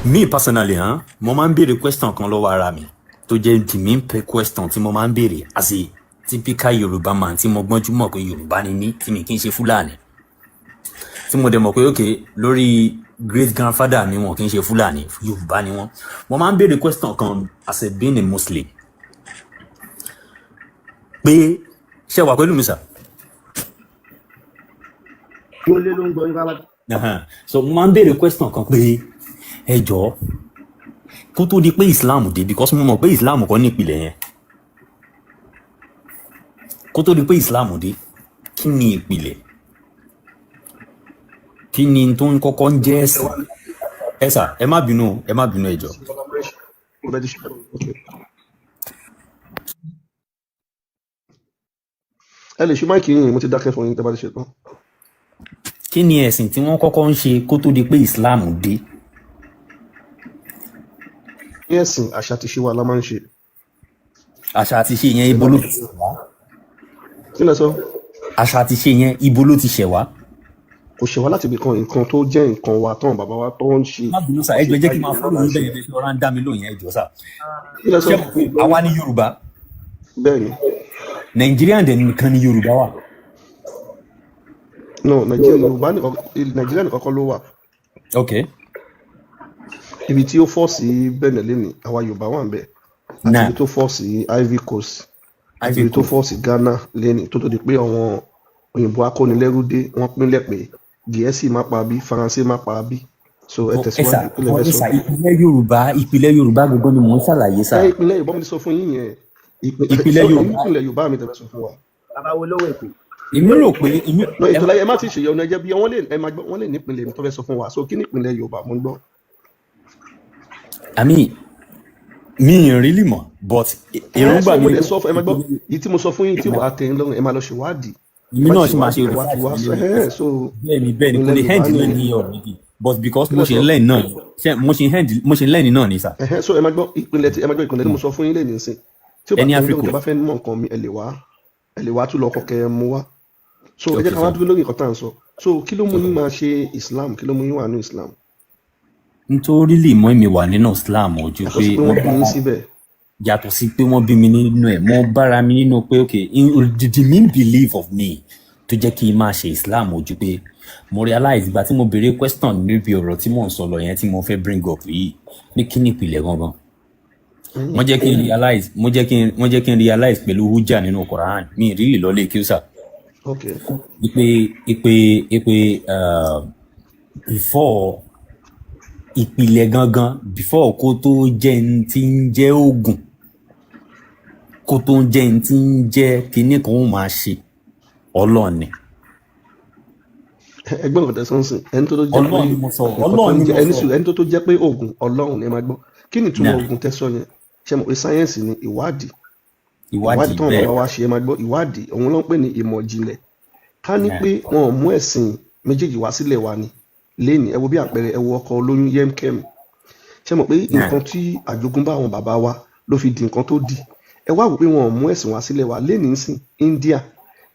Me personally, huh, mo máa ń béèrè question kan lọ́wọ́ ara mi tó jẹ́ the main question tí mo máa ń béèrè as a typical Yorùbá man tí mo gbọ́njú mọ̀ pé Yorùbá ni mí, tí mi kì í ṣe Fúlàní, tí mo dẹ̀ mọ̀ pé, ok, lórí great grandfather mi, wọn kì í ṣe Fúlàní, Yorùbá ni wọ́n. Mo máa ń béèrè question kan as a being a Muslim pé, ṣé wà pẹ̀lú mi, sir? Ó lé ló ń gbọ́ yín pátápátá. So mo máa ń béèrè question kan pé, ẹ jọ̀ọ́, kó tó di pé Islam dé, because mo mọ̀ pé Islam kọ́ ní ìpìlẹ̀ yẹn, kó tó di pé Islam dé, kí ni ìpìlẹ̀? Kí ni tó ń kọ́kọ́ ń jẹ́ ẹ̀sìn? Ẹ sà, ẹ má bínú, ẹ má bínú, ẹ jọ̀ọ́. Mo bẹ ti ṣe. Okay. Ẹ lè ṣe mic yín, mo ti dákẹ́ fún yín tẹ́ bá ti ṣe tán. Kí ni ẹ̀sìn tí wọ́n kọ́kọ́ ń ṣe kó tó di pé Islam dé? Ní ẹ̀sìn, àṣà àti ìṣe wa la máa ń ṣe. Àṣà àti ìṣe yẹn, ibo ló ti ṣẹ̀ wá? Kí lẹ sọ? Àṣà àti ìṣe yẹn, ibo ló ti ṣẹ̀ wá? Kò ṣe wá láti ibì kan. Nǹkan tó jẹ́ nǹkan wa tán bàbá wa tó ń ṣe. Má bínú sà, ẹ jọ̀ọ́, ẹ jẹ́ kí n máa follow yín bẹ́ẹ̀ yẹn, ṣe ọ̀rá ń dá mi lóhùn yẹn. Ẹ jọ̀ọ́ sà. Kí lẹ sọ? Ṣé mo pé àwa ní Yorùbá? Bẹ́ẹ̀ ni. Nàìjíríà dẹ̀ nìkan ni Yorùbá wà. No, Nàìjíríà, Yorùbá nìkan, Nàìjíríà nìkan kọ́ ló wà. Ibi tí ó fọ́ sí Benin lénìí, àwa Yorùbá wà ń bẹ̀, àti Náà ibi tó fọ́ sí Ivory Coast, àti Ivory ibi tó Coast. fọ́ sí Ghana lénìí, tó di pé àwọn òyìnbó akónilẹ́rú dé, wọ́n pínlẹ̀ pé Gẹ̀ẹ́sì má pa bí, Faransé má pa bí. So ẹ Ẹ sà, tẹ̀síwájú, kí lẹ fẹ́ ẹ sọ? sà, ìpìlẹ̀ Yorùbá, ìpìlẹ̀ Yorùbá gbogbo ni mò ń ṣàlàyé sà. Ẹ ìpínlẹ̀ Yorùbá, mo ti sọ fún yín yẹn. Ìpìlẹ̀ So Yorùbá. ìpínlẹ̀ Yorùbá mi tẹ́ fẹ́ sọ fún wa. Bàbá wo lówó èkó? Èmi rò pé èmi No, ẹ ètò láyé, ẹ má ti ṣèyọnu, ẹ jẹ́ bí wọ́n lè, ẹ máa gbọ́, wọ́n lè nípìnlẹ̀ mi tó fẹ́ sọ fún wa. So kí ní ìpínlẹ̀ Yorùbá? Mo ń gbọ́. I mean, mi ì really mọ̀, but Ẹ èròǹgbà sọ mi mo ni lè pé sọ fún ẹ, máa gbọ́ èyí tí mo sọ fún yín tí wàá tẹ́ yín lọ́rùn, ẹ máa lọ ṣèwádìí. Èmi Ẹ bá náà ti ṣì máa ṣe ṣèwádìí, ẹ wá fi research wá lé sọ lórí. Ẹ so Bẹ́ẹ̀ ni, bẹ́ẹ̀ ni, kò ìpínlẹ̀ lè Yorùbá end náà nìyẹn. ní already, but because Kí mo lẹ ṣe ń sọ? learn náà ni, ṣe mo ṣe ń end, mo ṣe ń learn náà ni sà. Ẹ̀hẹ́n, so ẹ máa gbọ́ ìpínlẹ̀ tí ẹ máa gbọ́, ìpínlẹ̀ tí mo sọ fún yín lè nísìn tí ó bá Ẹni tẹ́ yín lọ́rùn, Africa. tẹ́ bá fẹ́ mọ̀ nǹkan mi, ẹ lè wá, ẹ lè wá tún lọ kọ́kẹ́ ẹ mú wá. So ẹ jẹ́ Okay ká wá sir. dúró lórí nǹkan tá à ń sọ. So kí ló mú yín máa ṣe Islam? Kí ló mú yín wà ní Islam? Nítorí lè mọ́ mi wà nínú Islam ojú Yàtọ̀ pé sí pé wọ́n wọ́n bí yín bára síbẹ̀. Yàtọ̀ sí pé wọ́n bí mi nínú ẹ̀, mo bára mi nínú pé, okay, the main belief of me tó jẹ́ kí n máa ṣe Islam ojú pé mo realize ìgbà tí mo béèrè question níbi ọ̀rọ̀ tí mò ń sọ lọ yẹn, tí mo fẹ́ bring up yìí, ní kí ni ìpìlẹ̀ gangan, wọ́n jẹ́ kí n realize, wọ́n jẹ́ kí n realize pẹ̀lú hujja nínú Quran. Mi ì really lọ lé kí ó sà ipe before ìpìlẹ̀ gangan, before kó tó jẹ́ n tí ń jẹ́ oògùn, kó tó ń jẹ́ n tí ń jẹ́ kinní kan, ó máa ṣe Ọlọ́run ni. Ẹgbẹ́ nǹkan tẹ̀sán sìn, ẹni tó jẹ́ pé Ọlọ́run ni mo sọ. nǹkan tó Ọlọ́run ń ni jẹ́ mo ẹni sọ. sùn, ẹni tó jẹ́ pé oògùn, Ọlọ́run ni. Ẹ máa gbọ́, kí ni ìtumọ̀ Náà oògùn tẹ́sán yẹn? Ṣe mọ̀ pé sáyẹ́ǹsì ni ìwádìí? Ìwádìí Ìwádìí táwọn bẹ́ẹ̀. bàbá wa ṣe, ẹ máa gbọ́, ìwádìí òun ló ń pè ní ìmọ̀ ìjìnlẹ̀. Ká ní Náà pé wọn ò mú ẹ̀sìn méjèèjì wá sílẹ̀ wa ni lénìí, ẹ wo bí àpẹẹrẹ, ẹ wo ọkọ olóyún yemkem. Ṣe mọ̀ pé Náà nǹkan tí àjogúnbá àwọn bàbá wa ló fi di nǹkan tó di? Ẹ wá wò pé wọn ò mú ẹ̀sìn wá sílẹ̀ wa lénìí sìn, India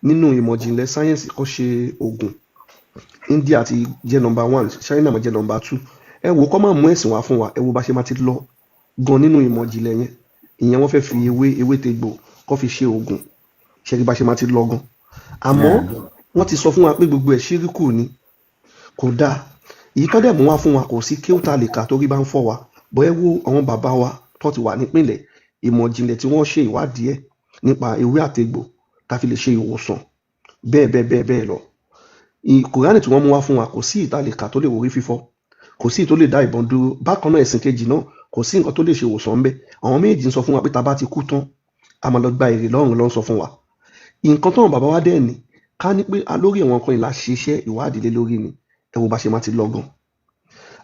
nínú ìmọ̀ ìjìnlẹ̀ sáyẹ́ǹsì kọ́ ṣe oògùn, India ti jẹ́ number one, China máa jẹ́ number two. Ẹ wò kọ́ máa mú ẹ̀sìn wá fún wa, ẹ wo bá ṣe máa ti lọ gan nínú ìmọ̀ ìjìnlẹ̀ yẹn. Ìyẹn wọ́n fẹ́ fi ewé tegbò kọ́ fi ṣe oògùn, ṣe rí bá ṣe máa ti lọ gan. Àmọ́ Náà wọ́n ti sọ fún wa pé gbogbo ẹ̀ ṣíríkù ni, kò dáa. Èyí tó dẹ̀ mú wá fún wa, kò sí kí ó ta lè kà torí bá ń fọ́ wa bọ́. Ẹ wo àwọn bàbá wa tó ti wà nípìnlẹ̀ ìmọ̀ ìjìnlẹ̀ tí wọ́n ṣe ìwádìí ẹ̀ nípa ewé àtegbò tá fi lè ṣe ìwòsàn, bẹ́ẹ̀ bẹ́ẹ̀ bẹ́ẹ̀ bẹ́ẹ̀ lọ. Kùránì tí wọ́n mú wá fún wa, kò sí ìta lè kà tó lè wòrí fífọ́, kò sí tó lè dá ìbọn dúró. Bákan náà, ẹ̀sìn kejì náà, kò sí nǹkan tó lè ṣe ìwòsàn ńbẹ̀. Àwọn méjì ń sọ fún wa pé tá a bá ti kú tán, a máa lọ gba èrè lọ́run, ló ń sọ fún wa. Nǹkan tó wọn bàbá wa dẹ̀ ní ká ní pé lórí àwọn nǹkan ìlà ṣiṣẹ́ ìwádìí lé lórí ni, ẹ wo bá ṣe máa ti lọ gan.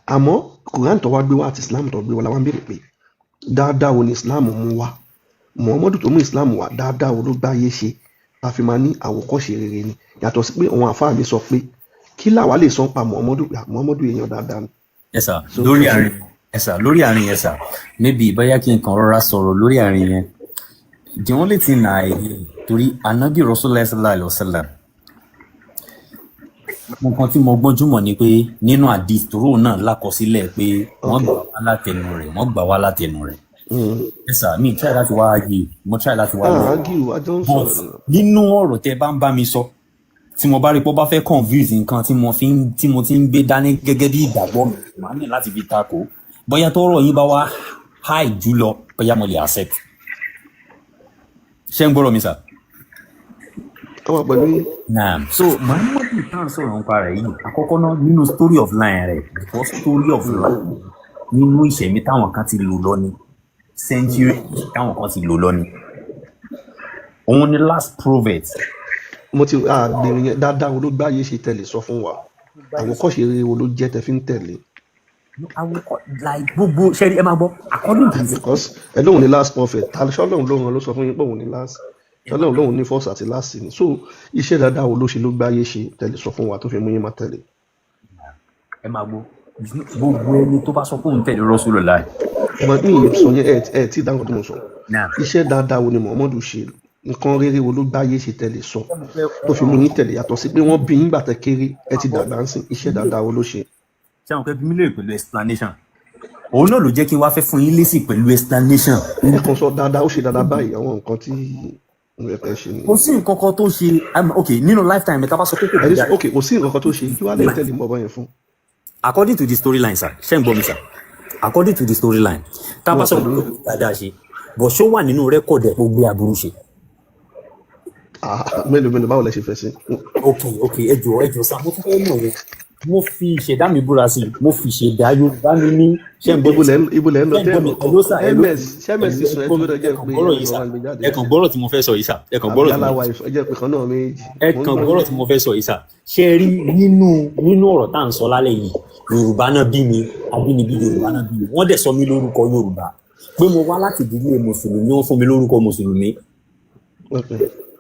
Àmọ́ Quran tó wá gbé wá àti Islam tó gbé wá, la wá ń béèrè pé dáadáa wo ni Islam mú wá? Muhammadu tó mú Islam wá, dáadáa wo ló gbáyé ṣe tá a fi máa ní àwòkọ́ṣe rere ni? Yàtọ̀ sí pé àwọn àfáà mi sọ pé, kí làwa lè sọ pa Muhammadu? Muhammadu èèyàn dáadáa ni. Ẹ sà, So lórí àárín, ẹ sà, lórí àárín yẹn sà, maybe bóyá kí n kàn rọra sọ̀rọ̀ lórí àárín yẹn. The only thing I, torí Anabi Rasulullah sallallahu alaihi wasallam, Nǹkan tí mo gbọ́njú mọ̀ ni pé nínú hadith tòró náà lákọsílẹ̀ pé wọ́n gbà wá látẹnu rẹ̀, wọ́n gbà wá látẹnu rẹ̀. Ẹ sà, mi try láti wá argue, mo try láti wá Ah, lọ. Argue, a jọ ń But sọ̀rọ̀ náà. nínú ọ̀rọ̀ tẹ bá ń bá mi sọ, tí mo bá rí pé ó bá fẹ́ confuse nǹkan tí mo fi ń tí mo ti ń gbé dání gẹ́gẹ́ bí ìgbàgbọ́ mi, màá ní láti fi takò. Bóyá tọ́rọ̀ yín bá wá high jù lọ, bóyá mo lè accept. Ṣé ń gbọ́rọ̀ mi, sà? A wà pẹ̀lú yín. Naam. So Muhammadu tá à ń sọ̀rọ̀ nípa rẹ̀ yìí, àkọ́kọ́ náà nínú story of line rẹ̀, because story of line nínú ìṣẹ̀mí táwọn kan ti lò lọ ni, century táwọn kan ti lò lọ ni. Òun ni last prophet. Mo ti àgbèrè yẹn. Dáadáa wo ló gbáyé ṣe tẹ̀lé, sọ fún wa? Àwòkọ́ṣe rere wo ló jẹ́ tẹ fi ń tẹ̀lé? Àwòkọ́ like gbogbo ṣẹ́rí, ẹ máa gbọ́, according to the Because ẹ lóun ní last prophet, ta ṣọlọ́run lóun ló sọ fún yín pé òun ní last? Ṣọlọ́run lóun ní first àti last ni? So iṣẹ́ dáadáa wo ló ṣe, ló gbáyé ṣe, tẹ̀lé, sọ fún wa, tó fi mú yín máa tẹ̀lé? Ẹ máa gbọ́, gbogbo ẹni tó bá sọ pé òun tẹ̀lé Rasulullah. Ẹ máa ní sọ yẹn, ẹ tí dáhùn tó mo sọ. Naam. Iṣẹ́ dáadáa wo ni Muhammadu ṣe? Nǹkan rere wo ló gbáyé ṣe tẹ̀lé, sọ, tó fi mú yín tẹ̀lé, yàtọ̀ sí pé wọ́n bí yín gbà tẹ́ kéré, ẹ ti dàgbà ń sìn? Iṣẹ́ dáadáa wo ló ṣe? Ṣé àwọn kẹ́bí mi lè pẹ̀lú explanation? Òun náà ló jẹ́ kí n wá fẹ́ fún yín lésì pẹ̀lú explanation. Ẹ kàn sọ dáadáa, ó ṣe dáadáa báyìí, àwọn nǹkan tí mo fẹ́ kẹ́ ṣe Kò nìyẹn. sí nǹkan kan tó ṣe. Ok, nínú lifetime tá a bá sọ pé kò Ẹ ní dáa. Ok, kò sí nǹkan kan tó ṣe, kí wàá lè tẹ̀lé mọ́ ọba yẹn fún? According to the storyline, sir, ṣé ń gbọ́ mi, sir? According to the storyline, tá a Mo bá wà sọ pé pẹ̀lú kò dáadáa ṣe, but ṣó wà nínú record ẹ̀ kó gbé aburú ṣe? Ah, mélòó mélòó, báwo lẹ ṣe fẹ́ sí? Ok, ẹ jọ̀ọ́, ẹ jọ̀ọ́ sir, mo tún fẹ́ mọ̀ yẹn. Mo fi ìṣẹ̀dá mi búra sí i, mo fi ìṣẹ̀dá Yorùbá mi ní. Ṣé ń gbọ́ mi? Ibo lẹ ń lọ Ṣé ń tẹ́ gbọ́ ẹ̀ mi? lọ́kọ̀? Hello sir, hello. Ms ṣé ms ti sùn? Ẹ dúró, jẹ́ Ẹ kàn pé gbọ́rọ̀ yìí ẹ sir. wá gbé jáde. Ẹ kàn gbọ́rọ̀ tí mo fẹ́ sọ yìí, sir. Ẹ kàn Àbí gbọ́rọ̀ tí mo aláwa ẹ jẹ́ pé kan náà méjì. Ẹ Mo ń kàn gbọ́. gbọ́rọ̀ tí mo fẹ́ sọ yìí, sir. Ṣé ẹ rí nínú ọ̀rọ̀ tá à ń sọ lálẹ́ yìí, Yorùbá náà bí mi, abínibí Yorùbá náà bí mi, wọ́n dẹ̀ sọ mí lórúkọ Yorùbá. Pé mo wá láti ìdílé mùsùlùmí, wọ́n fún mi lórúkọ mùsùlùmí.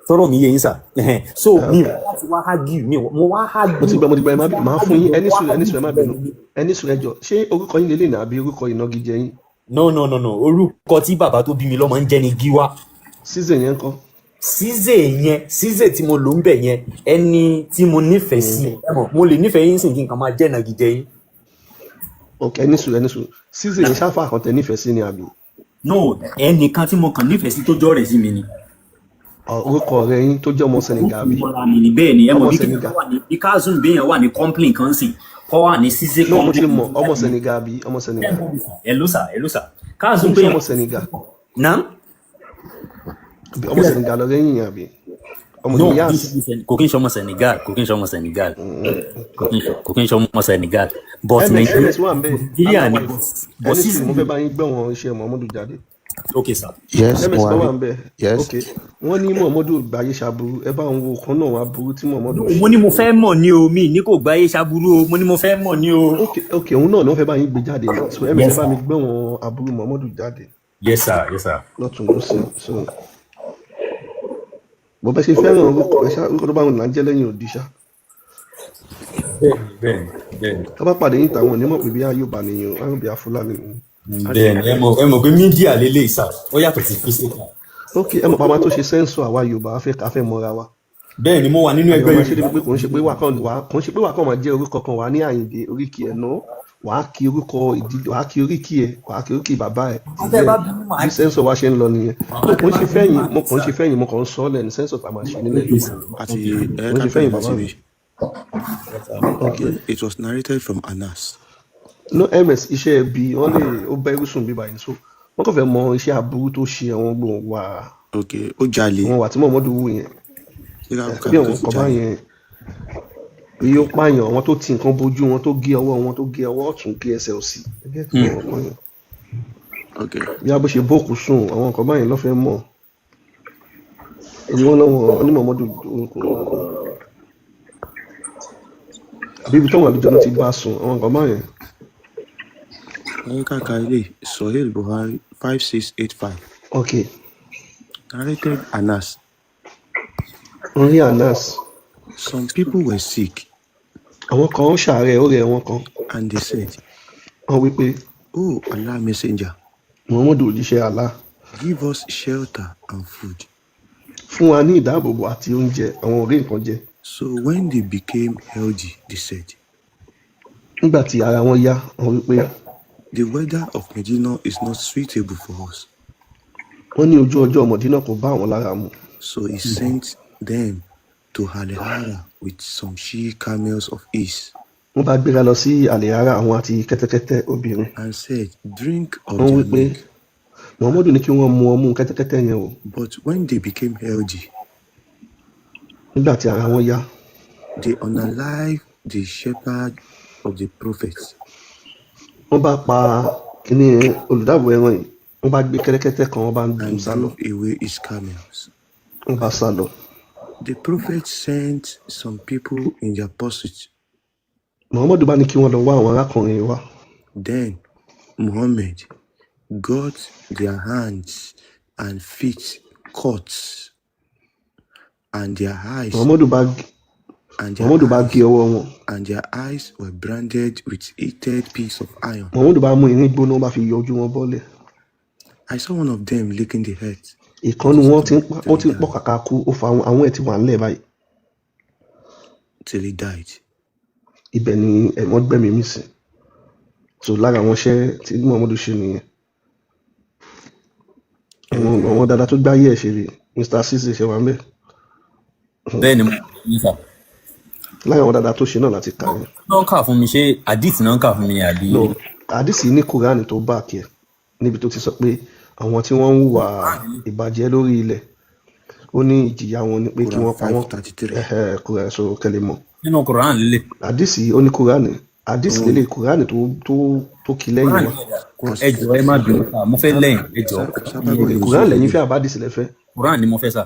Sọ̀rọ̀ mi yé yín, sir? Ẹhẹn. So mi wá láti wá argue, mi mo wá argue. Mo ti gbọ́, mo ti gbọ́. Ẹ má bínú, máa fún yín. Ẹni sùn, ẹni sùn, ẹ má bínú, ẹni sùn, ẹ jọ, ṣé orúkọ yín lélẹ̀ ní àbí orúkọ ìnagijẹ yín? No, no, no, no, orúkọ tí bàbá tó bí mi lọ́mọ ń jẹ́ ni Gíwá. Season yẹn kọ́? Ṣíṣe yẹn, ṣíṣe tí mo lò ń bẹ̀ yẹn, ẹni tí mo nífẹ̀ẹ́ sí. Ẹ mọ̀, mo lè nífẹ̀ẹ́ yín sìn kí n kàn máa jẹ́ ìnagijẹ yín. Ok, ẹni sùn, ẹni sùn, season yẹn ṣáfà kan tẹ nífẹ̀ẹ́ sí ni àbí? No, ẹnìkan tí mo kàn nífẹ̀ẹ́ sí tó jọ́ rẹ̀ sí mi ni. Orúkọ ọ̀rẹ́ yín tó jẹ́ ọmọ Senegal, àbí? Mọ́ra mi ni, bẹ́ẹ̀ ni. Ẹ mọ̀ Ọmọ bí kéèyàn Senegal. wà ní bí Kazeem béèyàn wà ní complain kan sìn kọ́ wà ní ṣíṣe No, mo ti complain. mọ̀, ọmọ Senegal àbí ọmọ Senegal? Hello sir, hello sir, Kazeem Ń ṣe béèyàn. ọmọ Senegal? Naam. Àbí ọmọ Senegal lọ̀rẹ́ yín yẹn, àbí ọmọ No, Niyas? kò kí n ṣe ọmọ Senegal, kò kí n ṣe ọmọ Senegal, kò kí n ṣe ọmọ Senegal, but ms ms wà ń bẹ. Nàìjíríà ni, Aláwọ̀ but ẹni sùn, mo season. fẹ́ bá yín gbọ́ wọn iṣẹ́ Muhammadu jáde. Okay sir. Yes, Ms mo tó wà. wà ń bẹ? Yes. Ok, wọ́n ní Muhammadu gbáyé ṣàbúrú, ẹ bá ń wo kan náà wà burú tí Muhammadu Mo ṣe. ní mo fẹ́ mọ̀ ní o, mi ní kò gbáyé ṣaburú o, mo ní mo fẹ́ mọ̀ ní o. Ok, òun náà ni wọ́n fẹ́ bá yín gbé jáde ní. So ms, Yes ẹ bá sir. mi gbọ́ wọn aburú Muhammadu jáde. Yes sir, yes sir. Lọ́tún lọ́sìn. So bó bẹ́ ṣe fẹ́ràn orúkọ ẹ ṣá, orúkọ tó bá wọn là ń jẹ́ lẹ́yìn òdì ṣá. Bẹ́ẹ̀ni, bẹ́ẹ̀ni, bẹ́ẹ̀ni. Tó bá pàdé yín, tàwọn onímọ̀ pé bí i Yorùbá nìyẹn, àwọn bí i Fúlàní nìyẹn. Bẹ́ẹ̀ni, ẹ mọ̀ pé media lélẹ̀ sà, ó yàtọ̀ sí physical. Ok, ẹ mọ̀ pàmò tó ṣe sẹ́ńsọ̀ àwa Yorùbá, a fẹ́ mọ́ra wa. Bẹ́ẹ̀ni, mo wà nínú Àyọ̀ ẹgbẹ́ máa ṣe débi Yorùbá. pé kò ń ṣe pé wà kàn máa jẹ́ orúkọ kan wà ní Àyìndé oríkì ẹ̀ náà, wà á kí orúkọ ìdílé, wà á kí oríkì ẹ̀, wà á kí oríkì bàbá ẹ̀, Tẹ́ ìyá bá ẹ̀. bínú, màá Bí kí. sẹ́ńsọ̀ wa ṣe ń lọ nìyẹn. Mo kò ń ṣe Tẹ́ bá bínú, fẹ́yìn, màá mo kí kàn ń sà. ṣe fẹ́yìn, mo kàn ń sọ ọ́ lẹ́nu sẹ́ńsọ̀ tá a máa ṣe nílẹ̀ Okay Yorùbá. sir. Àti Kò ẹ ń ká ṣe fẹ́yìn bẹ̀rẹ̀ bàbá láti mi. bí. Ok. It was narrated from Anas. No, ms, iṣẹ́ ẹbí wọ́n lè ó bá irú sùn bíbá yìí, so wọ́n kàn fẹ́ mọ iṣẹ́ aburú tó ṣe, àwọn gbòǹ wà Ok, ó jalè. àwọn wà tí Muhammadu wù yẹn. Ṣé ká Bí kà àwọn tó nǹkan jalè? báyẹn, bí ó pààyàn, àwọn tó ti nǹkan bojú wọn, tó gé ọwọ́ wọn, tó gé ọwọ́ ọ̀tún, gé ẹsẹ̀ òsì, ẹgbẹ́ tó wọn pààyàn. Bí a bó ṣe bókù sùn, àwọn nǹkan báyẹn ló fẹ́ mọ̀. Èyí wọn lọ́wọ́ onímọ̀mọ́dù àbí ibi táwọn àlejò náà ti bá sùn, àwọn nǹkan báyẹn. Ẹ ká ka ilé Sahih Bukhari 5685. Ok. Narrated Anas. Wọ́n rí Anas. Some people were sick Àwọn kan ń ṣàárẹ̀, ó rẹ̀ wọn kan. and they said, Wọ́n wí pé, "Oh Allah Messenger, Muhammadu, òjíṣẹ́ Allah, give us shelter and food." fún wa ní ìdáàbòbò àti oúnjẹ, àwọn ò rí nǹkan jẹ. So when they became healthy, they said, Nígbà tí ara wọn yá, wọ́n wí pé, "The weather of Medina is not suitable for us." Wọ́n ní ojú ọjọ́ Mọ̀dínà kò bá àwọn lára mu. So he sent them to Al-Hara with some she camels of his Wọ́n bá gbéra lọ sí Àlèhárà, àwọn àti kẹ́tẹ́kẹ́tẹ́ obìnrin. and said, "Drink of Wọ́n wí their pé milk." Muhammadu ní kí wọ́n mu ọmú kẹ́tẹ́kẹ́tẹ́ yẹn o. But when they became healthy, Nígbà tí ara wọn yá, they unalived the shepherd of the prophet wọ́n bá pa kíní olùdáàbò ẹran yìí, wọ́n bá gbé kẹ́tẹ́kẹ́tẹ́ kan, wọ́n bá ń dùn and sá lọ. drove away his camels. Wọ́n bá sá lọ. The prophet sent some people in their pursuit. Muhammadu bá ní kí wọ́n lọ wá àwọn arákùnrin yìí wá. Then Muhammad got their hands and feet cut and their eyes and their Muhammadu bá eyes gé ọwọ́ wọn. and their eyes were branded with heated piece of iron. Muhammadu bá mú irin gbóná, bá fi yọ ojú wọn bọ́lẹ̀. I saw one of them licking the earth Ìkan nínú wọn ti ń pa, till ó he ti ń pọ̀ died. kàkà kú, ó fa àwọn ẹ̀ ti wà ńlẹ̀ báyìí. Till he died. Ibẹ̀ ni ẹ̀wọ̀n gbẹ̀mí mì sí. So lára àwọn iṣẹ́ tí Muhammadu ṣe nìyẹn. Àwọn dáadáa tó gbáyé ẹ̀ ṣe rè. Mr. Sise, ṣe wà ń bẹ̀? Bẹ́ẹ̀ ni mo ní sà. Lára àwọn dáadáa tó ṣe náà láti kà yẹn. Náà ń kà fún mi, ṣé hadith náà ń kà fún mi ni àbí? No, àdìsí ní Kúránì tó bá kí ẹ níbi tó ti sọ pé àwọn tí wọ́n ń hùwà ìbàjẹ́ lórí ilẹ̀, ó ní ìjìyà wọn ni pé kí Quran wọ́n pa wọ́n. 5:33. Ẹ̀hẹ̀, Kúránì, so kẹ́lẹ́ mọ̀. Nínú Quran lélẹ̀? Àdìsí, ó ní Kúránì, àdìsí lélẹ̀, Kúránì tó kí lẹ́yìn Quran wa. Ẹ jọ̀ọ́, ẹ má bínú sà, mo fẹ́ lẹ́yìn, ẹ jọ̀ọ́. Sábàbí ló Kúránì sọ lẹ́yìn fún fẹ́, àbádìsí lẹ́fẹ́? Quran ni mo fẹ́ sà.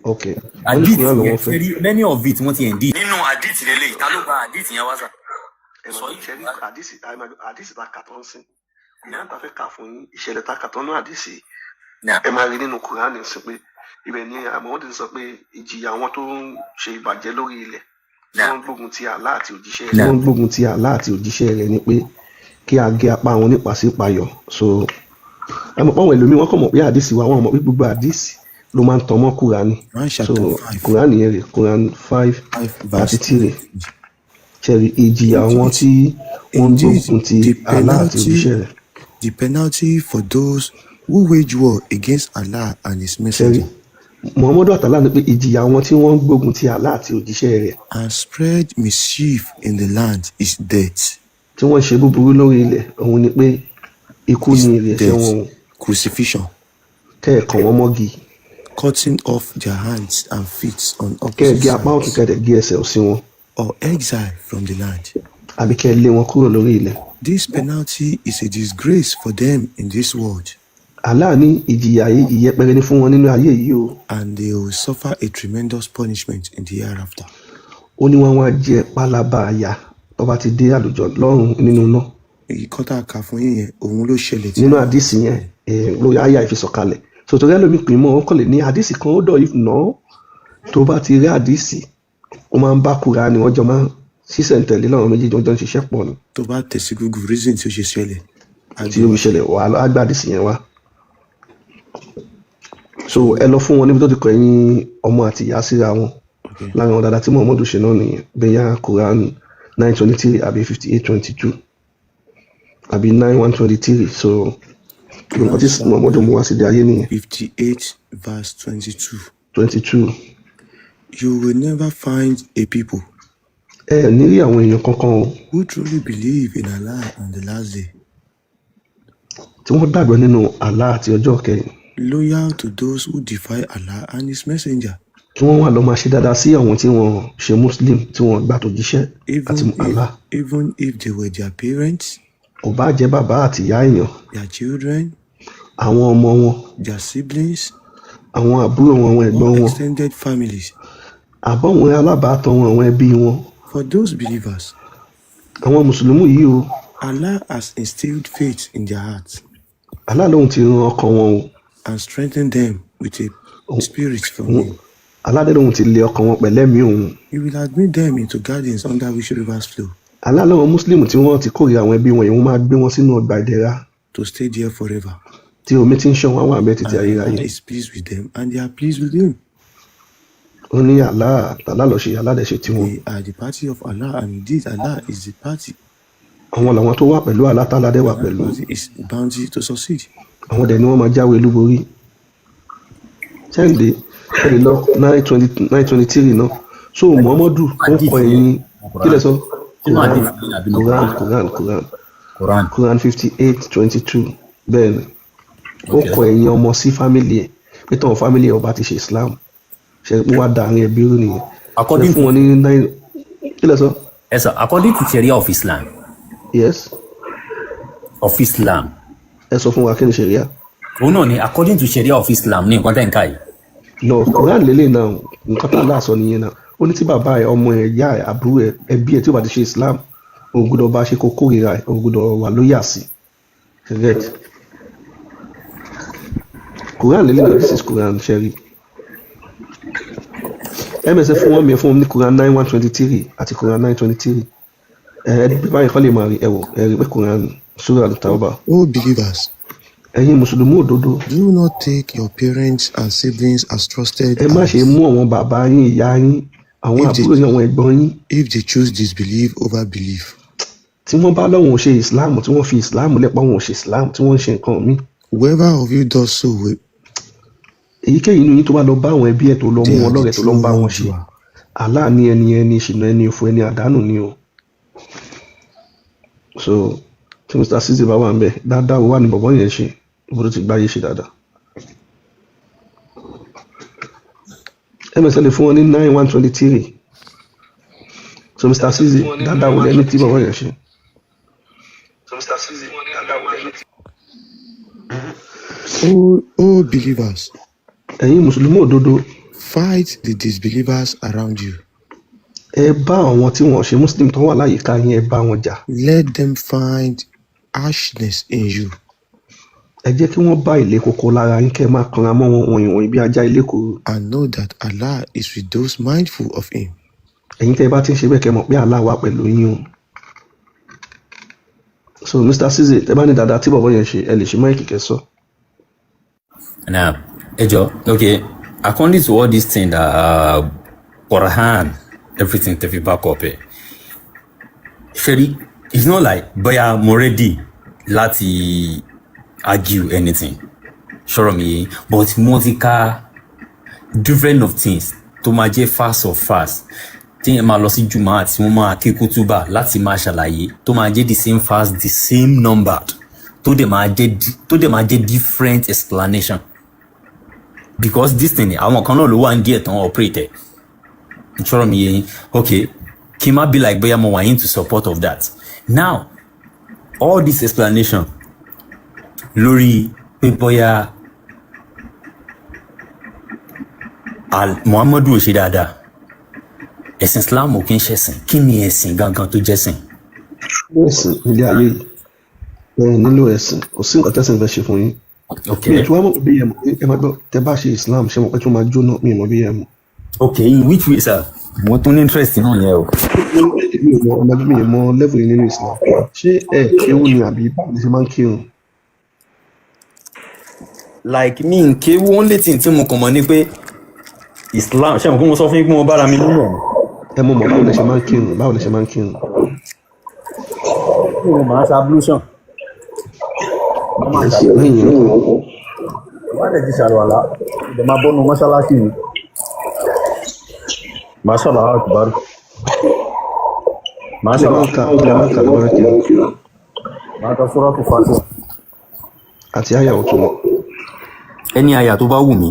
Ok, wọ́n ní Hadith Kúránì yẹn lọ́wọ́ fẹ́. ṣe rí, many of it wọ́n ti ẹ̀ ń dí. Nínú hadith lélẹ̀, ta ló gba hadith yẹn wá sà? Ẹ máa ṣe rí àdìsí, àdìsí ta kà tán sí, Kúránì ta fẹ́ kà fún yín, ìṣẹ̀lẹ̀ ta kà tán ní àdìsí, ẹ máa rí nínú Kúránì sí pé ibẹ̀ ni Muhammad sọ pé ìjìyà àwọn tó ń ṣe ìbàjẹ́ lórí ilẹ̀, tí wọ́n ń gbógun ti Allah àti òjíṣẹ́ rẹ̀, tí wọ́n ń gbógun ti Allah àti òjíṣẹ́ rẹ̀, ni pé kí a gé apá wọn nípasípayọ̀. So ẹ mọ̀ pé àwọn ẹlòmíì, wọ́n kàn mọ̀ pé àdìsí wa, wọ́n mọ̀ pé gbogbo àdìsí ló máa ń tan mọ́ Kúránì. Quran So chapter 5 Kúránì yẹn rè, Quran 5 5 verse 33. Ṣẹ̀rí ìjìyà àwọn tí wọ́n ń Indeed, gbógun ti the Allah àti penalty òjíṣẹ́ rẹ̀. the penalty for those who wage war against Allah and his Ṣẹ̀rí messenger Muhammadu àtàlà ní pé ìjìyà àwọn tí wọ́n ń gbógun ti Allah àti òjíṣẹ́ rẹ̀ and spread mischief in the land is death. tí wọ́n ń ṣe búburú lórí ilẹ̀, òun ni pé ikú Is ni èrè ẹ̀ṣẹ̀ death, wọn o. crucifixion, Kẹ́ ẹ̀ kàn wọ́n mọ́gi, cutting off their hands and feet on kẹ́ ẹ̀ opposite gé apá ọ̀tún, sides, kẹ́ ẹ̀ dẹ̀ gé ẹsẹ̀ òsì wọn, or exile from the land. àbí kẹ́ ẹ lé wọn kúrò lórí ilẹ̀. This penalty is a disgrace for them in this world, Allah ní ìjìyà yìí, ìyẹpẹrẹ ní fún wọn nínú ayé yìí o, and they will suffer a tremendous punishment in the hereafter. Ó ní wọ́n wá jẹ pálábá àyà tó bá ti dé àlùjọ lọ́run nínú iná. Ìkọ́ tá a kà fún yín yẹn, òun ló ṣẹlẹ̀ tí Nínú àdìsí yẹn lórí àyà ìfisọ̀kalẹ̀ sòtò rẹ lómi pè mọ́, wọn kàn lè ní àdìsí kan ó dọ̀ ìfúnná. Tó bá ti rí àdìsí, ó máa ń bá Kùránì, wọ́n jọ máa ń ṣísẹ̀ntẹ̀lé láwọn méjèèjì, wọ́n jọ ń ṣiṣẹ́ pọ̀ ni. Tó bá tẹ̀ sí Google, reason tí ó ṣe ṣẹlẹ̀ á Tí gbé ó wá. fi ṣẹlẹ̀ wà á gbà àdìsí yẹn wá. So ẹ lọ fún wọn níbi tó ti kọ ẹ̀yìn ọmọ àti ìyá síra wọn. Lára wọn dáadáa tí Muhammadu ṣe náà nìyẹn, bẹ́yà Quran 9:23 àbí 58:22 àbí 9:123. So nǹkan tí Muhammadu mú wá sí ilé ayé nìyẹn. 58 verse 22. 22. You will never find a people Ẹ ní rí àwọn èèyàn kankan o who truly believe in Allah and the last day, tí wọ́n gbàgbọ́ nínú Allah àti ọjọ́ kẹyìn, loyal to those who defy Allah and His Messenger, kí wọ́n wà lọ máa ṣe dáadáa sí àwọn tí wọ́n ṣe Muslim, tí wọ́n gbà tó jíṣẹ́ àti even if Allah, even if they were their parents, kò bá jẹ́ bàbá àti ìyá èèyàn, their children, àwọn ọmọ wọn, their siblings, àwọn àbúrò wọn, àwọn ẹ̀gbọ́n or wọn, extended families. àbọ̀wọ̀n alábàátàn wọn, àwọn ẹbí wọn. For those believers, Àwọn mùsùlùmí yìí o, Allah has instilled faith in their hearts Allah lóhun ti ran ọkàn wọn o and strengthened them with a spirit from Him. Allah dẹ̀ lóhun ti lé ọkàn wọn pẹ̀lẹ́mìí òun. He will admit them into gardens under which rivers flow Allah lọ́wọ́ mùsùlùmí tí wọ́n ti kórìíra àwọn ẹbí wọn yìí, wọ́n máa gbé wọn sínú ọgbà ìdẹ̀ra to stay there forever. tí omi ti ń ṣàn, wá wà bẹ́ẹ̀ títí And ayérayé. Allah is pleased with them and they are pleased with Him. Ó ní Allah, Allah ló ṣe, Allah dẹ̀ ṣe tiwọn. They are the party of Allah, and indeed Allah is the party. Àwọn làwọn tó wà pẹ̀lú Allah, tálá dẹ̀ wà Allah's pẹ̀lú. party is bounty to succeed. Àwọn dẹ̀ ni wọ́n máa jáwé olúborí. Sẹ́ǹdé ẹ̀rì lọ 9:20, 9:23 náà. So Muhammadu ó Hadith kọ yẹn ẹ̀yìn, kí lẹ Quran sọ? Sínú Quran. hadith yẹn àbí nínú Quran. Quran? Quran, Quran. Quran. Quran 58:22, bẹ́ẹ̀ ni. Ó kọ ẹ̀yìn ọmọ sí family ẹ̀ pé táwọn family ẹ̀ ọba ti ṣe Islam, ṣe pé wàá da àárín ẹbí rú nìyẹn. Ṣe According fún to wọn ní nine, kí lẹ sọ? Yes sir, according to Sharia of Islam, Yes. of Islam. Ẹ sọ fún wa, kí ni Sharia? Òun náà ni according to Sharia of Islam ní nǹkan tẹ̀ ń ká yìí. No, Quran lélẹ̀ náà. Nǹkan tá a láàsọ nìyẹn náà. Ó ní tí bàbá ẹ, ọmọ ẹ, ìyá ẹ, àbúrò ẹ, ẹbí ẹ tí ó bá ti ṣe Islam, o gbọ́dọ̀ bá ṣe, kó kórìíra ẹ, o gbọ́dọ̀ wà lóyà sí. Get Quran lélẹ̀ náà. This is Quran. Ṣẹ́rí ms fún wọn mi, fún wọn ní Quran 9:123 àti Quran 9:23. Ẹ ẹ bí báyìí kọ́ lè máa rí, ẹ wò, ẹ rí pé Quran, Surah Al-Tawbah. O believers, Ẹ̀yin mùsùlùmí òdodo, do not take your parents and siblings as trusted ẹ má ṣe allies mú àwọn bàbá yín, ìyá yín, àwọn if they àbúrò yín, àwọn ẹ̀gbọ́n yín if they choose disbelief over belief. Tí wọ́n bá lọ́wọ́n ò ṣe Islam, tí wọ́n fi Islam lẹ́pọ̀, wọn ò ṣe Islam, tí wọ́n ń ṣe nǹkan míì. Whoever of you does so, will, Èyíkéyìí inú yín tó bá lọ bá àwọn ẹbí ẹ̀, tó lọ mú they wọn are the lọ́rẹ̀ẹ́, tó lọ ń true bá wọn ṣe, wrongdoer. Allah ní ẹni ẹni ìṣìnà, ẹni òfò, ẹni àdánù ni o. So tí Mr. Cisse bá wà ń bẹ dáadáa, wo wà ní bọ̀bọ́ yẹn ṣe bó ti gbáyé ṣe dáadáa. Ms lè fún wọn ní 9:123. So Mr. Cisse, dáadáa wo lẹni tí bọ̀bọ́ yẹn ṣe? O believers, Ẹ̀yin mùsùlùmí òdodo, fight the disbelievers around you. Ẹ bá àwọn tí wọn ò ṣe muslim tó wà láyìíká yín, ẹ bá wọn jà. Let them find harshness in you, Ẹ jẹ́ kí wọ́n bá ilé koko lára yín, kẹ́ ẹ máa kanra mọ́ wọn wọ̀nyí wọ̀nyí bí ajá ilé koro. and know that Allah is with those mindful of Him. Ẹ̀yin tẹ́ ẹ bá ti ń ṣe bẹ́ẹ̀, kẹ́ ẹ mọ̀ pé Allah wà pẹ̀lú yín o. So Mr. Cisse, tẹ́ bá ní dáadáa tí bọ̀bọ̀ yẹn ṣe, ẹ lè ṣe mic kẹ́ sọ. Now, Ejo, okay, according to all this thing that Quran, everything to be back up eh. Ṣẹ́rí, it's not like bóyá mo ready láti argue anything. Ṣọ́rọ̀ mi yé, but mo ti ka different of things tó máa jẹ́ fast of fast tí yẹn máa lọ sí jùmọ̀ àti wọ́n máa ké kútúbà láti máa ṣàlàyé, tó máa jẹ́ the same fast, the same number, tó dẹ̀ máa jẹ́ different explanation, because this thing, àwọn kan náà ló wà ní díẹ̀ tán operate ẹ̀. Ṣọ́rọ̀ mi yé yín? Okay, kí n má be like bóyá mo wà into support of that. Now, all this explanation lórí pé bóyá Muhammadu ò ṣe dáadáa, ẹ̀sìn Islam ò kí ń ṣẹ̀sìn, kí ni ẹ̀sìn gangan tó jẹ́sìn? Ẹ̀sìn ilé ayé yìí, ẹ nílò ẹ̀sìn, kò sí nǹkan tẹ́sìn fẹ́ ṣe fún yín. Mi ò tún wá mọ̀ bí ẹ mọ̀ pé ẹ máa gbọ́, tẹ́ bá ṣe Islam, ṣe mọ̀ pé tún máa jóná? Mi ò mọ̀ bí ẹ mọ̀. Okay, in which way, sir? Mo tún ní interest náà yẹn o. Mi ò mọ̀ ọmọ, mi ò mọ̀ level yìí nínú Islam. Ṣé ẹ kéwú ni àbí báwo ni ṣe máa ń kírun? Like, mi n kéwú. Only thing tí mo kàn mọ̀ ni pé Islam, ṣé mo kí mo sọ fún yín pé mo bára mi nínú ẹ̀. Ẹ mọ̀ báwo lẹ ṣe máa ń kírun, báwo lẹ ṣe máa ń kírun? Mo máa ṣe ablution. Yes, lẹ́yìn yẹn? Wọ́n lè ti ṣàlùwàlá, ìdè máa bọ́nu mọ́ṣáláṣí mi. Màá ṣàlùwàlá àkùbárù. Màá Kí lẹ máa ń ṣàlùwàlá. kà, kí lẹ máa ń kà lọ́wọ́ kírun? Màá ka sóràtù Fatiha. Àti àyà ọ̀tún mọ̀? Ẹni àyà tó bá wù mí.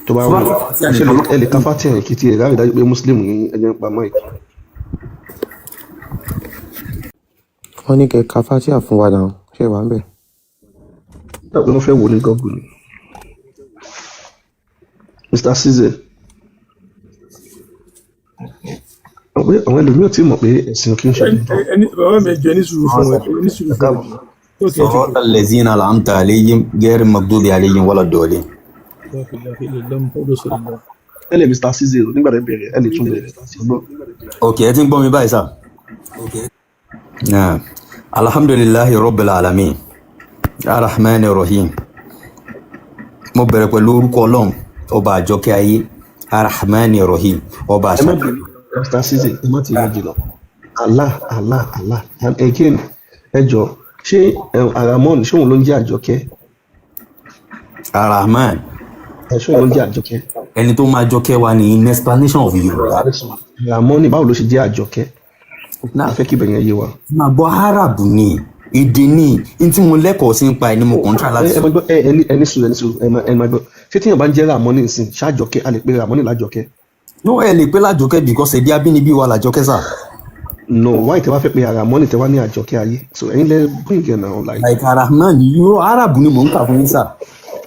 Tó bá wù Sóràtù Fatiha ṣe nìkan ló ẹ lè ka Fatiha yẹn kí tiẹ̀ rárí dájú pé muslim ní ẹjẹ ń pa mic. Wọ́n ní kẹ́ ka Fatia fún wa náà, ṣé wà ń bẹ̀? Dàbí wọ́n fẹ́ wò ní Google ni. Mr. Cisse, àwọn ẹlòmíràn tí mọ̀ pé ẹ̀sìn kì í ṣe dandan. Ẹni bàbá mi, jẹ ní sùúrù fún ẹ, ní sùúrù Ẹ fún ẹ káàbọ̀. tó tiẹ̀ ti صراط الذين أنعمت عليهم غير المغضوب عليهم ولا الضالين. pọ̀. Ẹ lè Mr. Cisse o, nígbà tẹ́ bẹ̀rẹ̀, ẹ lè tún bẹ̀rẹ̀ ṣùgbọ́n. Ok, ẹ ti ń gbọ́ mi báyìí sá. Naam. Alhamdulillahi rabbil alamin arrahman rahim. Mo bẹ̀rẹ̀ pẹ̀lú orúkọ Ọlọ́run, ọba àjọkẹ́ ayé, Arahmani Rahim, ọba Ẹ má àṣà. bínú, Mr. Cisse, ẹ má ti lọ jìnnà. Allah, Allah, Allah. And again, ẹ jọ, ṣé Aramon, ṣé òun ló ń jẹ́ Àjọkẹ́? Arahman. Ẹ ṣé òun ló ń jẹ́ Àjọkẹ́? Ẹni tó máa jọkẹ́ wa ní in explanation of Yorùbá. Ramoni, báwo ló ṣe jẹ́ Àjọkẹ́? Náà A fẹ́ kí ibẹ̀ yẹn yé wa. máa gbọ́, Arab ni, èdè ní n tí mo lẹ́kọ̀ọ́ sí ń pa ẹ̀ ni mo kàn ń try Ẹ láti ẹ sọ. máa gbọ́, ẹ ẹni sùúrù, ẹni sùúrù, ẹ máa gbọ́. Ṣé tíyàn bá ń jẹ́ Ramoni nsìn, ṣáàjọkẹ́, a lè pe Ramoni lájọkẹ́? No, ẹ lè pé lájọkẹ́ because èdè abínibí wa làjọkẹ́ sà. No, why tẹ wá fẹ́ pe Ramoni, tẹ wá ní Àjọkẹ́ ayé? So ẹ̀yin lẹ bring it now, like Like Arahman, yóò Arab ni mò ń kà fún yín sà.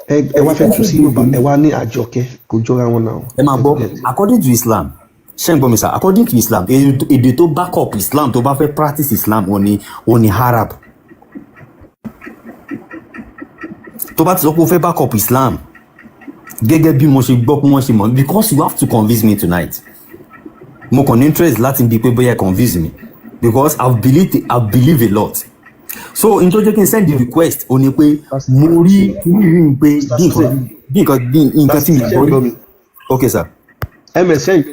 Ẹ wá fẹ́ tu sí Yorùbá, ẹ wá ní Àjọkẹ́, kò jọra wọn náà. Ẹ máa gbọ́, according to Islam, ṣé ń gbọ́ mi sà? According to Islam, èdè tó back up Islam, tó bá fẹ́ practice Islam, ó ní Arab. Tó bá ti sọ pé o fẹ́ back up Islam gẹ́gẹ́ bí mo ṣe gbọ́ pé wọ́n ṣe mọ̀, because you have to convince me tonight. Mo kàn ní interest láti bí pé bóyá ẹ convince me, because I've believed a lot. So n tó jẹ́ kí n send the request, ó ní pé mo rí rí i pé bí nǹkan tí mi Ṣé ń gbọ́ gbọ́ rí. mi? Okay sir. Ms ṣe.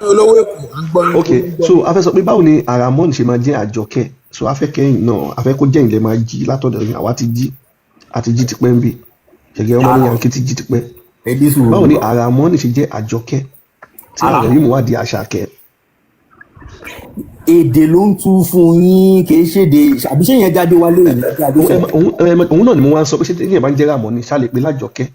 Olówó Èkó, à ń gbọ́ yín. Ok, so a fẹ́ sọ pé báwo ni Aramon ṣe máa jẹ́ Àjọkẹ́? So a fẹ́ kẹ́yìn náà, a fẹ́ kó jẹ́ ìlẹ̀ máa jí látọ̀dọ̀ yín. Àwa ti jí, àti jí tipẹ́ ń bì ṣẹ̀gẹ́ ọmọ ní yankí ti jí tipẹ́. Ẹ ní sùúrù. Báwo ni Aramon ṣe jẹ́ Àjọkẹ́ tí Ara- Àrẹ̀yìn wá di Àṣàkẹ́? Èdè ló ń tú fún yín, kì í ṣèdè, àbí ṣé yẹn jáde wálé yìí jáde? Òun náà ni mo wá ń sọ pé ṣé tíyẹn bá ń jẹ́ Ramoni, ṣá lè pe lájọkẹ́?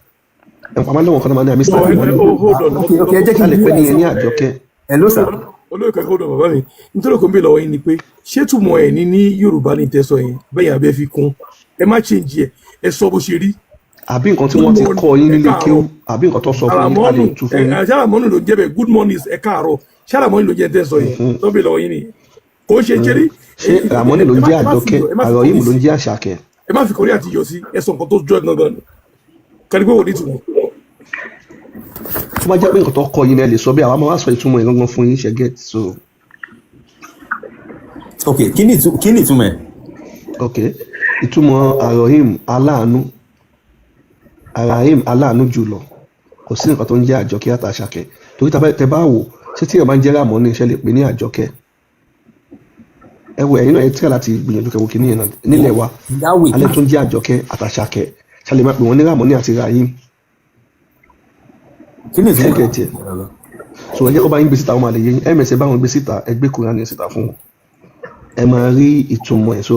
Ẹ̀ pàmò lọ́wọ́ kan náà máa ní àmì No, Ramoni. Hold on. Ok, ẹ jẹ́ kí Ṣá n lè bí pe ní yẹn ní Àjọkẹ́? Hello sir. Olóyè kan, hold on, bàbá mi. Nítorí kò ń bè lọ́wọ́ yín ni pé ṣé túmọ̀ ẹ̀ ní Yorùbá ní tẹ́sọ̀ yẹn bẹ́ẹ̀ yẹn, abẹ́ fi kún, ẹ má change ẹ̀, ẹ sọ bó ṣe rí. Àbí nǹkan tí wọ́n ti Good kọ́ yín morning, ẹ nílé kéwú, káàárọ̀. àbí nǹkan tó sọ fún yín, a lè Àràmọ́nù tú fún yín. Ṣàràmọ́nù ló ń jẹ́ bẹ́ẹ̀. Good morning, ẹ káàárọ̀. Ṣàràmọ́nù ló jẹ́ tẹ́sọ̀ yẹn tó ń bè lọ́wọ́ yín nìyẹn, kò ń ṣe ṣeré. Ṣé Ramoni ló ń jẹ́ Àjọkẹ́, Àròyìn ló ń jẹ́ Àṣàkẹ́? Ẹ má fi kọrí àti iyọ̀ sí, ẹ sọ nǹkan tó jọ gangan ni kàdí pé wò ní ìtumọ̀. Tó bá jẹ́ pé nǹkan tó kọ́ yín ni, ẹ lè sọ bí àwa máa wá sọ ìtumọ̀ yẹn gangan fún yín, ṣe get? So Ok, kí ni ìtumọ̀ ẹ̀? Ok, ìtumọ̀ Arohim, aláàánú, Arahim, aláàánú jùlọ. Kò sí nǹkan tó ń jẹ́ Àjọkẹ́ àtàṣàkẹ́, torí tẹ bá wò, ṣé tí èèyàn bá ń jẹ́ Ramoni, ṣe lè pè ní Àjọkẹ́? Ẹ wo, ẹ̀yin náà ẹ tíra láti gbìyànjú kẹwò kìíní yẹn náà nílẹ̀ wa. Yahweh. Alẹ́ tó ń jẹ́ Àjọkẹ́ àtàṣàkẹ́, ṣe lè máa pè wọ́n ní Ramoni àti Rahim? Kí ni ìtumọ̀? Ṣé get ẹ̀? So ẹ jẹ́ kó bá yín gbé síta, wọn máa lè yé yín. Ms ẹ bá wọn gbé síta, ẹ gbé Kúránì síta fún wọn, ẹ máa rí ìtumọ̀ ẹ̀. So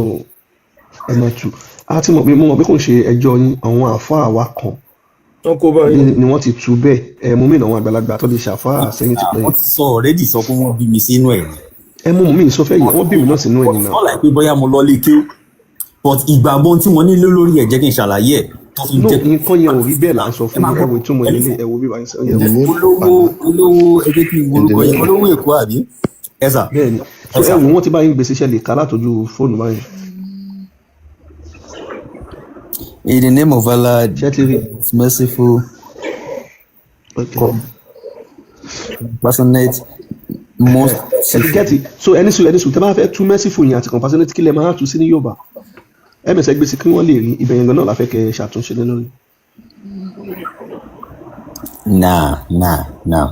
ẹ máa tù á ti mọ̀ pé mo mọ̀ pé kò ń ṣe ẹjọ́ yín, àwọn àáfàá wa kan Wọn kó bá yín. ni wọ́n ti tu bẹ́ẹ̀. Ẹ mú mi náà, àwọn àgbàlagbà tó ti ṣàfáà sẹ́yìn ti pẹ́. Wọ́n ti sọ already, sọ pé wọ́n bí mi sínú ẹ̀ ni. Ẹ mú mi sọ fẹ́ yìí, wọ́n bí mi náà sínú ẹ̀ nìyẹn. Not like pé bóyá mo lọ lé kéwú, but ìgbàgbọ́ tí mo nílò lórí ẹ̀, jẹ́ kí n ṣàlàyé ẹ̀ tó fi No, jẹ́. nǹkan yẹn ò rí bẹ́ẹ̀ là ń sọ fún yín. Ẹ wo ìtumọ̀ ẹ̀ nílé, ẹ wo bí wàá sọ yẹn. In the name of Olówó, Allah, olówó, ẹ jẹ́ kí n in the worúkọ yẹn. name Olówó Èkó, àbí ẹ sà? Bẹ́ẹ̀ ni. So ẹ wo, wọ́n ti bá yín gbé síṣẹ́, lè ká látọjú fóònù báyìí. In the name of Allah, Ṣé ti rí? most merciful, Ok. compassionate, most Ẹ ti get. So ẹni sùn, ẹni sùn, tẹ bá fẹ́ tú merciful yẹn àti compassionate, kí lẹ máa tú sí ní Yorùbá? Ẹ mẹsẹ̀ gbèsè kí wọ́n lè rí ibẹ̀ yẹn gan náà la fẹ́ kẹ́ ẹ ṣàtúnṣe lé lórí. Nah, nah, nah,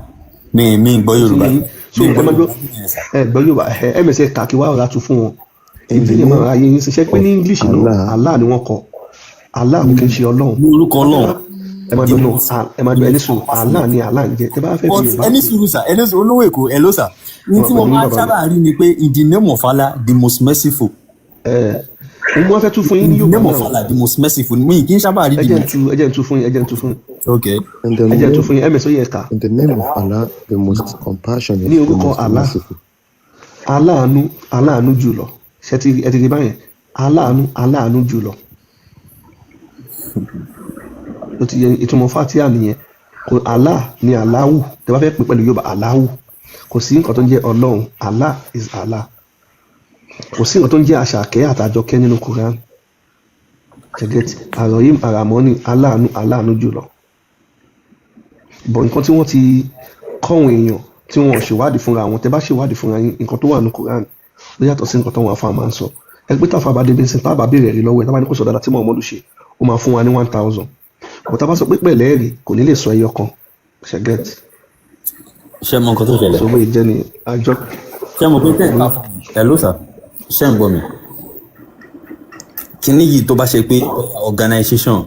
mi gbọ́ Ó ti Yorùbá. yé yín? So Mi ẹ gbọ́ máa gbọ́. Yorùbá yẹn sà. Ẹ gbọ́ Yorùbá, ẹ mẹsẹ̀ kà kí wàá rà tú fún wọn. In Ibi the yẹn máa name ra yé yín ṣiṣẹ́ pé of ní English náà, Allah, Allah ni wọ́n kọ. Allah kò kí ń ṣe Ọlọ́run. Ní orúkọ Ọlọ́run. Ẹ máa The gbọ́, no, most ẹ máa gbọ́, ẹni sùn, Allah ni Allah ń jẹ́ tẹ bá fẹ́ fi But Yorùbá ẹni pè. sùúrù sà, ẹni sùúrù, olówó Èkó, ẹ ló sà ní Wọn tí mo pẹ̀lú máa bàbá mi. sábà rí ni pé in the name of Allah, the most merciful. Ẹ mo wá fẹ́ tú fún yín ní In the Yorùbá name of náà. Allah, the most merciful, mi kì í sábà rí Ẹ the jẹ́ n tú, ẹ jẹ́ n tú fún yín, ẹ jẹ́ n tú fún yín. Ok. In the Ẹ jẹ́ n tú name fún yín, ẹ mẹsàn yẹ ká. in the name of Allah, the most compassionate, Ní the orúkọ most Allah, merciful. aláàánú, aláàánú jùlọ. Ṣé ti ẹ ti rí báyẹn? Aláàánú, aláàánú jùlọ, ló ti yẹ. Ìtumọ̀ fatia nìyẹn. Kò Allah ni Allahu, tẹ bá fẹ́ pè pẹ̀lú Yorùbá, Allahu. Kò sí nǹkan tó ń jẹ́ Ọlọ́run. Allah is Allah. Kò sí nǹkan tó ń jẹ́ Àṣàkẹ́ àtàjọkẹ́ nínú Quran. Ṣẹgẹtì Àròyìn Àràmọ́nì, aláàánú, aláàánú jùlọ. Bọ̀ nǹkan tí wọ́n ti kọ́wọn èèyàn tí wọ́n ò ṣèwádìí fúnra wọn, tẹ bá ṣèwádìí fúnra yín, nǹkan tó wà ní Quran ó yàtọ̀ sí nǹkan tó wọn afá máa ń sọ. Ẹ pé táfà bá débi nsìn, tábà béèrè ẹ̀rí lọ́wọ́ ẹ̀, tábà ní kò sọ dáadáa tí Muhammadu ṣe, ó máa fún wa ní 1,000. But tá a bá sọ pé pẹ̀lẹ́ ẹ̀rí, kò ní lè sọ ẹyọ kan, ṣe get? Ṣé mọ nǹkan tó ṣẹlẹ̀? So bóyá jẹ́ ni àjọ. Ṣé mo pé tẹ̀ ká fún mi? Hello sir, ṣé ń gbọ́ mi? Kíní yìí, tó bá ṣe pé organisation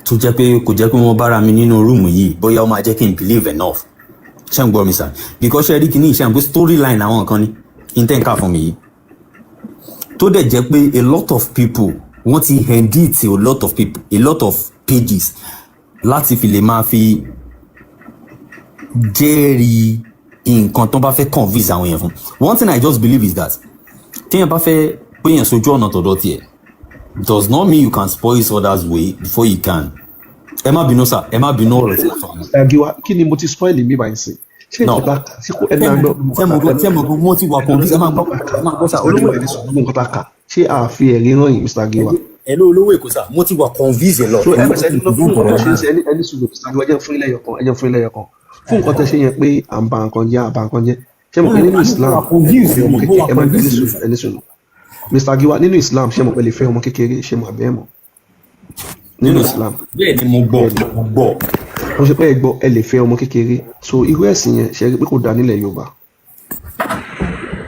tó jẹ́ pé kò jẹ́ pé wọ́n bára mi nínú room yìí, bóyá ó máa jẹ́ kí n believe enough. Ṣé ń gbọ́ mi sir? Because ṣe rí kíní yìí, ṣe ń pé storyline àwọn nǹkan ni n tẹ́ ń kà fún mi yìí, tó dẹ̀ jẹ́ pé a lot of people wọ́n ti edit a lot of people, a lot of pages, láti fi lè máa fi jẹ́rìí nǹkan tó bá fẹ́ convince àwọn èèyàn fún. One thing I just believe is that téèyàn bá fẹ́ péyàn sójú ọ̀nà tọ̀dọ̀ tiẹ̀ does not mean you can spoil others way before you can. Ẹ má bínú sir, ẹ má bínú ọ̀rọ̀ tí mo sọ. Agiwa, kí ni mo ti spoil mi báyìí sí? Ṣé No. ìjọba ṣé kò ẹni àgbọ̀? Ṣé mo gbọ́, mo ti wà confused. Ẹ má gbọ́, ẹ má gbọ́ sir, olówó Olówó ẹni sọ gbogbo nǹkan tá a kà, ṣé àfi ẹ̀rí ràn yín, Mr. Giwa? Ẹ ló olówó Èkó sir, mo ti wà confused a lot. So ẹ ẹ fún nǹkan tó ṣe ń ṣe, ẹni sùúrù, Mr. Giwa, jẹ́ fún ilé ẹyọ kan, ẹ jẹ́ fún ilé ẹyọ kan fún nǹkan tẹ́ ṣe yẹn pé à ń ba nǹkan jẹ́, à ń ba nǹkan jẹ́. Ṣé mo pé nínú Islam ẹ lè fẹ́ ọmọ kékeré? Ẹ má, ẹni sùúrù, ẹni sùúrù, Mr. Giwa. Nínú Islam, ṣé mo pé lè fẹ́ ọmọ kékeré? Ṣé mo àbẹ́ mọ̀ nínú Islam? Bẹ́ẹ̀ ni, mo gbọ́, mo gbọ́. Wọ́n ṣe pé ẹ gbọ́, ẹ lè fẹ́ ọmọ kékeré. So irú ẹ̀sìn yẹn, ṣe rí pé kò dá nílẹ̀ Yorùbá?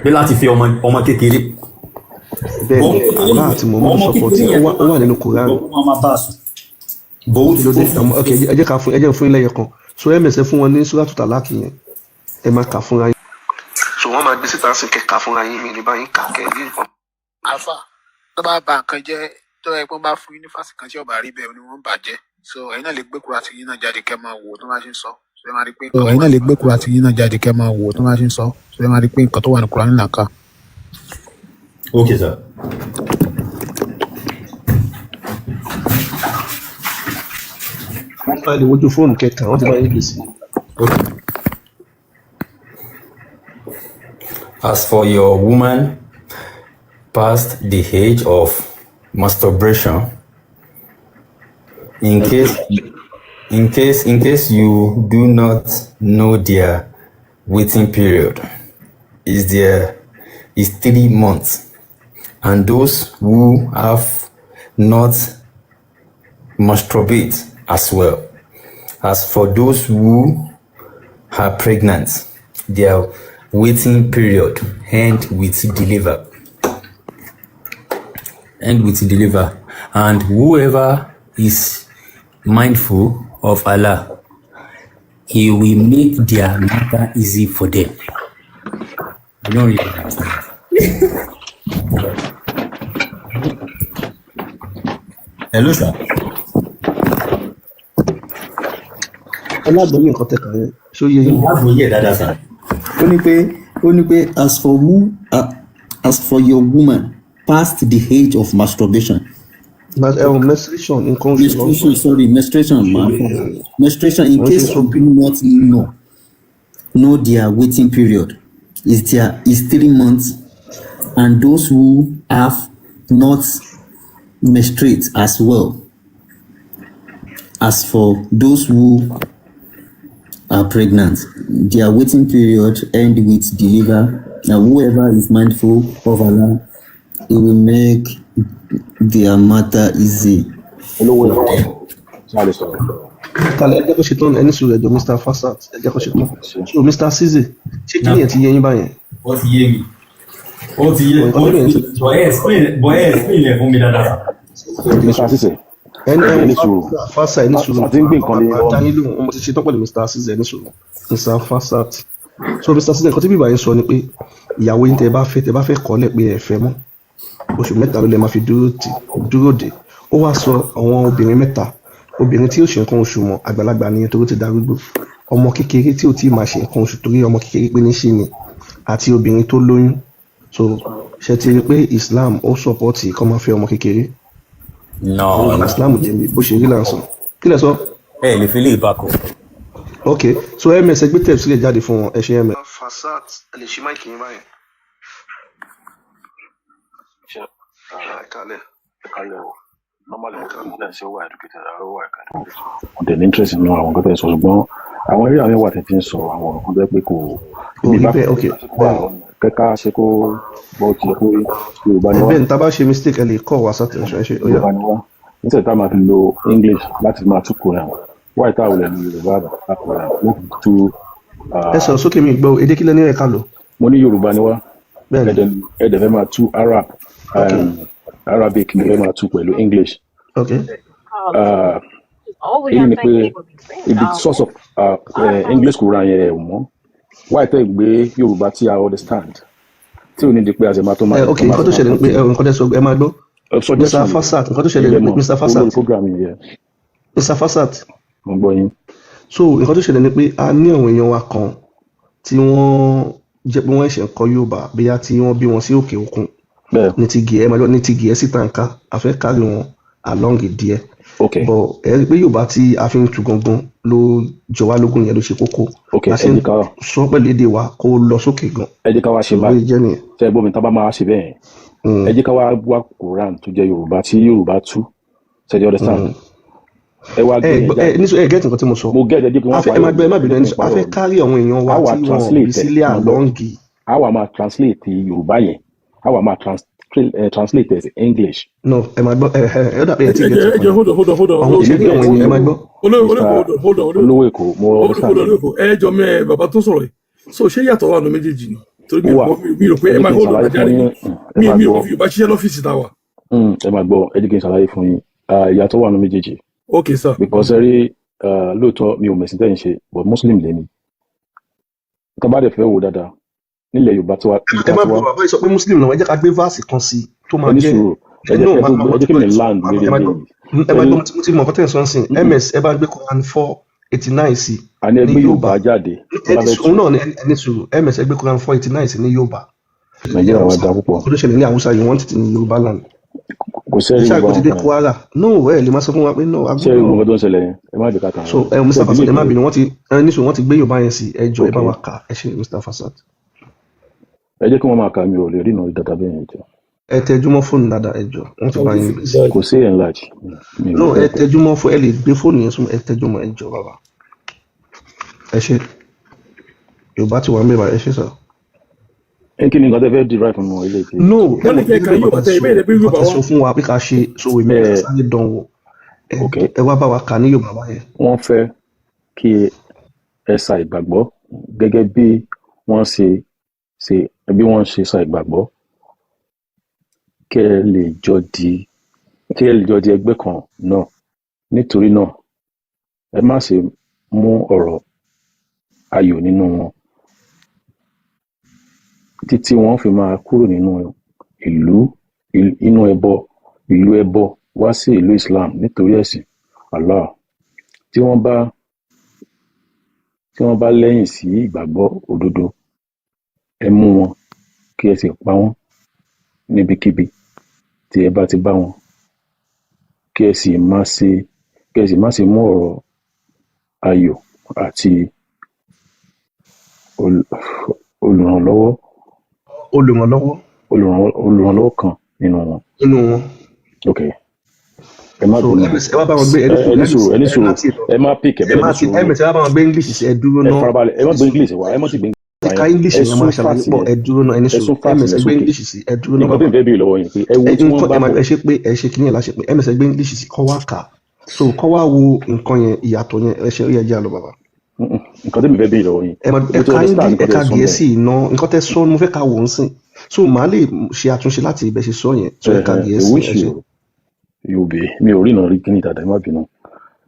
Pé láti fi ọmọ kékeré. Bẹ́ẹ̀ ni, Allah àti Muhammad support ẹ̀. Ó wà nínú Quran. Wọ́n máa bá a sùn. Bó Kí ló dé? Ok, ẹ jẹ́ ká fún, ẹ jẹ́ fún ilé ẹyọ kan. So ms, ẹ fún wọn ní Suratu Talaq yẹn, ẹ máa kà fúnra yín. So wọ́n máa gbé síta sí kẹ kà fúnra yín, mi ní báyìí kà kẹ́ rí nǹkan. Àfà tó bá ba nǹkan jẹ́, tó yẹ pé wọ́n bá fún yín ní fásitì kan tí ọba rí bẹ́ẹ̀ ni wọ́n ń bàjẹ́. So ẹ̀yin náà lè gbé kura tí yín náà jáde kẹ́ máa wò tó bá ṣe ń sọ. So ẹ máa rí pé nǹkan tó ẹ̀yin náà lè gbé kura tí yín náà jáde kẹ́ máa wò tó bá ṣe ń sọ. So ẹ máa rí pé nǹkan tó wà ní Kùránì là ń kà. Ok sir. Wọ́n bá lè wojú fóònù kẹkàn, wọ́n ti bá yín gbèsè. Okay. As for your woman past the age of masturbation, in case you do not know their waiting period is 3 months, and those who have not masturbate as well. As for those who are pregnant, their waiting period end with deliver. End with deliver. And whoever is mindful of Allah, He will make their matter easy for them. I don't really understand. Hello, sir. Alágbọ̀nyé nǹkan tẹ̀ka yẹn, ṣó yé yín? Àgbọ́yé dáadáa sir. Ó ní pé as for your woman past the age of masturbation. But ẹ̀hún menstruation, nǹkan oṣù ló ń sọ. Menstruation, sorry, menstruation, ma, menstruation, in Wọ́n ṣe case sọ you do not know their waiting period is 3 months, and those who have not menstruate as well. As for those who are pregnant, their waiting period end with deliver. Now whoever is mindful of Allah, He will make their matter easy Olówó for Èkó, them. ṣé a lè sọ̀rọ̀? Kalẹ̀, ẹ jẹ́ kó ṣe tán. Ẹni sùúrù, ẹjọ́ Mr. Fasat, ẹ jẹ́ kó ṣe tán. So Mr. Cisse, ṣé kí nìyẹn ti yé yín báyẹn? Ó ti yé mi. Ó ti yé. Nǹkan Ó tó ti lè yé. Bọ̀ ẹ explain ẹ̀ fún mi dáadáa sir. Mr. Cisse, ẹni ẹni ẹni sùúrù. Fasa, ẹni sùúrù. Àti ń gbé nǹkan lé Bàbá dá yín lóhùn, mo ti ṣe tán pẹ̀lú Mr. Cisse. Ẹni sùúrù, Mr. Fasat. So Mr. Cisse, nǹkan tí bíbá yín sọ ni pé ìyàwó yín tẹ bá fẹ́ kọ́lẹ̀ pé ẹ fẹ́ mọ́, oṣù 3 ló lè máa fi dúró dè. Ó wá sọ àwọn obìnrin mẹ́ta: obìnrin tí ó ṣe nǹkan oṣù mọ́, àgbàlagbà nìyẹn torí ó ti darúgbó; ọmọ kékeré tí ò tí ì máa ṣe nǹkan oṣù torí ọmọ kékeré pé ní ṣe ni; àti obìnrin tó lóyún. So ṣe ti rí i pé Islam ó support kó máa fẹ́ ọmọ kékeré? No, Àwọn no. Islam jẹ̀bi bó ṣe rí là ń sọ. Kí lẹ sọ? Ẹ lè fi lè bá kọ. Ok, so ms, ẹgbẹ́ tẹ̀ sílẹ̀ jáde fún wọn. Ẹ ṣe, ms. Fasat, ẹ lè ṣí mic yín báyìí. Ṣe Ẹ kálẹ̀. Ẹ kálẹ̀ o. Normally, mo kàn ń ṣe, ó wà educated, ó wà educated. Mo dẹ̀ ní interest nínú àwọn nǹkan tẹ̀ sọ, ṣùgbọ́n àwọn eré àwọn wà tẹ̀ ti ń sọ àwọn ọ̀rọ̀ kan tó jẹ́ pé kò Kò ibi rí bá bẹ́ẹ̀, ok, bẹ́ẹ̀ kẹ́ká ṣe kó bọ́ tilẹ̀ pé Yorùbá ni ẹ wá. Bẹ́ẹ̀ ni, tá a bá ṣe mistake, ẹ lè call wa attention. Ẹ ṣe, ó yá. Yorùbá ni wá. Nítorí tá a máa fi lo English láti máa tú Quran, why tá a wọlé lo Yorùbá Quran láti tú? Ẹ sọ̀rọ̀ sókè, mi gbọ́. Èdè kílẹ̀ ní ẹ̀ka lò? Mo ní Yorùbá ni wá. Bẹ́ẹ̀ ni. Ẹ dẹ̀ fẹ́ máa tú Arab, Ok. Arabic ni fẹ́ máa tú pẹ̀lú English. Ok. Èyí ni pé ibi source of English Quran yẹn ẹ̀ mọ́, why tẹ́ gbé Yorùbá tí a understand, tí ò ní di pé a ṣe máa tó máa Ẹ ok, nǹkan tó ṣẹlẹ̀ ni pé ẹ nǹkan tẹ́ sọ, ẹ máa gbọ́, Mr. Suggestion ni. Fasat, nǹkan tó ṣẹlẹ̀ ni Ilẹ̀ pé mọ̀ Mr. Fasat, olórí program yìí yẹ. Mr. Fasat. Mo gbọ́ yín. So nǹkan tó ṣẹlẹ̀ ni pé a ní àwọn èèyàn wa kan tí wọ́n jẹ́ pé wọ́n ṣẹ̀ ń kọ́ Yorùbá, bóyá tí wọ́n bí wọn sí òkè òkun. Bẹ́ẹ̀. Ní ti Gẹ̀ẹ́, máa gbọ́, ní ti Gẹ̀ẹ́sì tànká a fẹ́ kárí wọn along díẹ̀. Ok. But ẹ rí i pé Yorùbá tí a fi ń tu gangan ló jọ wá lógún, yẹn ló ṣe kókó. Ok. La Ẹ ṣe ń jẹ́ ká sọ pẹ̀lú èdè wa kó lọ sókè gan. Ẹ jẹ́ ká wá ṣe So bóyá báyìí. jẹ́ nìyẹn. Ṣe é gbọ́ mi? Tá a bá máa ṣe bẹ́ẹ̀, ẹ jẹ́ ká wá wá Quran tó jẹ́ Yorùbá tí Yorùbá tú. Ṣe you understand? Ẹ wá gbé Ẹ yẹn gbọ́ ẹ jáde. ní ẹ get nǹkan tí mo sọ. Mo get. Ẹ jẹ́ kí A wọ́n fẹ́, ẹ parí máa ọ̀rọ̀ gbọ́, ẹ má mi, ẹ bínú, jẹ́ ẹni kí n sọ a parí fẹ́ ọ̀rọ̀ mi. kárí àwọn èèyàn wa A wá tí wọ́n bí translate ẹ̀, sílé máa gbọ́, along. A wá máa translate Yorùbá yẹn, a wá máa translate ẹ̀ sí English. No, ẹ máa gbọ́, ẹ ẹ ẹ ó dà pé ẹ Ẹ ti jẹ́ get ẹ nǹkan jẹ́ yẹn. Hold on, hold on, hold on. Àwọn Èmi ṣe rí get àwọn èèyàn, ẹ yín máa o. gbọ́. Olóyè Mr. Olóyè, hold on, hold on, olóyè. Olówó Èkó, mo Hold understand on. yín. Olóyè Èkó, ẹ jọ mẹ bàbá tó sọ̀rọ̀ yìí. So ṣé yàtọ̀ wà nù méjèèjì ni? Torí Ó mi ò wà. gbọ́, mi rò pé Ẹ ẹ jẹ́ máa kí n hold on ṣàlàyé fún àjáre yín. Ẹ mi máa mi ò gbọ́. fi Yorùbá ṣiṣẹ́ lọ́fíìsì tá a wà. Ẹ máa gbọ́, ẹ jẹ́ kí n ṣàlàyé fún yín. Ah, ìyàtọ̀ wà nù méjèèjì. Ok sir. Because ẹ rí, lóòótọ́ mi ò mẹ̀sìn tẹ́ ń ṣe, but Muslim lèmi. Tá a bá dẹ̀ fẹ́ wò dáadáa nílẹ̀ Yorùbá tí wá ibi Ẹ tá a má ti bínú, wá. bàbá yìí sọ pé Muslim náà, ẹ jẹ́ ká gbé verse kan sí i tó Ẹ máa ní jẹ́ sùúrù, ẹ jẹ́ no kí ẹ máa tó máa gbé, gbọ́ ẹ jẹ́ tí kí mi land lórí ẹ máa gbọ́ eléyìí. Ẹ Ẹ máa rí gbọ́, mo ti mọ̀ nǹkan tẹ́ ẹ̀ sọ ń sìn. Ms, ẹ bá gbé Quran 489 sí Àní ẹ ní gbé Yorùbá. Yorùbá jáde tó bá Ẹni fẹ́ sùúrù tú. náà ni, ẹni sùúrù. Ms, ẹ gbé Quran 489 sí ní Yorùbá ní Nàìjíríà wa Haúsá. da púpọ̀. Nǹkan tó ṣẹlẹ̀ ní Haúsá, you want it in Yorùbá land. Kò Ẹ sẹ́rí ṣáà gbogbo kó ti àwọn dé nǹkan yẹn. Kwara, no, ẹ lè má sọ fún wa pé no, a Sẹ́rí gbogbo gbọ́dọ̀. nǹkan tó ń ṣẹlẹ̀ yẹn, ẹ má jẹ́ ká tàn So wá. ẹ Ṣé Mr. ẹ Fasat, believe ẹ má pé bínú, wọ́n ti ẹ ní sùúrù, wọ́n ti gbé Yorùbá yẹn sí. Ẹ jọ̀ọ́, ẹ Ok. bá wa kà. Ẹ ṣe, Mr. Fasat. Ẹ jẹ́ kí wọ́n máa kà, mí ò lè rí ìnà dáadáa bẹ́ẹ̀ yẹn jọ. Ẹ tẹjúmọ́ fóònù dáadáa, ẹ jọ̀ọ́, wọ́n ti bá yín gbé sí. Kò sí enlarge, mi ò No, rí ẹ bẹ́ẹ̀. tẹjúmọ́ fóònù, ẹ lè gbé fóònù yẹn súnmọ́, ẹ tẹjúmọ́, ẹ jọ̀ọ́ bàbá. Ẹ ṣe, Yorùbá ti wà ń bẹ̀ báyìí. Ẹ ṣe sir. Ẹ kí ni nǹkan tẹ́ fẹ́ derive from ilé tí? No, ẹ Wọ́n ní mọ̀ kẹ́ ẹ gẹ́gẹ́ ka bí Yorùbá nǹkan tẹ tẹ́ sọ, ìbéèrè pé nǹkan Yorùbá tẹ́ wá. sọ fún wa pé ká ṣe, so èmi Ẹ ká sáré dán wò. Ẹ Ok. ẹ wá bá wa kà ní Yorùbá báyẹn. Wọ́n fẹ́ kí ẹ sa ìgbàgbọ́ gẹ́gẹ́ bí wọ́n ṣe bí wọ́n ṣe sa ìgbàgbọ́, kí ẹ lè jọ di ẹgbẹ́ kan náà. Nítorí náà, ẹ má ṣe mú ọ̀rọ̀ ayò nínú wọn títí wọ́n fi máa kúrò nínú ìlú inú ẹbọ, ìlú ẹbọ wá sí ìlú Islam nítorí ẹ̀sìn Allah. Tí wọ́n bá lẹ́yìn sí ìgbàgbọ́ òdodo, ẹ mú wọn kí ẹ sì pa wọ́n níbikíbi tí ẹ bá ti bá wọn, kí ẹ sì má ṣe mú ọ̀rọ̀ ayò àti olùrànlọ́wọ́ Olùrànlọ́wọ́. Olùrànlọ́wọ́ kan nínú wọn. Nínú wọn. Ok, ẹ má So bínú. ms, ẹ wá bá wọn gbé Ẹ ẹ ní sùúrù, ẹ ní ẹ sùúrù. láti Ẹ má pick ẹ ẹ bẹ́ẹ̀, má ní ti sùúrù. Ms, ẹ wá bá wọn gbé English sí, ẹ dúró Ẹ ná. farabalẹ̀, ẹ má gbé English wá, ẹ má ti gbé Ẹ English ka wá yẹn. English Ẹ yẹn sún máa ṣàlàyé fàtì pọ̀. yẹn. Ẹ dúró ná, ẹ ní Ẹ sùúrù. sún fàtì Ms, yẹn ẹ gbé sókè. English sí, ẹ dúró ná Nǹkan tó bàbá. ń fẹ́ bí lọ́wọ́ yẹn pé ẹ wo Ẹ tí wọ́n nǹkan bá ẹ máa bọ̀. ẹ ṣe pé ẹ ṣe kíní ẹ láṣẹ pé ms, ẹ gbé English sí, kọ́ wá kà, so kọ́ wá wo nǹkan yẹn, ìyàtọ̀ yẹn. Ẹ ṣe, ó yẹ jẹ́ àlọ́ bàbá. Nǹkan tó ń fẹ́ bí lọ́wọ́ yín, Ẹ máa mo ẹ ti ka understand English, ẹ nǹkan ka tẹ́ sọ bẹ́ẹ̀. Gẹ̀ẹ́sì iná, nǹkan tẹ́ sọ ni mo fẹ́ ká wò ó sìn, so màá lè ṣe àtúnṣe láti ibẹ̀ ṣe sọ yẹn. So ẹ ka I Gẹ̀ẹ́sì, wish ẹ ṣe. you be mi ò rí ìnà rí kíní dáadáa, ẹ má bínú.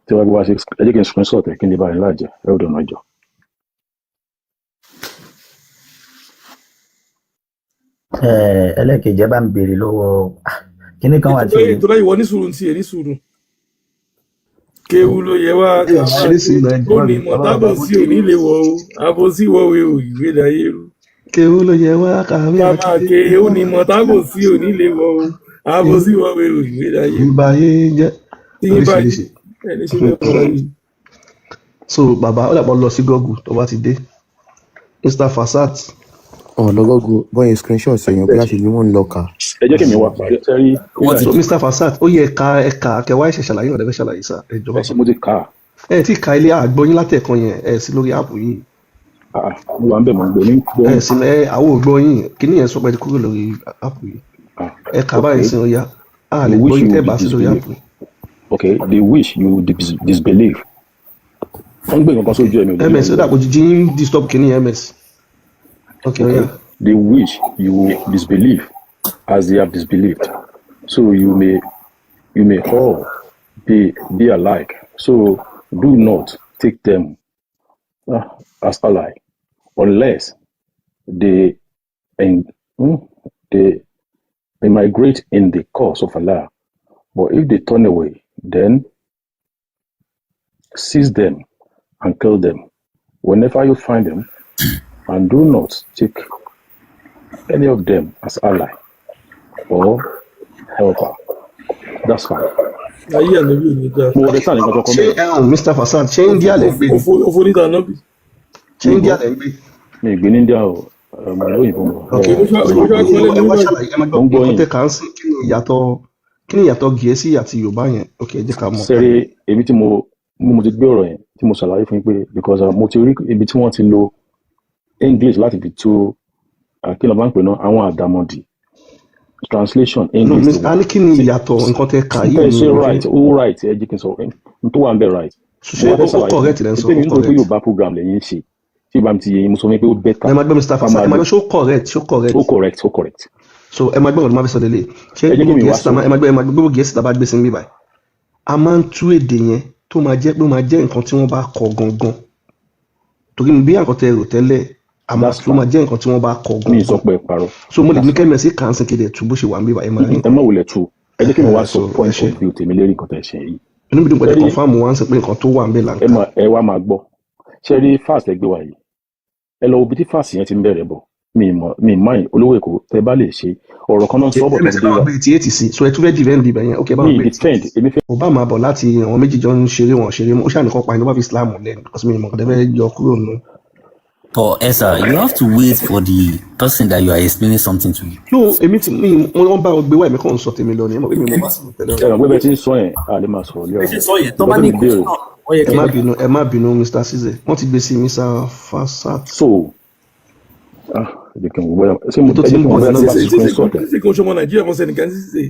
Tí wàá gbé wá ṣe, ẹ jẹ́ kí n screenshot ẹ kí n lè bá yín láàjẹ ẹ ó dọ̀nà ìjọ. Ẹlẹ́ẹ̀kejì, ẹ bá ń béèrè lọ́wọ́ kinní kan wà tí Ìtura ìwọ ní sùúrù, ti ẹ ní sùúrù. Kéwu ló yẹ wá Ẹ ká ṣe máa ní ké sùúrù náà, ẹ ó jọ̀ọ́ ní mi bàbá mọ̀tábọ̀ bàbá. sí òní lè wọ̀ o, àbòsí wọ̀wé o, ìwé láyé rú. Kéwú ló yẹ wá ká Ká máa máa ké. ké ó ní mọ̀tábọ̀ sí òní lè wọ̀ o, àbòsí wọ̀wé o, ìwé láyé rú. Ìbáyé jẹ́ Tí yín bá yí oríṣiríṣi. ẹni ṣe bẹ́ẹ̀ fọlá yìí. So bàbá, ó dàpọ̀ lọ sí Google tó bá ti dé, Mr. Fasat. Ọ̀ lọ́gọ́gọ́ bọ́yẹn screenshot èèyàn bí a ṣe ní wọ́n ń lọ kà. Ẹ jẹ́ kí mi wá parí ṣe rí. Wọ́n ti So Mr. Fasat, ó yẹ ẹ̀ka ẹ̀ka kẹwàá ẹ̀ṣẹ̀ ṣàlàyé ọ̀dẹ́fẹ́ ṣàlàyé sá, ẹ jọ̀ọ́ Ẹ ṣe bàbá. mo ti kà á. Ẹ tí ka ilé àgbọ̀yìn látẹ̀kan yẹn, ẹ sí lórí áàpù yìí. Ah, mo wà ń bẹ̀, mọ̀ ń gbọ́ ní gbọ́. Ẹ sì ẹ àwọn ògbọ́yìn kíní yẹn sọ pé ẹ ti kúrò lórí áàpù yìí. Ah, Ẹ kà ok. báyìí sí, ó yá, a lè You gbọ́ wish yín you tẹ́ would bá be sí lórí disbelief. áàpù. Okay, they wish you disbelieve. Wọ́n gbé nǹkan kan sójú ẹ̀mí ò lè Ms, ó dà kó jíjí ń disturb kìíní. Ms, ok, ó Okay, yá. They wish you disbelieve as they have disbelieved, so you may all be alike. So do not take them as ally unless they emigrate in the cause of Allah. But if they turn away, then seize them and kill them whenever you find them, and do not take any of them as ally or helper. That's fine. Ayé ànábì ò ní dáa. Mo understand nǹkan tó kọ́ Ṣé bẹ́ẹ̀. ẹ̀hún, Mr Fasad, ṣé India lẹ ń gbé ni? Òfò níta ànábì. Ṣé India lẹ ń gbé? Mi ì gbé ní India o, ọmọ ìlú òyìnbó mo. Ok. Òyìnbó ṣáà kọ́ Ẹ lẹ́nu wá báyìí. ṣàlàyé, ẹ máa Mo gbọ́ ń gbọ́ nǹkan yín. tẹ kà ń sìn. Kí ni ìyàtọ̀ Gẹ̀ẹ́sì àti Yorùbá yẹn? Ok, ẹ jẹ́ ká mọ̀. Sẹ́rí èmi tí mo ti gbé ọ̀rọ̀ yẹn tí mo ṣàlàyé fún yín pé because mo ti rí ibi tí wọ́n ti lo English láti fi tú, kí ló máa ń pè náà, àwọn àdàmọ̀dì translation No, English ti Mr. wà. A ní kí ni ìyàtọ̀ nǹkan tẹ kà yìí Tẹ́ ẹ ní ṣe òfin? Right, ó right. Ẹ jẹ́ kí n sọ n tó wà ń bẹ̀, right. Ṣé Mo wá fẹ́ ó ṣàlàyé fún correct lẹ́ ń sọ? yín Ó pé mi nítorí pé correct. Yorùbá program lẹ́yìn ń ṣe tí ìbá mi ti yé yín, mo sọ fún yín pé ó better Ẹ máa gbọ́, Mr ká Fasad, máa ẹ máa lo gbọ́, ṣó correct? Ṣó correct? Ó correct, ó correct. So ẹ máa gbọ́ ọ̀rọ̀ tó máa fi sọ lélẹ̀. Ṣé Ẹ jẹ́ kí gbogbo mi wá Gẹ̀ẹ́sì tá sọ ẹ máa gbọ́, ẹ máa gbọ́, gbogbo Gẹ̀ẹ́sì tá a bá gbé sí níbí báyìí, a máa ń tú èdè yẹn tó máa jẹ́ pé ó máa jẹ́ nǹkan tí wọ́n bá kọ gangan, torí bí nǹkan tẹ rò tẹ́lẹ̀, a máa That's tó máa fine. jẹ́ nǹkan tí wọ́n bá kọ Mi ì sọ gangan. pé ẹ parọ́. So mo lè ní That's fine. kẹ́mi ẹ̀ sí kàǹsì kéde tú bó ṣe wà níbí báyìí, máa rí Ẹ má wulẹ̀ tú, ẹ jẹ́ kí mi wá nǹkan. sọ So ẹ point ṣe of view tèmi lérí nǹkan tẹ̀ ṣe yìí. Inú mi dùn pé ẹ Ṣẹ́rí confirm wá ń sọ pé nǹkan tó wà níbẹ̀ là ń ẹ kà. máa ẹ wá máa gbọ́. Ṣẹ́rí verse ẹ gbé wa yìí, ẹ lọ wo ibi tí verse yẹn ti ń bẹ̀rẹ̀ bọ̀. Mi ì mọ̀, mi ì máa olówó Èkó tẹ bá lè ṣe ọ̀rọ̀ kan náà ń sọ bọ̀ tó Ms fi dé bá wa wa. gbé 88 sí, so ẹ tún fẹ́ defend ibẹ̀ yẹn? Ok, bá wa Mi ì gbé defend, 88. èmi fẹ́ Kò bá máa bọ̀ láti àwọn méjì jọ ń ṣeré, wọn ṣeré, ó ṣàní kọ́ pa ẹni tó bá fi Islam lẹ́nu, because mi ì mọ̀ kọ́ tẹ́ fẹ́ yọ kúrò nù. But Esa, you have to wait for the person that you are explaining something to. No, èmi ti mi wọ́n bá wọn gbé wá, èmi kàn ń sọ tèmi lọ ni, ẹ mọ̀ pé mi mọ̀ bá sọ̀rọ̀ tẹ́lẹ̀. Ẹ mọ̀ pé bẹ́ẹ̀ tí ń sọ yẹn, a lè máa sọ̀rọ̀ léra Bẹ́ẹ̀ ṣe wọn. sọ yẹn, tó Nǹkan bá tó ní mi béèrè question, ó yẹ Ẹ kẹ́ má bínú, ẹ má bínú, Mr Cisse, wọ́n ti gbé sí Mr Fasat. So ah, ẹ jẹ́ kí n wò bóyá ṣé mo Tó ẹ ti jẹ́ ń kí n wò bọ̀ bóyá ní tí n bá ti Ṣíṣe screenshot ẹ̀. ṣíṣe kò ṣọmọ Nàìjíríà mọ Senegal ṣíṣe.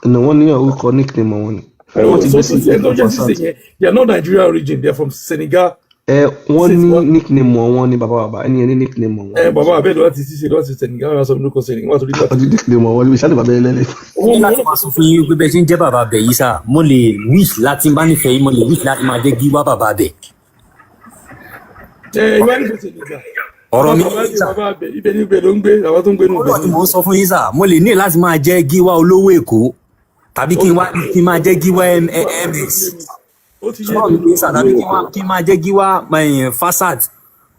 Ní wọ́n ní orúkọ nickname wọn ni Ẹ wọ́n ti So gbé sí ẹ tó Mr jẹ́ Fasat. ṣíṣe yẹn, they are not Nigeria origin, they are from Senegal. Ẹ wọ́n Ṣíṣe ní wa nickname wọn ní bàbá bàbá ẹni ẹni nickname wọn. Ẹ bàbá abẹ́ẹ̀ láti ṣíṣe láti Senegal, wọ́n sọ mi lórúkọ Senegal, wọ́n sọ nígbà Wọ́n ti nickname wọn ní sálẹ̀ bàbá ẹlẹ́lẹ́. owó Ní wọn láti máa sọ fún yín pé bẹ́ẹ̀ ṣe ń jẹ́ bàbá bẹ̀ yìí sá, mo lè wish láti bá nífẹ̀ẹ́ yín, mo lè wish láti máa jẹ́ gíwá bàbá bẹ̀. Ẹ ìwà nífẹ̀ẹ́ Senegal. Ọ̀rọ̀ mi bàbá yé sà. Bàbá abẹ ibẹ̀ ní ibẹ̀ ló ń gbé, bàbá tó ń gbé nù Ọ̀rọ̀ tí bẹ̀. mò ń sọ fún yín sà, mo lè ní láti máa jẹ́ gíwá olówó Èkó tàbí kí n wá kí n máa jẹ́ gíwá ms. Ó ti yé Sọ̀rọ̀ mi. mi yé sà, tàbí kí n máa jẹ́ gíwá Fasat.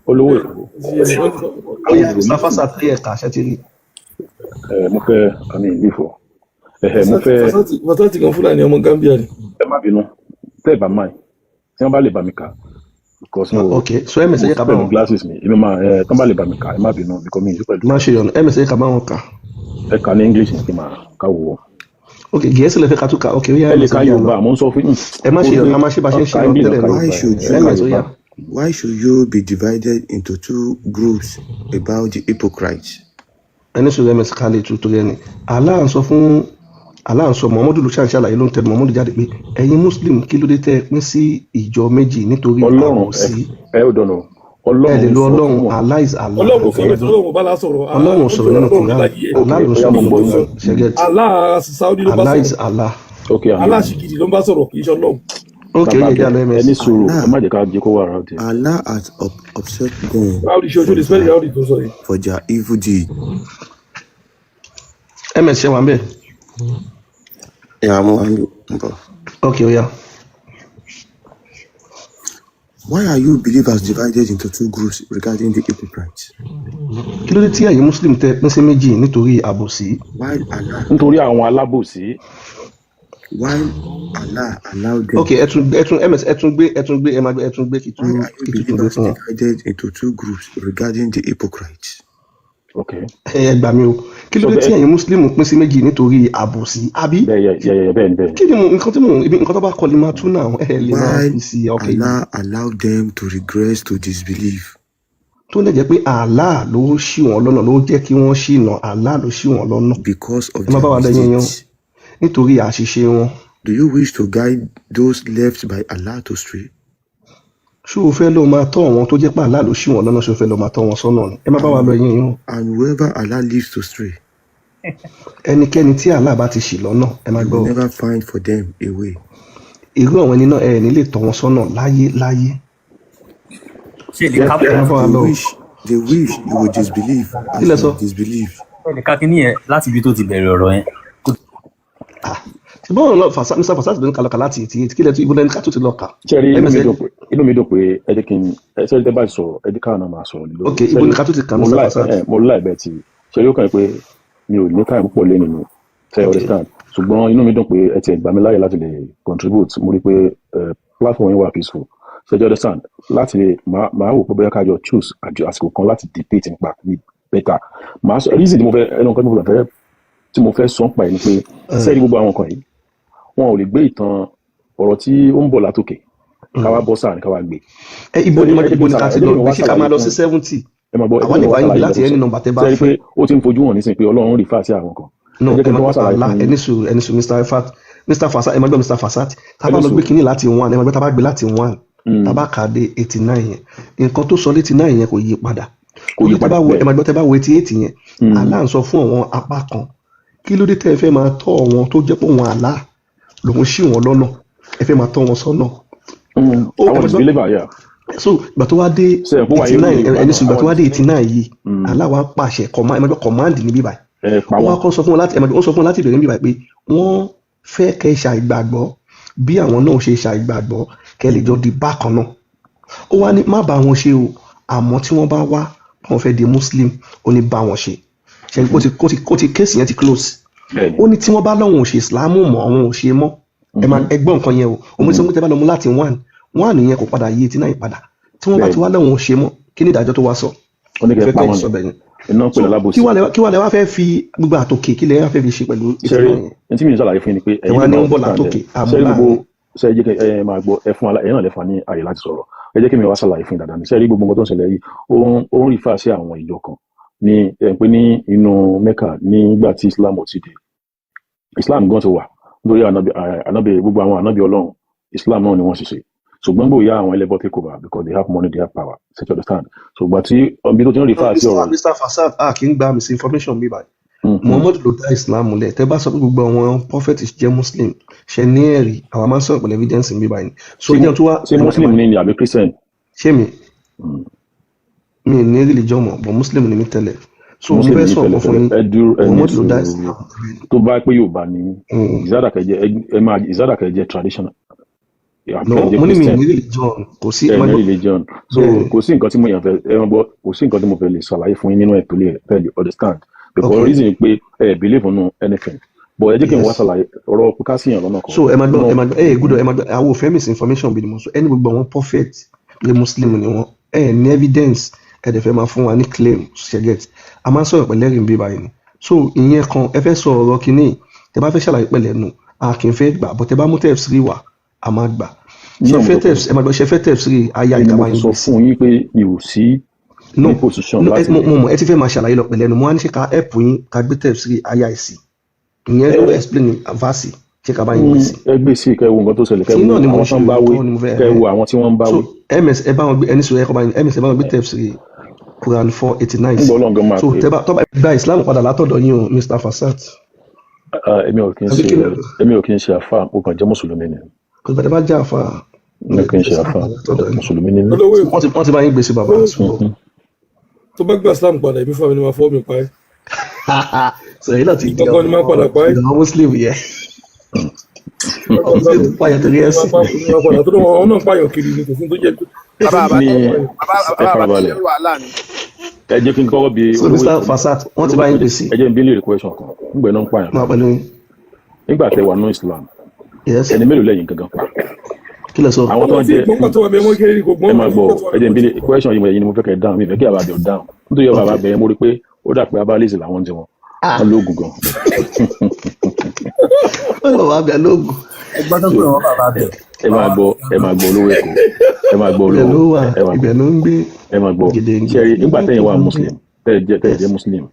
Olówó Èkó. Ó ti yé mi. Wọ́n ti sọ. Ó yá, Mr Fasat, ẹ kà ṣẹ́ ti rí. Ẹ mo fẹ́ àmì ìlífọ̀ ẹ mo fẹ́. Fasati kan Fúlàní ọmọ Gambia ni. Ẹ má bínú, tẹ́ ẹ bá máa tí wọ́n bá lè bá mi kà because mo Ok, so ms, ẹ mo jẹ́ ká bá pẹ̀lú wọn glasses mi, èmi máa ẹ tán bá lè bá mi kà, ẹ má bínú because mi ì sí pẹ̀lú. Má ṣe yọnu, ms, ẹ jẹ́ ká bá wọn kà. Ẹ kà ní English ní kí n máa ká wò ó. Ok, Gẹ̀ẹ́sì lè fẹ́ ká tún kà? Ok, ó yá. Ẹ lè Ms ka ẹ jẹ́ Yorùbá lọ. mo ń sọ fún yín. Ẹ má ṣe yọnu, a máa ṣe bá ṣe ń ṣe Ka lọ English, tẹ́lẹ̀ ka náà. Why Yorùbá, should ẹ ka Ms, ó Yorùbá. yá. Why should you be divided into two groups about the hypocrites? Ẹni sọ̀rọ̀, ms, ká lè tu torí ẹni Allah ń sọ fún, Allah ń sọ, Muhammadu ló ṣàǹṣàlàyé, ló ń tẹnu Muhammadu jáde pé ẹ̀yin Muslim, kí ló dé tẹ́ ẹ pín sí ìjọ méjì nítorí Ọlọ́run ẹ àbòsí? Ẹ ò dọ̀nà Ẹ lè Ọlọ́run lo sọ fún Ọlọ́run. wọn. Allah is Allah. Ọlọ́run Ok. sọ̀rọ̀, Ọlọ́run bá la sọ̀rọ̀. Ọlọ́run ò sọ̀rọ̀ nínú Ọlọ́run Quran. láyé ẹ̀. Ok. Allah ló Ó yá, sọ̀rọ̀ mo nínú gbọ́ yín. Quran, ṣẹ́gẹ́tì. Allah Saudi ló bá Allah is sọ̀rọ̀. Allah. Ok, àmì Allah ṣìgìdì ló ń bá sọ̀rọ̀, kì í ṣe Ọlọ́run. Ok, ó Bàbá yẹ bẹ jẹ́ àlọ́ ẹ ms. ní sùúrù, ẹ Allah má jẹ́ ká jẹ́ kó wà ráùdì. Allah has upset them Ráùdì ṣe ojú for lè spell their ráùdì tó sọ yìí. for their evil deed. Ms, ṣe wà ń bẹ̀? Yeah, I'm bọ̀. Ok, ó yá. Why are you believers divided into two groups regarding the hypocrites? Kí ló dé tí ẹ̀yin Muslim tẹ́ pín sí méjì nítorí àbòsí? While Allah Nítorí àwọn alábòsí. While Allah allowed them. Ok, ẹ tún ms, ẹ tún gbé, ẹ máa gbé, ẹ tún gbé kí Why tún are you kí tún tún gbé believers fún wọn. divided into two groups regarding the hypocrites? Ok. Ẹ gbà mí o, kí ló So dé tí bẹ́ẹ̀ ẹ̀yin Muslim pín sí méjì nítorí àbòsí, àbí? Bẹ́ẹ̀ yẹ yẹ yẹ, bẹ́ẹ̀ ni, bẹ́ẹ̀ ni. Kí ni mo nǹkan tí mo ibi nǹkan tó bá kọ lè máa tún náà, ẹ lè máa While fi sí. Ok. Allah allowed them to regress to disbelief. Tó lè jẹ́ pé Allah ló ṣì wọ́n lọ́nà, ló jẹ́ kí wọ́n ṣìnà, Allah ló ṣì wọ́n lọ́nà. Because of Ẹ má their bá wa lẹ́yìn yẹn o. mistakes. Nítorí àṣìṣe wọn. Do you wish to guide those left by Allah to stray? Ṣé o fẹ́ lọ máa tọ́ àwọn tó jẹ́ pé Allah ló ṣì wọ́n lọ́nà? Ṣé o fẹ́ lọ máa tọ́ wọn sọ́nà ni? Ẹ má bá wa lọ And, ẹ̀yìn yín o. and whoever Allah leaves to stray, Ẹnikẹ́ni tí Allah bá ti ṣì lọ́nà, ẹ má you gbọ́ will o, never find for them a way. Irú àwọn ẹni náà, ẹ ní lè tọ́ wọn sọ́nà láyé láyé. Ṣé lè ká Ẹ má bá wa They lọ o. wish, they wish you would disbelieve Kí as lẹ you sọ? have disbelieved. Ṣé lè ká kíní yẹn láti ibi tó ti bẹ̀rẹ̀ ọ̀rọ̀ yẹn? Ah, ṣùgbọ́n ọ̀rọ̀ lọ Mr. Fasat ló ń kalọ̀ kà láti 88. Kí lẹ tún, ibo lẹni ká tó ti lọ kà? Ṣẹ́rí, inú mi MSN. dùn pé, inú mi dùn pé ẹ jẹ́ kí n ẹ ṣẹ́rí, tẹ́ bá ti sọ̀rọ̀, ẹ jẹ́ káwọn náà máa sọ̀rọ̀ lé lórí. Ok, ibo Ṣẹ́rí, ni ká tó ti kà, mo Mr. láì Fasat? ẹ mo láì bẹ́ẹ̀ tí ṣẹ́rí, ó kàn pé mi ò ní time púpọ̀ lẹ́nu mi, ṣe Ok. understand? Ṣùgbọ́n inú mi dùn pé ẹ ti gbà mí láyè láti lè contribute. Mo rí pé platform yín wà peaceful, ṣe you understand? Láti lè máa wò pé bóyá ká jọ choose àjọ àsìkò kan láti debate nípa ní better. Màá sọ reason tí mo fẹ́, ẹnu nǹkan tí mo fẹ́ sọ nípa ẹ̀ ni pé, sẹ́ẹ̀rí, gbogbo àwọn nǹkan yìí, wọn ò lè gbé ìtàn ọ̀rọ̀ tí ó ń bọ̀ látòkè káwá bọ́ sáà ní káwá gbé. Ẹ ibo ni Sẹ́ẹ̀rí, ẹ jẹ́ kí ibo n ni ká ṣàlàyé, ti ẹ jẹ́ lọ kí n gbé? wá Ṣé ká ṣàlàyé máa lọ fún sí 70? Ẹ máa gbọ́, ẹ Àwa jẹ́ lè kí n wá bá yín gbé ṣàlàyé láti nǹkan tó any sọ. number tẹ́ bá Sẹ́ẹ̀rí pé fẹ́. ó ti ń fojú hàn nísìnyí pé Ọlọ́run refer sí àwọn kan. No. Ẹ jẹ́ kí Ẹ n máa tó wá gbọ́ ṣàlàyé Allah fún ẹni yín. sùúrù, ẹni sùúrù, Mr. Ifat, Mr. Fasat, ẹ máa gbọ́, Mr. Fasat, tá a Ẹni bá lọ gbé sùúrù. kínní láti 1, ẹ máa gbọ́, tá a bá gbé láti 1, tá a bá kà á dé 89 yẹn, nǹkan tó sọ létí 9 yẹn kò yí padà. Kò yí Torí tẹ́ padà bá wo, ẹ bẹ́ẹ̀. máa gbọ́, tẹ́ bá wo 88 yẹn, Allah ń sọ fún àwọn apá kan, kí ló dé tẹ́ ẹ fẹ́ máa tọ́ àwọn tó jẹ́ pé òun Allah lòun ṣì wọ́n lọ́nà, ẹ fẹ́ máa tọ́ wọn sọ́nà? Ó ẹ Àwọn máa gbọ́. disbeliever, yeah. So ìgbà tó wá dé Ṣe ẹ̀ pé wàá 89, yóò ẹni sùn, ìgbà tó àwọn wá dé 89 yìí, Allah wá pàṣẹ command, ẹ máa gbọ́, command níbí báyìí. Ẹ pa Ó wá wọ́n. kọ́ sọ fún wọn láti, ẹ máa gbọ́, ó sọ fún wọn láti ìbẹ̀rẹ̀ níbí báyìí pé wọ́n fẹ́ kẹ́ ṣàìgbàgbọ́ bí àwọn náà ṣe ṣàìgbàgbọ́, kẹ́ lè jọ di bákan náà. Ó wá ní má bá wọn ṣe o, àmọ́ tí wọ́n bá wá, wọ́n fẹ́ di Muslim, ó ní bá wọn ṣe. Ṣe kó ti case yẹn ti close. Bẹ́ẹ̀ni. Ó ní tí wọ́n bá lọ́wọ́n ò ṣe Ìsìlámù mọ́, àwọn ò ṣe mọ́. Ẹ máa ẹ gbọ́ nǹkan yẹn o. Òun ti sọ pé tẹ́ bá lọ mú láti 1, 1 yẹn kò padà yí 89 padà. Tí wọ́n bá ti Bẹ́ẹ̀ni. wá lọ́wọ́n ò ṣe mọ́, kí ni ìdájọ́ tó wá sọ? Ó ní Mo kẹ́ fẹ́ pa kẹ́ wọ́n sọ ni bẹ́ẹ̀ yẹn. iná ń pè So lálábòsí. kí wàá lẹ wá fẹ́ fi gbogbo àtòkè, kí lẹ wá fẹ́ fi ṣe pẹ̀lú Ṣẹ́rí, 89 yẹn? ní tí mi ń ṣàlàyé fún yín ni pé Ẹ ẹ̀yin wá lè ní máa ó ń bọ̀ understand ẹ̀. látòkè àmọ́ Ṣẹ́rí, gbogbo láàrin. ṣe jẹ́ kẹ́ ẹ máa gbọ́, ẹ fún wa, ẹ̀yin náà lè fún wa ní àyè láti sọ̀rọ̀. Ẹ jẹ́ kí mi wá ṣàlàyé fún yín dáadáa ní. Ṣẹ́rí, gbogbo nǹkan tó ń ṣẹlẹ̀ yìí, ó ń refer sí àwọn ìjọ kan ní ẹ̀ ń pé ní inú Mecca nígbà tí Islam ò ti dé. Islam gan ti wà nítorí ànábì, gbogbo àwọn ànábì Ọlọ́run, Islam náà ni wọ́n ṣiṣẹ́, ṣùgbọ́n gbòòyà àwọn ẹlẹ́bọ take over because they have money, they have power. Ṣe you understand? Ṣùgbọ́n tí ibi tó ti ń No, refer sí Mr. ọ̀rọ̀ yìí. Mr. Fasad, a kì í gba misinformation bí báyìí. Muhammad ló dá Islam múlẹ̀. Tẹ́ bá sọ pé gbogbo àwọn prophet jẹ́ Muslim, ṣe ní ẹ̀rí? Àwa máa ń sọ̀rọ̀ pẹ̀lú evidence bí báyìí. So Ṣé jẹun tó wá ṣé Muslim ni àbí Christian? Ṣé mi ní religion mọ̀, but Muslim ni mi tẹ́lẹ̀. So mo Muslim fẹ́ ní sọ̀rọ̀ kan fún tẹ́lẹ̀tẹ́lẹ̀. yín. Ẹ dúró, ẹ ní Muhammad ló dá sùúrù. Islam. Tó bá pé Yorùbá ní ìzádà kẹjẹ, ẹ máa ìzádà kẹjẹ traditional No, kẹjẹ mo ní mi Christian. ní religion, kò sí, ẹ Ẹ máa ní gbọ́. religion, so Bẹ́ẹ̀ni. kò sí nǹkan tí mo yàn fẹ́, ẹ máa gbọ́, kò sí nǹkan tí mo fẹ́ lè ṣàlàyé fún yín nínú ẹ̀ tó lè fẹ́ lè understand because reason ni pé ẹ believe nínú anything, but ẹ jẹ́ kí n wá ṣàlàyé ọ̀rọ̀ pé ká síyàn lọ́nà kan So ẹ máa gbọ́, nínú ẹ máa gbọ́, ẹ gbọ́dọ̀, ẹ máa gbọ́, àwọn ò fẹ́ misinformation bí ni mo sọ. Ẹni gbogbo àwọn prophet pé Muslim ni wọ́n, ẹ ní evidence, ẹ dẹ̀ fẹ́ máa fún wa ní claim. Ṣe get? A máa ń sọ̀rọ̀ pẹ̀lú ẹ̀rí bí báyìí ni. So ìyẹn kan, ẹ fẹ́ sọ ọ̀rọ̀ kínní, tẹ bá fẹ́ ṣàlàyé pẹ̀lẹ́ nu, a kì í fẹ́ gbà, but tẹ bá mú tafsir wá, a máa gbà. Ṣe Náà mo fẹ́ sọ fún tefs, ẹ máa gbọ́, ṣe fẹ́ tafsir aya ni ìkàwá mo ti yín sọ gbé sí? fún yín pé mi ò sí No, ní position no, ẹ láti mo lè mo mọ̀, ẹ ti fẹ́ máa ṣàlàyé lọ pẹ̀lẹ́ nu. Mo wá ní ṣe ká help yín, ká gbé tafsir aya ìsì, ìyẹn ló ẹ explain verse, ṣé ká bá yín gbé sí? Ẹ gbé sí, kẹ́ wo nǹkan tó ṣẹlẹ̀, kẹ́ Tí wo náà ni mo àwọn ń tó ṣe ń bá wí, kọ́ ni mo fẹ́ kẹ́ wo àwọn tí wọ́n ń bá So wí. Ms ẹ bá wọn gbé, ẹni sọ ẹ kọ́ bá yín, ms ẹ bá wọn gbé tafsir Quran 489 Nígbà sí. Ọlọ́run gan máa So pè tẹ bá tọ́ bá gba Islam padà látọ̀dọ̀ yín o, Mr. Fasat. Ah, èmi ò kí ń Àbí ṣe kí ni? Èmi ò kí ń ṣe àfà, mo kàn jẹ́ mùsùlùmí ni. Kò gbàdé bá jẹ́ àfa Mi ò kí ń ṣe Islam àfà, padà látọ̀dọ̀ yín. mùsùlùmí ni mí. Olówó Èkó. Wọ́n ti bá yín gbé sí, bàbá. Olówó So Èkó, tó bá gba Islam padà, èmi fún mi ni máa fọwọ́ mi pa ẹ́. So èyí náà ti di Ìgbọ̀ngàn ni máa padà pa ẹ́. ọ̀dọ̀ Muslim yẹ Tó bá gba Muslim Islam tó pààyàn torí máa ẹ̀sìn. pa máa padà tó wọn náà ń pààyàn kiri ni, kò sí tó jẹ́ tó Bàbá sí àbá Ní bàbá ẹ bàbá àbá farabalẹ̀, lórí wàhálà ni. Ẹ jẹ́ kí n kọ́kọ́ bi So olówó Mr. Èkó. Fasat, wọ́n ti Olówó bá yín Èkó, gbé sí. ẹ jẹ́ n bí léèrè question kan nígbà náà ń pààyàn. Máa pẹ̀lú yín. Nígbà tẹ́ wà nínú Islam, Yes. ẹni mélòó lẹ́yìn gangan pa? Kí lẹ sọ? Àwọn tó Ọmọ ń tí jẹ gbọ́ngbà tó wà mí, ọmọ kéré kò Ẹ gbọ́n máa gbọ́, gbọ́ngbà tó wà ẹ jẹ́ n mí. bí léèrè question yìí, ẹ̀yin ni mo fẹ́ kẹ́ dáhùn, mi ì fẹ́ kí àbá bẹ̀ ọ́ dáhùn nítorí Ok. bàbá bẹ̀, mo rí pé ó dà pé abálẹ́sì làwọn ti wọn wọn lóògùn gan. Wọ́n lọ wá bẹ̀ lóògùn. Ẹgbọ́n tó So pè wọ́n bàbá bẹ̀. Ẹ máa gbọ́, ẹ máa gbọ́, olówó Èkó, ẹ máa gbọ́. Ibẹ̀ Olówó, ló wà. Ẹ máa gbọ́. Ibẹ̀ ló ń gbé. Ẹ máa gbọ́. Gèdèǹgbè Ṣe rí, nígbà tẹ́yìn wà ló ń gbé. Muslim, tẹ́ ẹ jẹ́ Yes. Muslim.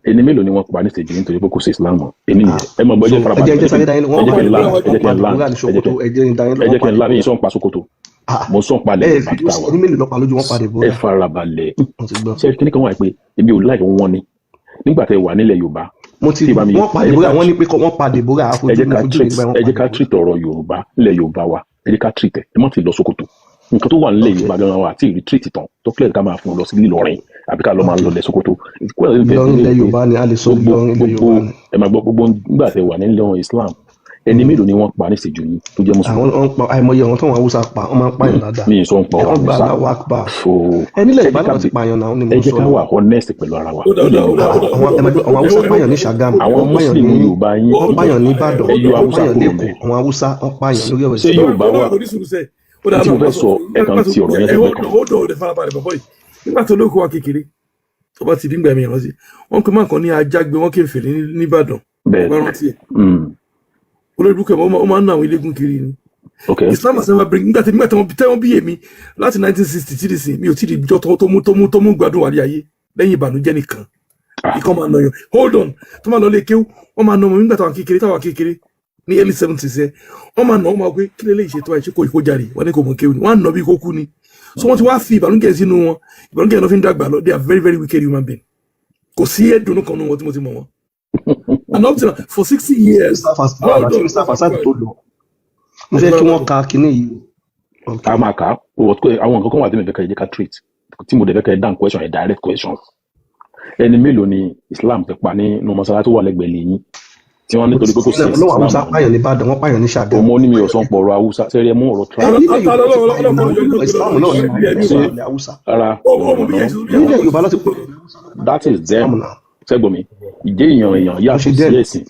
Ẹni mélòó ni wọ́n pa ní stage nítorí pé kò sí Islam mọ́? Ẹni Ah, yẹn, ẹ mọ̀ gbọ́, ẹ so jẹ́ ẹ jẹ́ farabalẹ̀, ẹ ẹ jẹ́ jẹ́ kí sáré dá yín ẹ wọ́n jẹ́ pa kí n land, wọ́n ẹ jẹ́ kí pa n land, Deborah ní ẹ jẹ́ kí Sokoto. Ẹ jẹ́ ń dá yín ẹ wọ́n jẹ́ pa kí n land. Deborah. Yín sọ̀ ń pa Sokoto, Ah, mo sọ̀ ń palẹ̀ ẹ Yorùbá fi tó ta wà. ẹni mélòó lọ pa lójú wọn pa Ẹ Deborah? farabalẹ̀. Mo ti gbọ́. Ṣé kíní kan wà pé èmi ò láì wọ́n ni nígbà tẹ wà nílẹ̀ Yorùbá Mo ti tí ìbá mi wọ́n pa ẹ jẹ́ Deborah, ká wọ́n ní pé wọ́n pa Deborah, ẹ àfojú jẹ́ mo ká fojú mi treat rí báyìí, wọ́n ẹ pa jẹ́ ká Deborah. treat ọ̀rọ̀ Yorùbá nílẹ̀ Yorùbá wa, ẹ jẹ́ ká treat ẹ má ti lọ Sokoto. Nǹkan tó wà nílẹ̀ Yorùbá gan wa àti ìrí treat tán tó clear, ká máa fún un lọ sí Ìlọrin àbí ká lọ máa lọ lẹ̀ Sokoto. Kó ẹ̀ tẹ̀ Ìlọrin ní ilẹ̀ pé Yorùbá ni a lè sọ, gbogbo Ìlọrin ilẹ̀ gbogbo Yorùbá ni. Ẹ máa gbọ́, gbogbo nígbà tẹ wà nílẹ̀ Islam, ẹni mélòó ni wọ́n pa ní ìṣèjú yín tó jẹ́ Àwọn mùsùlùmí? wọn pa àìmọye àwọn táwọn Haúsá pa, wọ́n máa ń pààyàn dáadáa. Mi ì sọ ń pa Ẹ ọ̀rọ̀ wọ́n gba Haúsá. Allahu Akbar. So Ẹ nílẹ̀ ẹ Yorùbá jẹ́ ká náà ti pààyàn náà ni ẹ mo jẹ́ sọ ká náà. wà honest pẹ̀lú ara wa Ó dà, ó nílẹ̀ dà, ó dà, Yorùbá. ó dà, ó Àwọn dà, ẹ máa gbọ́, àwọn ó Haúsá dà, pààyàn ní Ṣàgámù, Àwọn wọ́n pààyàn Muslim ní Yorùbá yín, wọ́n pààyàn ní Ìbàdàn, ẹ yọ wọ́n Haúsá pààyàn kúrò lẹ́kọ̀ọ́, ńbẹ̀. àwọn Haúsá wọ́n pààyàn lórí ọ̀rọ̀ Ṣé Islam. Yorùbá wà Ó ní sùúrù sẹ́, ó dà tí mo náà fẹ́ sọ, ẹ kàn ti ọ̀rọ̀ yẹn ẹ sẹ́gbẹ̀ẹ́ kan. Ó dọ̀, ó dẹ̀ farabalẹ̀ bọ̀bọ̀ yìí. Nígbà tó lóko wa kékeré, tó bá ti dín gbàmí ìrántí, wọ́n pe máa kan ní Ajágbe, wọ́n kéfèé nìbàdàn. Bẹ́ẹ̀. Bá rántí ẹ̀, olórí burúkú ẹ̀, ó máa ń ná àwọn ilégún kiri ni. Islam has never bring, nígbà tí wọ́n tẹ́wọ́n bí èmi láti 1960 tí sí, mi ò tí ì rí jọ́ tó mú gbádùn wálé ayé lẹ́yìn ìbànújẹ́ nìkan. Ikọ́ máa nàyàn, hold on, tó máa lọ lé kéwú, wọ́n máa nà ọmọ mi nígbà táwọn kékeré ní early 70s yẹn, wọ́n máa nà, wọ́n máa pé kí lè ṣe tó àìṣe kó ìkó jáde, wọ́n ní kò mọ̀ kéwú ni, wọ́n á nà bí kó kú ni. So wọ́n ti wá fi ìbànújẹ́ sínú wọn, ìbànújẹ́ náà fi ń dàgbà lọ. They are very very wicked human being. Kò sí ẹ̀dùnú kan nínú wọn tí mo ti mọ̀ wọn, and up to now for 60 years. Mr. Hold Àti on. Mr. Fasad tó lọ, mo fẹ́ kí wọ́n ka kinní yìí o. A máa kà á. Àwọn nǹkan kan wà tí mi fẹ́ kẹ́ ẹ jẹ́ ká treat, tí mo dẹ̀ fẹ́ kẹ́ ẹ dáhùn question ẹ, direct questions. Ẹni mélòó ni Islam ti pa nínú mọ́sálásí tó wà lẹ́gbẹ̀ẹ́ lẹ́yìn tí wọ́n nítorí pé kò sí ẹ̀sìn Ọlọ́wọ́ Islam Haúsá mọ́? pààyàn ní Ìbàdàn, wọ́n pààyàn ní Ṣàgámù. Ọmọ ní mi ò sọ ń pọ̀ ọ̀rọ̀ Haúsá sẹ́rí, ẹ mú ọ̀rọ̀ Ẹ tribe. nílẹ̀ Yorùbá ti pààyàn náà, Islam náà ní Ṣé ilẹ̀ Haúsá. ara Nílẹ̀ Yorùbá ló ti pààyàn That is them. Islam náà. Sẹ́gbọ̀n mi, ìjẹ́ èèyàn èèyàn Wọ́n ṣe yàtọ̀ sí dẹ́n ẹ̀sìn.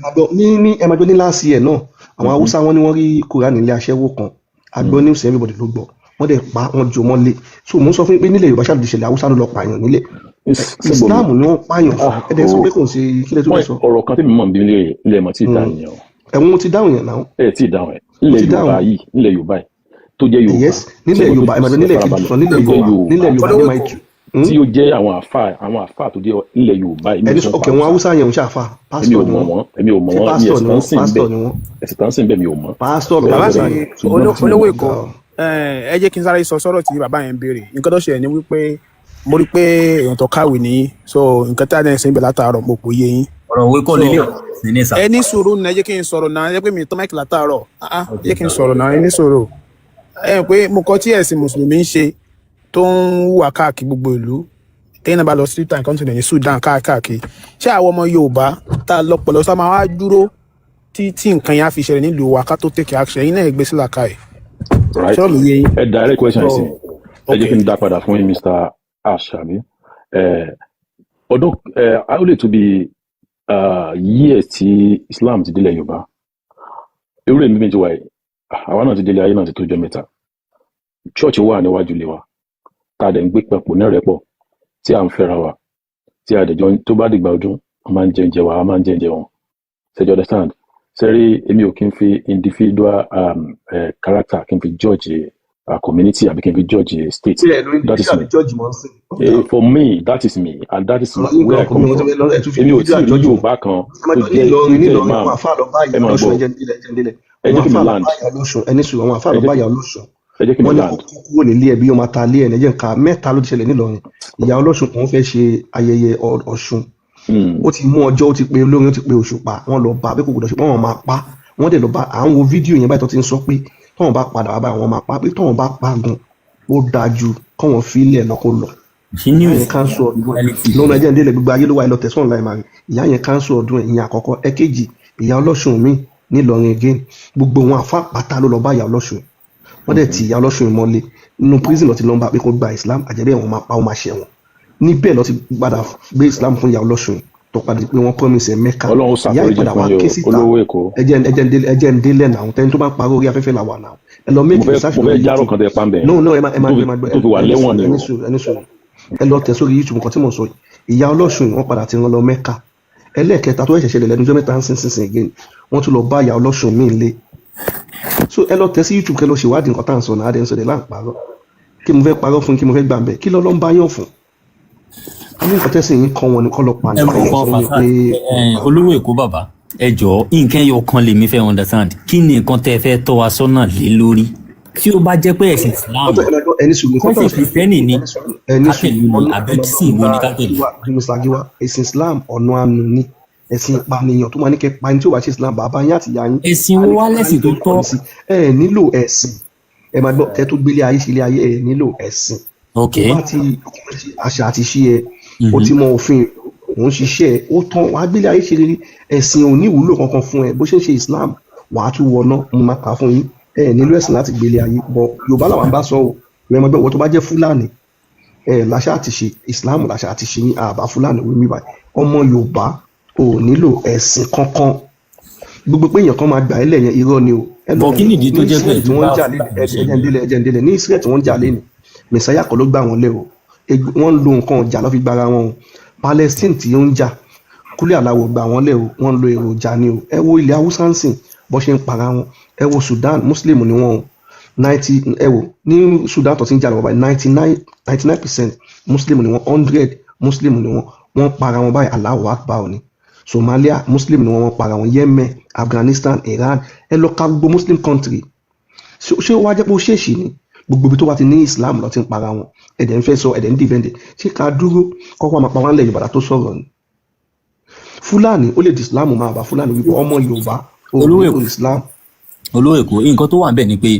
ní ẹ máa gbọ́, ní last year náà, àwọn Haúsá wọn ni wọ́n rí Quran nílé aṣẹ́wó kan. Agbọ́ news, everybody ló gbọ́. Wọ́n dẹ̀ pa wọ́n, jò mọ́lé. So mo ń sọ fún yín pé nílẹ̀ Yorùbá ṣáà ti ṣẹlẹ̀, Haúsá ló lọ pààyàn nílẹ̀. Sẹ́gbọ̀n Islam mi ni wọ́n pààyàn fún. Ẹ dẹ̀ sọ pé kò ń ṣe kílẹ̀ tó fẹ́ sọ. Ọ̀rọ̀ kan tí mi mọ̀ bí ilé mọ̀ tí ì dá nìyẹn o. Ẹ̀wọ̀n mo ti dáhùn yẹn náà. Ẹ tí ì dáhùn ẹ̀. Mo Nílẹ̀ ti Yorùbá dáhùn. yìí, nílẹ̀ Yorùbá yìí tó jẹ́ Yorùbá, Yes, nílẹ̀ sẹ́gbọ̀n tó Yorùbá, ẹ máa gbọ́, nílẹ̀ kejì farabalẹ̀ sọ nílẹ̀ tó jẹ́ Yorùbá, nílẹ̀ Yorùbá Yorùbá ní máa tù. tí ó jẹ́ àwọn àfáà tó jẹ́ nílẹ̀ Yorùbá yìí, mi ò Ẹni sọ sọ pa ok, àwọn Haúsá. Haúsá yẹn ń ṣàfà, Èmi ò pásítọ̀ ni mọ̀ wọ́n. wọ́n, èmi ò mọ̀ Ṣé wọ́n ní pásítọ̀ ẹ̀sìn ni tán wọ́n? sìn Pásítọ̀ bẹ́ẹ̀, ni wọ́n. ẹ̀sìn tán sìn bẹ́ẹ̀ mi ò mọ̀. Pásítọ̀ làwọn Bàbá Haúsá mi, yẹn. Ṣùgbọ́n tí mo olówó mọ̀ Èkó, ẹ jẹ́ kí n sáré sọ sọ́rọ̀ tí bàbá yẹn ń béèrè. Nǹkan tó ṣẹlẹ̀ ni wípé mo rí pé èèyàn tó kàwé ní, so nǹkan tí a dẹ̀ ń sìn bẹ̀ látàárọ̀, mo kò yé yín. Ọ̀rọ̀ òwe kọ́ So lélẹ̀, ọ̀rọ̀ sí ní sà. ẹ ní sùúrù náà, ẹ jẹ́ kí n sọ̀rọ̀ náà, ẹ jẹ́ pé mi tó máìkì látàárọ̀. Ah, ah, ẹ jẹ́ kí n sọ̀rọ̀ náà, ẹ ní sùúrù. Ẹ pé mo kọ́ tí ẹ̀sìn mùsùlùmí ń ṣe tó ń hùwà káàkiri gbogbo ìlú, téèyàn náà bá lọ sí time continent ní Sudan káàkiri. Ṣé àwọn ọmọ Yorùbá tá a lọ́pọlọ sá máa wá dúró tí tí nǹkan yẹn á fi ṣẹlẹ̀ nílùú wa ká tó take action? Yín náà gbé sílà káyì. Right. Ṣọ́ọ̀ mi yé yín? Ẹ direct question So sí, ẹ jẹ́ ok. kí n dá padà fún yín, Mr. Ash, àbí ẹ ọdún ẹ ó lè tó bí years tí Islam ti délẹ̀ Yorùbá. Irú èmi méjì wáyé, àwa náà ti délé ayé náà ti tó jọ mẹ́ta. Church wà níwájú ilé wa tá a dẹ̀ ń gbé papọ̀ ní rẹ́pọ̀, tí à ń fẹ́ra wa, tí a dẹ̀ jọ tó bá dìgbà ọdún, a máa ń jẹ oúnjẹ wa, a máa ń jẹ oúnjẹ wọn. Ṣe you understand? Sẹ́rí, èmi ò kí n fi individual character kí n fi judge community àbí kí n fi judge state. Tí ẹ lórí That is individual me. Judge mọ́ ń sìn. For me, that is me and that is Ọ̀rọ̀ yín where gan I kò mí come wọ́n from. tó fẹ́ lọ ẹ̀ tún fi Èmi ò tí individual ì rí judge mọ́. Yorùbá kan Ẹ máa tó gbọ́, jẹ́ tó nílọrin jẹ́ nílọrin, imam. àwọn àfáà lọ bá Ẹ ìyá máa ọlọ́sùn. gbọ́. Ẹjẹ ń délẹ̀, ẹjẹ ń délẹ̀. Ẹ Àwọn jẹ́ kí mi àfáà lọ land. bá ìyá ọlọ́sùn, ẹni sùn, àwọn àfáà Ẹ lọ jẹ́ bá ìyá ọlọ́sùn, ẹ jẹ́ kí mi wọ́n ní kó land. kó kúrò nílé ẹbí, ó máa ta ilé ẹ̀. Ẹ̀jẹ̀ nǹkan mẹ́ta ló ti ṣẹlẹ̀ nílọrin. Ìyá ọlọ́sùn kan fẹ́ ṣe ayẹyẹ Ọ̀ṣun, ó ti mú ọjọ́, ó ti pe olórin, ó ti pe Òṣùpá. Wọ́n lọ bá pé kò gbọdọ̀ ṣe, pé wọ́n máa pa. Wọ́n dẹ̀ lọ bá. À ń wo fídíò yẹn báyìí tó ti ń sọ pé tọ́wọ́n bá padà wá báyìí, wọ́n máa pa, pé tọ́wọ́n bá pa gan, ó dáa ju kọ́wọ́n fílẹ̀ lọ kó lọ. Ṣé Ìyá news yẹn cancel ọdún ẹ̀. Reality. Lọ́nà ẹjẹ́ ìdílé, gbogbo ayé ló wà, ẹ lọ tẹ̀sán online máa rí. Ìyá yẹn cancel ọdún ẹ̀. Ìyẹn àkọ́kọ́. Ẹ̀kejì, ìyá ọlọ́sùn mi nílọrin again, gbogbo wọn àfa pátá ló lọ bá ìyá ọlọ́sùn. Wọ́n dẹ̀ ti ìyá ọlọ́sùn mọ́lé nínú prison lọ ti lọ́nba pé kó gba Islam, àjẹbẹ́ wọn máa pa, ó máa ṣẹ̀wọ̀n. Níbẹ̀ lọ ti padà gbé Islam fún ìyá ọlọ́sùn, tó padà di pé wọ́n promise ẹ̀ Mẹ́ka. Ọlọ́run Ìyá yìí ṣàforíjì padà fún wá yín ké o, síta. olówó Èkó. Ẹjẹ́ ń délẹ̀ náà, tẹ́ni tó bá ń parọ́, orí afẹ́fẹ́ là wà náà. Ẹ lọ Mo make fẹ́ research mo fẹ́ lórí járọ̀ YouTube. kan tẹ pa ń bẹ̀ No, ẹ máa ẹ máa tó fi ẹ máa gbọ́. tó fi wà Ẹni lẹ́wọ̀n sùúrù, ni ẹni o. sùúrù, ẹni sùúrù. Ẹ lọ tẹ̀ sórí YouTube nǹkan tí mò ń sọ yìí. Ìyá ọlọ́sùn yìí, wọ́n padà ti rán lọ Mẹ́ka. Ẹlẹ́ẹ̀kẹta tó ṣẹ̀ṣẹ̀ ṣẹlẹ̀ lẹ́nu ọjọ́ mẹ́ta ń sin sin again, wọ́n tún lọ bá ìyá ọlọ́sùn míì lé. So ẹ lọ tẹ̀ sí YouTube, kẹ́ lọ ṣèwádìí nǹkan tá à ń sọ náà. Adé ń sọ dẹ̀ láǹparọ́. Kí mo fẹ́ parọ́ fún? Kí mo fẹ́ gbà ń bẹ̀? Kí lọ́lọ́ ń bá yàn fún? Ní nǹkan tẹ́sìn yín kọ́ wọn ni kọ́ lọ Ẹ pànìyàn. mọ̀ Ẹ nǹkan sọ fún mi Fasad, pé olówó Èkó bàbá, ẹ jọ̀ọ́, nǹkan ẹyọ kan lèmi fẹ́ understand. Kí ni nǹkan tẹ́ ẹ fẹ́ tọ́ wa sọ́nà lé lórí? Tí ó bá jẹ́ pé ẹ̀sìn Islam, ọtọ ẹ máa ẹni sùúrù, nǹkan tó kẹ́sìn ń sọ Kìrìsìtẹ́nì ni ẹni sùúrù, ẹni ká sùúrù. tẹ̀lé ni, Ọ̀nà àbẹ́sìn wo ni ká tẹ̀lé? Mr. Giwa, ẹ̀sìn Islam ọ̀nà àánú ni. Ẹ̀sìn ìpànìyàn tó máa ní kẹ́ pa ẹni tí ò bá ṣe Islam, bàbá yín àti ìyá yín Ẹ̀sìn á wo ní wá kẹ́ pa lẹ́sìn tó nítorí tọ́? kọ́ni sí. Ẹ ẹ nílò ẹ̀sìn. Ẹ máa gbọ́, kẹ́ tó gbélé ayé sílé ayé, ẹ nílò ẹ̀sìn. Ok. Tó bá ti àṣà àti ṣe ẹ, o ti mọ òfin, òun ṣiṣẹ́ ẹ, ó tán, wàá gbélé ayé ṣe rere. Ẹ̀sìn ò ní ìwúlò kankan fún ẹ. Bó ṣe ń ṣe Islam, wàá tún wọná. Mo máa kà á fún yín. Ẹ nílò ẹ̀sìn láti gbélé ayé. Bọ Yorùbá làwọn bá sọ o. Ẹ máa gbọ́, ìwọ tó bá jẹ́ Fúlàní, ẹ láṣà àti ṣe Islam, láṣà àti ṣe yín, àbá Fúlàní wí mí báyìí. Ọmọ Yorùbá ò nílò ẹ̀sìn kankan. Gbogbo pé èèyàn kan máa gbà ẹ́ lẹ̀ yẹn, irọ́ ni o. Ẹ lọ Bọ̀ kí nìdí ní tó jẹ́ pé Israel tí ẹ̀sìn wọ́n bá ń jà lé, Fúlàní ṣe ẹ̀jẹ̀ ń ni? délẹ̀, ẹ̀jẹ̀ ń délẹ̀, ní Israel tí wọ́n ń jà lé ni mẹ̀sáyà kọ́ ló gbà wọ́n lẹ̀ o. Wọ́n ń lo nǹkan ọjà lọ́ fi gbára wọn o. Palestine tí ó ń jà, kúlẹ̀ aláwọ̀ gbà wọ́n lẹ̀ o, wọ́n ń lo èròjà ni o. Ẹ wo ilẹ̀ Haúsá ń sìn bọ́ ṣe ń para wọn. Ẹ wo Sudan, Muslim ni wọ́n o. 90, ẹ wo ní Sudan tó ti ń jà lọ́wọ́ báyìí, 99.99% Muslim ni wọ́n, 100 Muslim ni wọ́n, wọ́n para wọn báyìí, Allahu Akbar ni. Somalia, Muslim ni wọ́n, wọ́n para wọn. Yemen, Afghanistan, Iran, ẹ lọ ka gbogbo Muslim country. Ṣé ó wá jẹ́ pé ó ṣèṣì ni? Gbogbo ibi tó bá ti ní Islam lọ ti ń para wọn. Ẹ̀dẹ̀ ń fẹ́ sọ, ẹ̀dẹ̀ ń defend ẹ̀. Ṣé ká dúró kọ́kọ́ máa pa wọ́n lẹ̀ Yorùbá tó sọ̀rọ̀ ni? Fúlàní ó lè di Islam, máa bá Fúlàní wípé ọmọ Yorùbá ò Olówó nílò Èkó, Islam. olówó Èkó, nǹkan tó wà ń bẹ̀ ni pé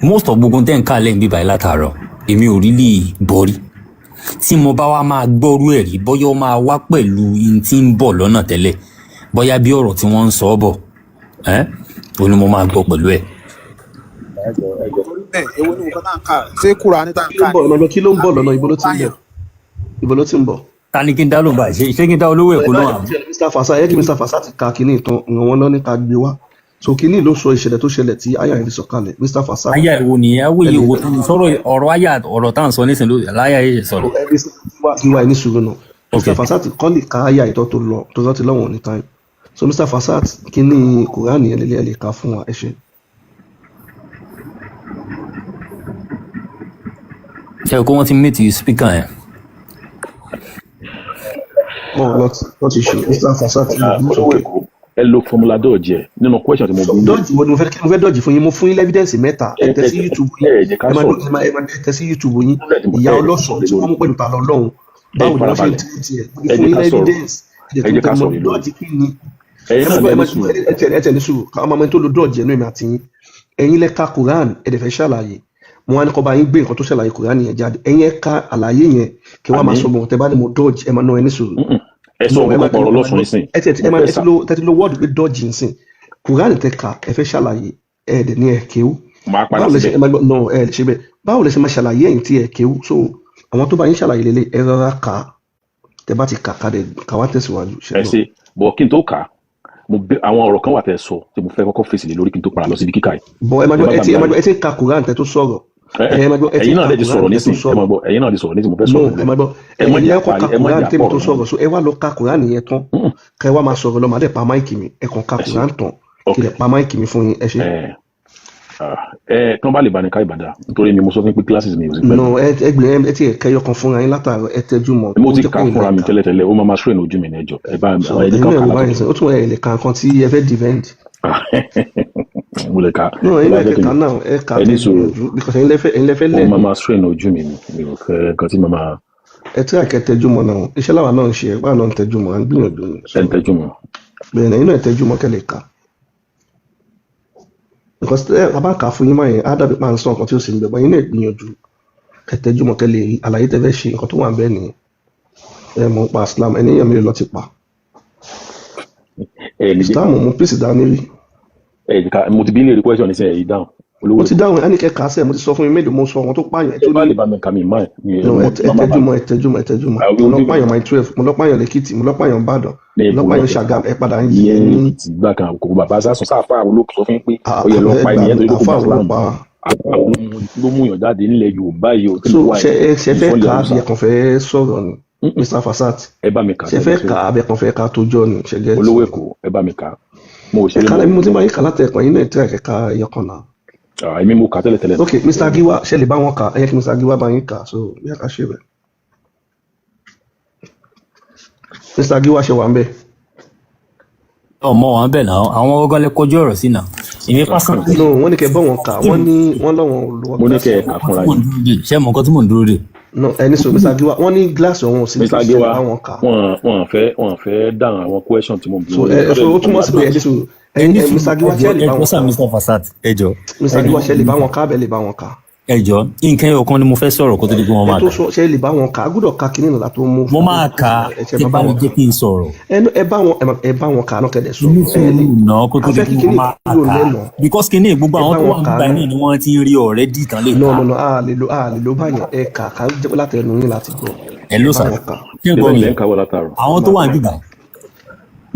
most of gbogbo tẹ́ ń kà lẹ́yìn bíbáyìí látàárọ̀, èmi ò rí lè borí. Tí mo bá wá máa gbọ́rú ẹ̀ rí, bóyá ó máa wá pẹ̀lú in tí ń bọ̀ lọ́nà tẹ́lẹ̀, bóyá bí ọ̀rọ̀ tí wọ́n ń sọ bọ̀, ẹ́ ò ní mo máa gbọ́ pẹ̀lú ẹ̀. Torí bẹ́ẹ̀, èwo ni nǹkan tá à ń kà? Ṣé Kùránì tá à ń Kí ló kà ń bọ̀ ni? lọ́nà? Kí ló ń bọ̀ lọ́nà? Ibo ló ti ń bọ̀? Pààyàn. Ibo ló ti ń bọ̀? Ta ni kí n dá lóhùn báyìí? Ṣé kí n dá olówó Ẹ Èkó bá lóhùn àbí? Mr. Fasa, ẹ kí Mr. Fasa ti ka kinní ìtàn ìran wọn náà ní ká gbé wá. So kinní ló sọ ìṣẹ̀lẹ̀ tó ṣẹlẹ̀ tí àyà yẹn fi sọ̀kalẹ̀. Mr. Fasa, Àyà ìwo nìyẹn? ẹ Awòye lè òwò tó ń sọ̀rọ̀ ọ̀rọ̀ àyà, ọ̀rọ̀ tá à ń sọ nísìnyí láyà yìí sọ̀rọ̀. ẹ Mr. Giwa, ẹ ní sùúrù náà. Ok. Mr. Fasat kọ́ lè ka àyà ìtọ́ tó lọ tó lọ́ ti lọ́wọ́ ní time. So Mr. Fasat, kinní Kùránì yẹn lè ẹ lè ka fún wa, ẹ ṣe. Ṣe kó wọ́n ti mute speaker yẹn? Wọn lọ ti ṣe Mr. Fasat lè gbé Olówó sókè. Èkó, ẹ lo formula dọ́ọ̀jì ẹ nínú question tí mo bí yín. Dọ́ọ̀jì wo ni mo fẹ́, kí ni mo fẹ́ dọ́ọ̀jì fún yín? Mo fún yín lẹ́fídẹ́ǹsì mẹ́ta. Ẹ Ẹ tẹ ẹ sí YouTube yín. ẹ jẹ́ ká Ẹ máa sọ̀rọ̀. ẹ máa ẹ máa tẹ sí YouTube yín. Ẹ Ìyá jẹ́ ká ọlọ́sàn sọ̀rọ̀ tí wọ́n lórí. mú pẹ̀lú ta lọ́lọ́run. Ẹ Báwo ni wọ́n ṣe ń farabalẹ̀. tírìtì ẹ̀? Mo Ẹ fún jẹ́ yín ká sọ̀rọ̀. lẹ́fídẹ́ǹsì. Ẹ Ẹ dẹ̀ tún jẹ́ ká tẹnu mọ́ sọ̀rọ̀ lórí. dọ́ọ̀jì kí ni? Ẹ̀yin Ẹ náà máa gbọ́, lẹ ẹ ní máa sùúrù. ẹ tẹ ní sùúrù. Káwọn máa mọ ẹni tó lo dọ́ọ̀jì ẹnu èmi àti yín. Ẹ̀yin lẹ ka Quran, ẹ dẹ̀ fẹ́ ṣàlàyé. Mo wá ní kó bá yín gbé nǹkan tó ṣàlàyé Quran yẹn jáde. Ẹ̀yin ẹ ka àlàyé yẹn kí wọ́n máa Àní sọ bọ̀ tẹ bá ní mo dọ́ọ̀jì, ẹ máa ná ẹ ní sùúrù. ẹ sọ No, ẹ nǹkan máa kan ẹ pọ̀rọ̀ máa lọ́sùn gbọ́, nísìn. ẹ tẹ Mo ẹ máa fẹ́ ẹ ti sà. lo tẹ ti lo wọ́ọ̀dù pé dọ́ọ̀jì nsìn. Quran tẹ ka, ẹ fẹ́ ṣàlàyé, ẹ dẹ̀ ní ẹ kéwú. Màá padà Báwo lẹ ṣe síbẹ̀. ẹ máa gbọ́, no, ẹ lè ṣe bẹ́ẹ̀. Báwo lẹ ṣe máa ṣàlàyé ẹ̀yin tí ẹ kéwú? So àwọn tó bá yín ṣàlàyé lélẹ̀, ẹ rọra kà á. Tẹ bá ti kà ká dẹ̀ ká wá tẹ̀síwájú. Ṣe Ẹ gbọ́. ṣe bọ̀ kí n tó kà á, mo bẹ àwọn ọ̀rọ̀ kan wà tẹ́ sọ tí mo fẹ́ kọ́kọ́ fèsì lé lórí kí n tó padà lọ síbi kíkà yìí. Bọ̀ ẹ máa Ẹ gbọ́, má ẹ gbà ti mí ẹ máa láàyè. gbọ́, ẹ ti ń ka Quran tẹ tó sọ̀rọ̀. Ẹ Ẹ máa gbọ́, ẹ ti ẹ̀yin ń náà ka lè ti Quran sọ̀rọ̀ tẹ tó nísìn. Ẹ sọ̀rọ̀. máa gbọ́, ẹ̀yin náà lè sọ̀rọ̀ nísìn, mo fẹ́ No, sọ̀rọ̀ ẹ lórí. máa gbọ́, Ẹ má ẹ̀yin jẹ́ ẹ kọ́ àparí, ka ẹ má Quran jẹ́ tèmi tó àpọ̀rọ̀ mọ́. sọ̀rọ̀. So ẹ wá lọ ka Quran yẹn tán. Kẹ wá máa sọ̀rọ̀ lọ, màá dẹ̀ pa máìkì mi. Ẹ kàn ka Ẹ ṣe. Quran tán. Ok. Kí lẹ pa máìkì mi fún yín, ẹ ṣe. Ẹ ẹ tí wọ́n bá lè bá ní ká ìbàdà nítorí mi mo sọ fún yín pé classes mi ò sí pẹ̀lú No, mi. ẹ ẹ gbìyànjú, ẹ ti ẹ kẹyọ kan fúnra yín látàárọ̀, ẹ tẹjú mọ́. Mo Ó ti jẹ́ kà pé á ilẹ̀ fúnra mi kà. tẹ́lẹ̀tẹ́lẹ̀, ó máa ma strain ojú mi ní ẹjọ́. Ẹ bá So ẹ jẹ́ ẹ̀yin ká náà kà wò báyìí látòkè. sìn, ó tún ẹ lè ka nǹkan tí ẹ fẹ́ defend. Mo lè kà á. No, Ẹ ẹ̀yin bá náà jẹ́ ẹ kí kà n náà, ẹ kà ẹ ní kẹ sùúrù. gbìyànjú because ẹ̀yin lẹ fẹ́ Ó learn. máa ma strain ojú mi ni. Mi ò fẹ́ nǹkan tí màá máa Ẹ tí àkẹ́ tẹjú mọ́ náà. Iṣẹ́ làwa náà ń ṣe, báwa náà ń tẹjú mọ́, à ń gbìyànjú ni. ẹ So ń tẹ́jú mọ́. bẹ́ẹ̀ ni, ẹ̀yin náà ẹ tẹjú mọ́ kẹ́ lè kà. Because ẹ a bá kà á fún yín báyẹn, á dàbí pa ń sọ nǹkan tí ó sì ń bẹ̀, bọ́ ẹ̀yin náà gbìyànjú kẹ́ tẹjú mọ́ kẹ́ lè rí àlàyé tẹ́ fẹ́ ṣe, nǹkan tó wà ń bẹ́ẹ̀ nìyẹn. Ẹ mọ̀ ń pa Islam, ẹni èèyàn mélòó ló ti pa? Ẹ lè jẹ́ Islam ò mú peace dání rí. ẹ jẹ́ ká mo ti bí léèrè question nísìnyí, ẹ̀yin dáhùn. Olówó Mo ti Èkó. dáhùn, ẹ ní kẹ́ kà á sẹ́ẹ̀, mo ti sọ fún yín mélòó, mo sọ àwọn tó pààyàn, ẹ Ẹ tó bá ní lè bá mi kà mí máì mi no, mo ẹ má má bá tẹjú mọ́, ẹ tẹjú mọ́, ẹ tẹjú mọ́. àwọn Mo lọ ojú mi pààyàn Mile 12, mo lọ pààyàn lẹ́kìtì, mo lọ pààyàn Ìbàdàn, ní mo lọ ibo pààyàn lọ́kẹ́ Ṣàgámù, ẹ padà ń yí ìyẹn ẹ ní Èkìtì gbà kan kò bàbá sásùn sáfà àwọn ló sọ fún yín pé ó yẹ lọ ẹ pa gbà ẹnìyẹn mí, torí pé kò àfa gba wo ló Islam. pa? Àfáà wo ló mú yàn jáde nílẹ̀ Yorùbá yìí o tí So mo wà ṣe yìí ẹ ṣe fẹ́ ìfọ́lẹ̀ kà á bí Haúsá. ẹ kàn fẹ́ sọ̀rọ̀ ni Mr. Fasat? Ẹ bá mi kà Ṣe tẹ́lẹ̀ fẹ́ ṣe kà á bí ẹ kàn fẹ́ ká tó jọ ni, ṣe gẹ́tì Olówó ni? Èkó, ẹ bá mi kà. Mo ò Ẹ ṣeré kà mọ́. lẹ́mi, mo ti máa yín kà látẹ̀kọ̀, yín náà tíra kẹ̀ka ẹyọ kan náà. Èmi mo kà tẹ́lẹ̀ tẹ́lẹ̀. Ok, Mr. Giwa, ṣe lè bá wọn kà? Ẹ yẹ kí Mr. Giwa bá yín kà, so bí a kà ṣe bẹ̀. Mr. Giwa, ṣe wà ń bẹ̀? Ọmọ wa ń bẹ̀ náà, àwọn ọgọ́ lè kọjú ọ̀rọ̀ sí náà. Èmi personally, No, wọ́n ní kẹ́ bọ́ wọn kà, wọ́n ní wọ́n lọ́wọ́n ò lo Mo ní gíláàsì kẹ́ ẹ wọn. kà fúnra tí mò ń yín. dúró dè, ṣé mo nǹkan tí mò ń dúró dè? No, ẹni sọ Mr. Giwa, wọ́n ní gíláàsì ọ̀hún ò sí Mr. nítòsí, ẹ lè Giwa, bá wọn kà. wọn fẹ́ dáhùn àwọn question tí mo bí So wọn ẹ yẹn. so ó túmọ̀ sí pé ẹni sọ Ẹ ẹyin ní ẹ sùúrù, Mr. Giwa, ẹjọ ṣe lè bá ẹjọ wọn sir, kà? Mr. Fasat, ẹjọ Mr. ẹjọ Giwa, ṣe lè bá wọn kà, abẹ lè bá wọn kà? Ẹjọ, nǹkan ẹyọ kan ni mo fẹ́ sọ̀rọ̀ kó tó di pé wọ́n Ẹ máa tó kà. sọ, ṣe lè bá wọn kà? A gbọ́dọ̀ ka kinní náà tó mú Mo máa kà á, ẹ ṣe tí máa bá bá lè wọn jẹ́ kà. kí n sọ̀rọ̀. Ẹ bá wọn ẹ bá wọn kà náà kẹ́lẹ̀ Ní sọ̀rọ̀ ẹ lè sùúrù náà kó a tó di fẹ́ pé kí wọ́n kinní máa kúrò kà á, lẹ́nà. because kinní gbogbo Ẹ àwọn bá tó wọn wà kà nígbà náà. náà ni wọ́n ti ń rí already tán lè No, kà. no, no, a lè lo báyẹn. Ẹ kà ká jẹ́ láti ẹnu yín láti gbọ́. Ẹ Ẹ ló bá sà wọn kà. Ṣé ń Ṣé gbọ́ bẹ́ẹ̀ mi? lẹ́ ń kàwọ́ látàárọ̀? Àwọn tó Máa wà gbọ́. nígbà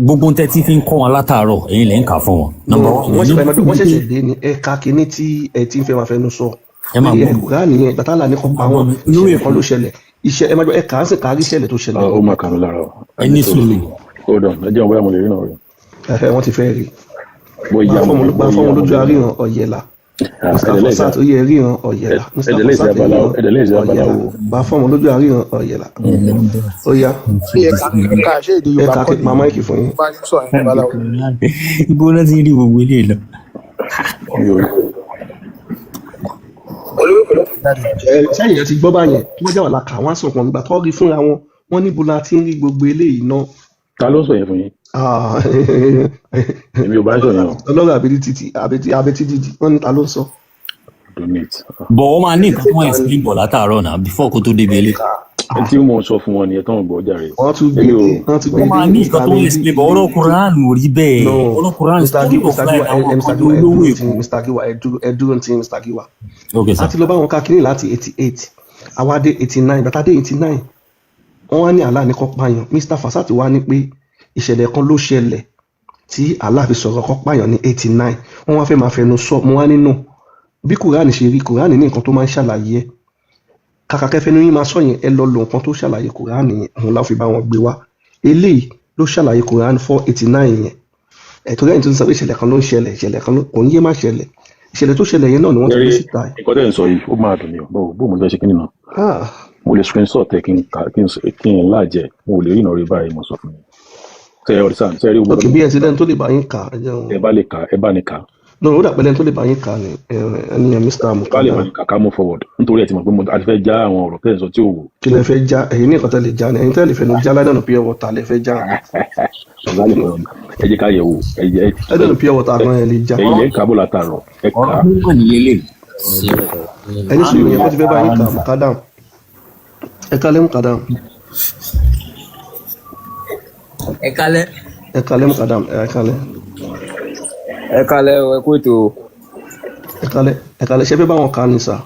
gbogbo tẹ́ tí fi ń kọ́ wọn látàárọ̀, ẹ̀yin lẹ́ ń kà fún wọn. No, Number one, wọ́n ṣe number two wọ́n ni pé ṣẹ̀ṣẹ̀ dé ni. Ẹ ka kinní tí ẹ ti ń fẹ́ máa fẹnu sọ ẹ máa pé gbọ́ ẹ mi, Kùránì yẹn gbàtà là ní kọ́ ẹ pa máa gbọ́ wọ́n, mi, olórí ìṣẹ̀lẹ̀ Èkó. kan ló ṣẹlẹ̀, iṣẹ́ ẹ máa gbọ́, ẹ kà á sì kárí ìṣẹ̀lẹ̀ tó ṣẹlẹ̀ Ó gangan. máa kà mí lára o. Ẹ Ẹ ní ní sùúrù. sùúrù. Hold on, ẹ jẹun bóyá mo lè rí náà rí. Ẹ̀hẹ́, wọ́n ti fẹ́ rí Bóyá bá mo fọ́ọ̀mù bá bóyá fọ́ọ̀mù mo lójú lè rí. àríyàn ọ̀yẹ̀là. Mr. Ẹ̀dẹ̀lẹ́ ìṣe Fasat, ó yẹ ríran ọ̀yẹ̀là. Mr. ẹ̀dẹ̀lẹ́ ìṣe Fasat, ẹ abala ríran ẹ̀dẹ̀lẹ́ ìṣe abala ọ̀yẹ̀là. wo. Bá fọ́ọ̀mù lójú àríyàn ọ̀yẹ̀là, ó yá. Ṣé ẹ kà, ẹ kà, ṣé èdè Ẹ Yorùbá kà kọ́ kí pa ni máìkì fún yín. bá yín sọ yẹn, babaláwo? Ibo náà ti ń rí gbogbo eléyìí lọ? Mi ò rí. Ẹ sẹ́yìn ẹ ti gbọ́ báyẹn tí wọ́n jáwọ́ la kà wọ́n á sọ̀kan nígbà tó rí fúnra wọn, wọ́n níbo la ti ń rí gbogbo eléyìí náà. Ta ló ń sọ yẹn fún yín? Ah, Èmi ò bá ń sọ yẹn o. Ọlọ́run àbí títí wọ́n ní ta ló ń sọ. Donate. Bọ̀ wọ́n máa ní nǹkan tí wọ́n explain bọ̀ látàárọ̀ náà before kó tó débi eléyìí. Ẹ tí mo sọ fún wọn nìyẹn tán gbọ́ jàre. Wọ́n tún gbé Èmi ò dé, wọ́n tún gbé Wọ́n dé. máa ní Mr. nǹkan tó ń Mendy explain bọ̀. Ọ̀rọ̀ Quran ò rí bẹ́ẹ̀. No, Ọ̀rọ̀ Quran Mr. story Giwa, of Mr. life Giwa, àwọn ẹ Mr. kan ní Giwa, ẹ olówó dúró tí Èkó. Mr. Giwa, ẹ dúró, ẹ dúró tí Mr. Giwa. Ok A sir. ti lọ bá wọn ka kínní láti 88, àwa dé 89. Bàtà dé 89, wọ́n wá ní Allah ní kó pààyàn. Mr. Fasat wá ní pé ìṣẹ̀lẹ̀ kan ló ṣẹlẹ̀ tí Allah fi sọ̀rọ̀ kó pààyàn ní 89. Wọ́n wá fẹ́ máa fẹnu sọ. Mo wá nínú bí Kùránì ṣe rí, Kùránì ní nǹkan tó máa ń ṣàlàyé ẹ̀. Kàkà kẹfẹnu yín máa sọ yẹn, ẹ lọ lo nǹkan tó ṣàlàyé Kùránì yẹn, òun la fi bá wọn gbé wá. Eléyìí ló ṣàlàyé Kùránì 489 yẹn. Ẹ̀tọ́ lẹ́yìn tó ń sọ pé ìṣẹ̀lẹ̀ kan ló ń ṣẹlẹ̀, ìṣẹ̀lẹ̀ kan ló kò ní yé má ṣẹlẹ̀, ìṣẹ̀lẹ̀ tó ṣẹlẹ̀ yẹn náà ni wọ́n ti Ṣé gbé rí síta ẹ̀. nǹkan tẹ́ ń sọ yìí, ó máa dùn mí o. Bó mo fẹ́ ṣe kí nìyẹn? Ah, Mo lè screenshot ẹ kí n kà kí n láàjẹ. Mo ò lè rí ìnáwó rí báyìí, mo sọ fún yín. Ṣé ẹ ọ̀rẹ́ sáà ṣe rí ok, gbogbo bí ẹ ti lẹ́nu tó lè bá yín kà, ẹ jẹun. Ẹ bá lè kà, ẹ bá ní kà. No, ó dà pé lẹ́nu tó lè bá yín kà ni ẹni yẹn, Mr. Ẹ bá lè Mukadam. bá ní kà, ká move forward. Nítorí ẹ ti mọ̀ pé mo a ti fẹ́ já àwọn ọ̀rọ̀ tẹ́ ẹ̀ ń sọ tí ò wò. Kí lẹ fẹ́ já? Ẹ̀yin ní nǹkan tẹ́ lè já ni ẹ̀yin tẹ́ lè fẹnu já ládàánù pure water lẹ fẹ́ já. Ọ̀gá lè fọ̀rọ̀, ẹ jẹ́ ká yẹ̀ wò. Ẹ jẹ́ Ládàánù pure water gan ẹ lè já. Ẹ̀yin lẹ́ ń kábọ̀ látàárọ̀. Ẹ kà Ọ̀rọ̀ á. mímọ̀ ní eléyìí. Ẹni sùúrù yẹn kó ti fẹ́ bá yín kà. Mukadam, ẹ kálẹ́ Mukadam. Ẹ kálẹ́. Ẹ kálẹ́ Mukadam, ẹ kálẹ́. Ẹ kálẹ́ o, ẹ kú ètò o. Ẹ kálẹ́, ẹ kálẹ́. Ṣé fẹ́ bá wọn kà ni sà?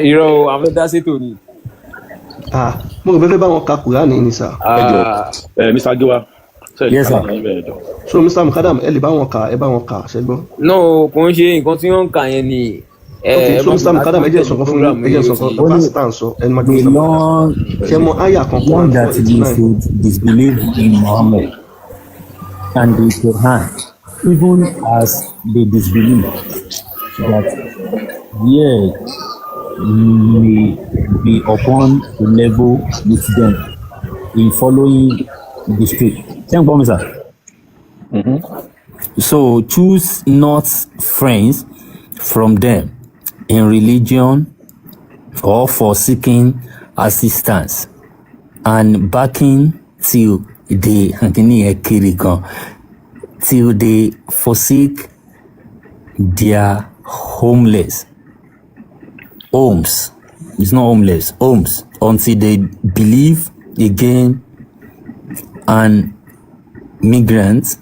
Irọ́ o, àwọn fẹ́ dá sétò ni. Ah, mo rò pé fẹ́ bá wọn ka Kùránì ni sà. Ẹ jọ Ah, ẹ Mr. Giwa ṣe ẹ lè Yes kà sir. láti yín bẹ́ẹ̀ jọ. So Mr. Mukadam, ẹ lè bá wọn kà, ẹ bá wọn kà, ṣẹ gbọ́? No, kò ń ṣe nǹkan tí wọ́n ń kà yẹn ni. Ẹ Ok, ẹ so má Mr. bínú, a ti Mukadam, máa ẹ ń jẹ́ tẹ̀lé sọ̀kan fún yín, program ẹ jẹ́ yìí ó sọ̀kan ti. Ó ní verse tá à ń sọ, ẹni máa gbé the Mr. Mukadam. long Ṣé mọ àyà kan long Quran that four they eighty nine should disbelieve in Muhammad and the Quran, even as they disbelieve that ye may be upon a level with them in following the street. Ṣé ń gbọ́ mi sir? So choose not friends from them in religion or for seeking assistance and backing till they kìíní yẹn kiri gan, till they forsake their homeless homes. It's not homeless homes, until they believe again and migrants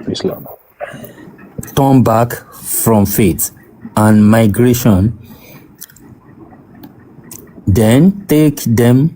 Islam. Turn back from faith and migration, then take them.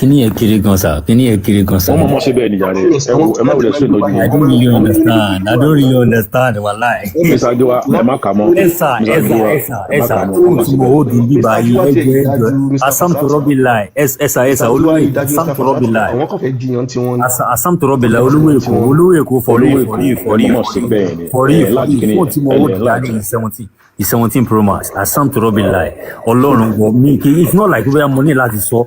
Kíní yẹn kiri gan sa, kíní yẹn kiri gan sa. Wọ́n mọ̀ mọ́ ṣe bẹ́ẹ̀ ni jàre. Ẹ wo, ẹ má wulẹ̀ sí ìtọ́jú I wọn. don't really understand. I don't really understand, wallahi. Mr. Giwa, ẹ má kà mọ́. Ẹsà Mr. ẹsà Giwa, ẹsà ẹ má ẹsà kà mọ́, ohun ẹ má tí ṣe mo bẹ́ẹ̀. hold ń bíbá Mr. yìí, Giwa ẹjọ tiẹ̀ ẹjọ dájú Mr. asam Fasat. to rọbìláì, ẹsà Mr. ẹsà Giwa olówó yìí Èkó, dájú asam Mr. to Fasat. rọbìláì. Àwọn kan fẹ́ jiyàn tí wọ́n ní. Asam to Wọ́n rọbìláì, fẹ́ olówó jiyàn tí Èkó, wọ́n ní. olówó Èkó, for Olówó real, Èkó, for real, ẹ for real, mọ̀ mọ̀ sí bẹ́ẹ̀ ni. for real, Ẹ for láti real. kíní Fóònù tí mo ẹ hold lẹ̀ dání láti. is 17 Pro Max. Asam to rọbìláì, Ọlọ́run wọ mi kì í, it's not like bóyá mo ní láti sọ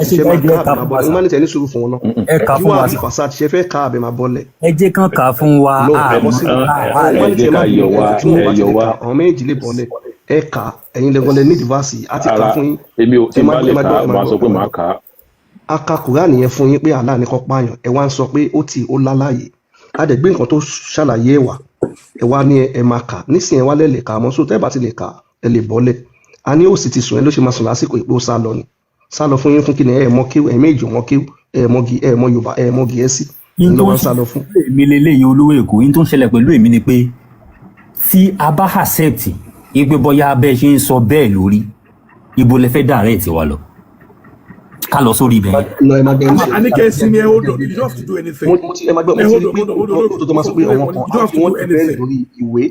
Ẹ ṣe ṣe máa ẹ jẹ́ ká ká àbẹ̀ máa fún wa bọ́lẹ̀ sà. humanity, ẹ ní sùúrù fún wọn náà. Ẹ kà fún Jíwá wa àbí sà. Fasad, ṣe fẹ́ ká àbẹ̀ máa bọ́lẹ̀? Ẹ jẹ́ kán kà á fún wa. No, kò Àmọ́ possible. Ẹ Humanity, jẹ́ ẹ ká má yọ bínú, wá, ẹ tí wọn ẹ bá ti yọ lè wá. kà, àwọn méjì lè bọ́lẹ̀. Ẹ kà á, ẹ̀yin lẹ́gbọ́n lẹ nídìí verse, á ti kà á Ara fún yín. èmi ò Ẹ tí n má bá gbọ́, lè ẹ má kà gbọ́, á, ẹ má màá gbọ́, sọ ẹ pé má màá gbọ́. kà á. A ka Kùránì yẹn fún yín pé Allah ní kó pààyàn, ẹ wá ń sọ pé ó tì ó láláyè. A dẹ̀ gbé nǹkan tó ṣàlàyé ẹ̀ wá, ẹ wá ní ẹ máa kà nísìnyí, ẹ wá lẹ́ lè kà á mọ́. So tẹ́ ẹ bá ti lè kà á, ẹ lè bọ́lẹ̀. A ní ó sì ti sùn, ẹ ló ṣe máa sùn lásìkò ìpé ó sá lọ ni. Sá lọ fún yín fún kíni? Ẹ mọ kéwú, ẹ méjì mọ kéwú, ẹ mọ gi, ẹ mọ Yorùbá, ẹ mọ Gẹ̀ẹ́sì, In ẹ̀yin tó ló ń máa ń sá lọ fún. ṣẹlẹ̀ èmi leléyìí, olówó Èkó, in tó ń ṣẹlẹ̀ pẹ̀lú èmi ni pé tí a bá accept ipe bóyá bẹ́ẹ̀ ṣe ń sọ bẹ́ẹ̀ lórí, ibo lẹ fẹ́ direct wa lọ, ká lọ sórí ibẹ̀ yẹn. Lọ, ẹ máa gbẹ A ní kẹ́ ẹ sinmi, ẹ hold on, you don't have to do anything. Mo ti, ẹ máa gbọ́, Ẹ mo ti hold rí on, pé hold on, hold on, òótọ́ tó máa sọ pé àwọn you kan don't have to wọ́n do depend anything. lórí ìwé,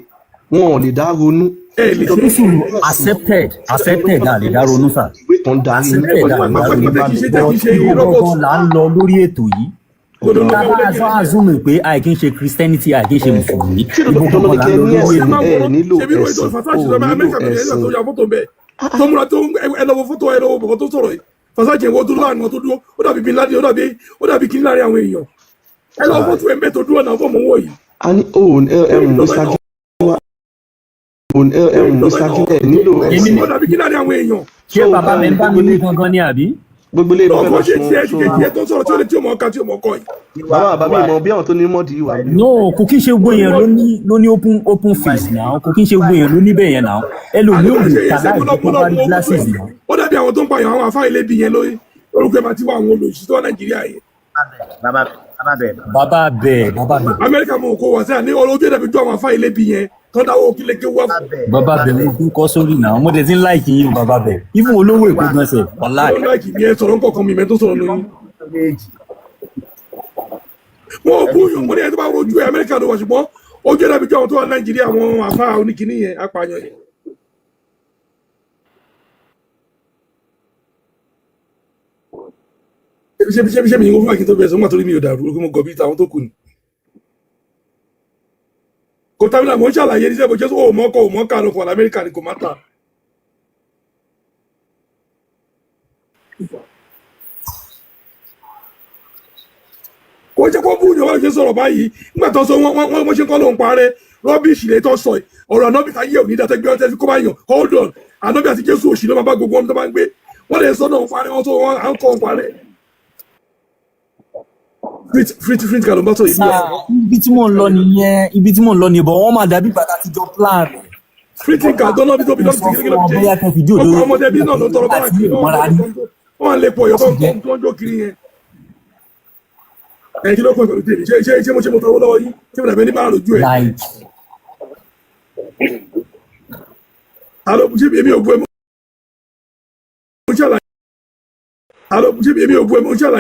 wọn ò lè dá ronú. Ẹ lè ṣe Ní sùúrù, accepted, accepted, a lè dá ronú sà. Ìwé kan darí ní Accepted, a lè dá ronú, Pàtàkì ṣe jẹ́ kí but n ṣe ibo robot. gangan là ń lọ lórí ètò yìí? Gbọdọ̀ Tá a lọ́wọ́ bá lẹ́yìn. assume pé àìkí ń ṣe Christianity, àìkí ń ṣe mùsùlùmí, Ṣé ibo dandan gangan ni là kẹ́ ń lọ ní lórí ẹ̀sìn? ètò? Ẹ nílò Ṣe bí ìròyìn tó ẹ̀sìn, Fasashi ò sọ nílò Amẹ́ríkà tó yẹ ẹ̀sìn. tó ya fọ́tò bẹ́ẹ̀ tó múra tó ẹ lọ́wọ́ fọ́tò, ẹ lọ́wọ́ bọ̀bọ̀ tó sọ̀rọ̀ yìí, Fasashi ìwọ tó láàrin wọn tó dúró, ó dàbí bin Laden, ó dàbí kíní láàrin àwọn èèyàn. Ẹ lọ́wọ́ fọ́tò ẹ̀ ń bẹ́ tó dúró náà fọ́ọ̀mù wọ̀ yìí. A ní o ẹ ẹ Mr. Giwa, ẹ ẹ Mr. Giwa, ẹ nílò Èmi ẹ̀sìn. ni Ó dàbí kíní láàrin àwọn èèyàn. Ṣé So bàbá mi ń bá mi gbogbo wí ilé gangan ni àbí? Gbogbo ilé Náà ìfẹ́ kò lọ ṣe sun tiẹ̀ sun kejì ẹ tó sọ̀rọ̀ tí ó lè tí ò mọ̀ ká tí ò mọ̀ kọ́ yìí. Bàbá bàbá mi mọ bí àwọn tó ní mọ́ọ̀dì wà bí o. No, kò kí n ṣe gbogbo èèyàn ló ní open face náà, kò kí n ṣe gbogbo èèyàn ló ní bẹ́ẹ̀ yẹn náà. Ẹlòmíì ò Àdúgbò lè ṣe kà yẹn ṣe láì mo lọ jẹ́ mo kó lọ bá rí mo glasses náà. Ó dàbí àwọn tó ń pààyàn, àwọn afá ilé bí yẹn lórí orúkọ ẹ̀ máa ti wá àwọn olòṣì tó wà Nàìjíríà yẹn. Bàbá, bàbá bẹ̀. Bàbá bẹ́ẹ̀, bàbá bẹ́ẹ̀. Amẹ́ríkà mọ̀ kó wá sí àní ojú ẹ̀dàbí ju àwọn afá ilé bí yẹn tó dáwọ́ kílẹ̀ kí wá fún. Bàbá bẹ́ẹ̀, mo kún kọ́ sórí náà, mo dẹ̀ ti ń láìkì yín o, bàbá bẹ́ẹ̀, even olówó Èkó gan sẹ̀, wàláì. Ọlọ́run láìkì mi, ẹ sọ̀rọ̀ nǹkan mi mẹ́ tó sọ̀rọ̀ lóyún. Wọn ò bú yàn, mo ní ẹ tó bá rojú ẹ, Amẹ́ríkà ló wà, ṣùgbọ́n ojú ẹ̀dàbí ju àwọn tó wà Nàìjíríà, àwọn afá oníkìní yẹn, apààyàn yẹn. Ṣé mi ní mo fún àkíntó bẹ̀rẹ̀ sọ́gbà torí mi ò dàrú, mo gọ̀ bí tàwọn tó kù ni. Kò tábìlà mò ń ṣàlàyé ní sẹ́bọ̀ jésù ò mọ́kọ̀ ò mọ́kà ló kọ̀ lamẹ́ríkà ni kò má ta. Kò jẹ́ kó búyàn wọ́n ṣe sọ̀rọ̀ báyìí nígbà tó sọ wọ́n wọ́n ṣe kọ́ ló ń parẹ́ rọ́bìṣì lè tó sọ yìí. Ọ̀rọ̀ ànábì táyé òní dàtẹ́ gbé ọtẹ́ fi kó bá yàn. Hold on, ànábì àti Jésù òṣì ló máa bá gbogbo ọmọ tó bá ń gbé wọ́n lè sọ náà ń parẹ́, wọ́n tó wọ́n à ń kọ́ ń parẹ́. Free kà ló ń bá sọ yìí. Sáà, ibi tí mò ń lọ nìyẹn, ibi tí mò ń lọ nìyẹn, bọ̀ wọ́n máa dàbí bàtà tíjọ plan rẹ̀. Free thinker tó náà bí tó bí Mo lọ́bì sọ tí fún kí ló wọn fi bóyá ṣe kẹ́ fìdí ọkọ̀ òdodo ọmọdé bí náà ló tọrọ bára àti kiri ìmọ̀ra rí. wọ́n lè pọ̀ ọ̀yọ́ tó ń jó kiri yẹn. Ẹ kí ló kọ́ pẹ̀lú tèmi? Ṣé mo ṣe mo tọrọ lọ́wọ́ yín? Ṣé mo dàbí ẹni bá lójú ẹ̀? Like Alo, ṣé èmi ò bu ẹ, mo ṣàlàyé. Alo, ṣé èmi ò bu ẹ, mo ṣàlàyé.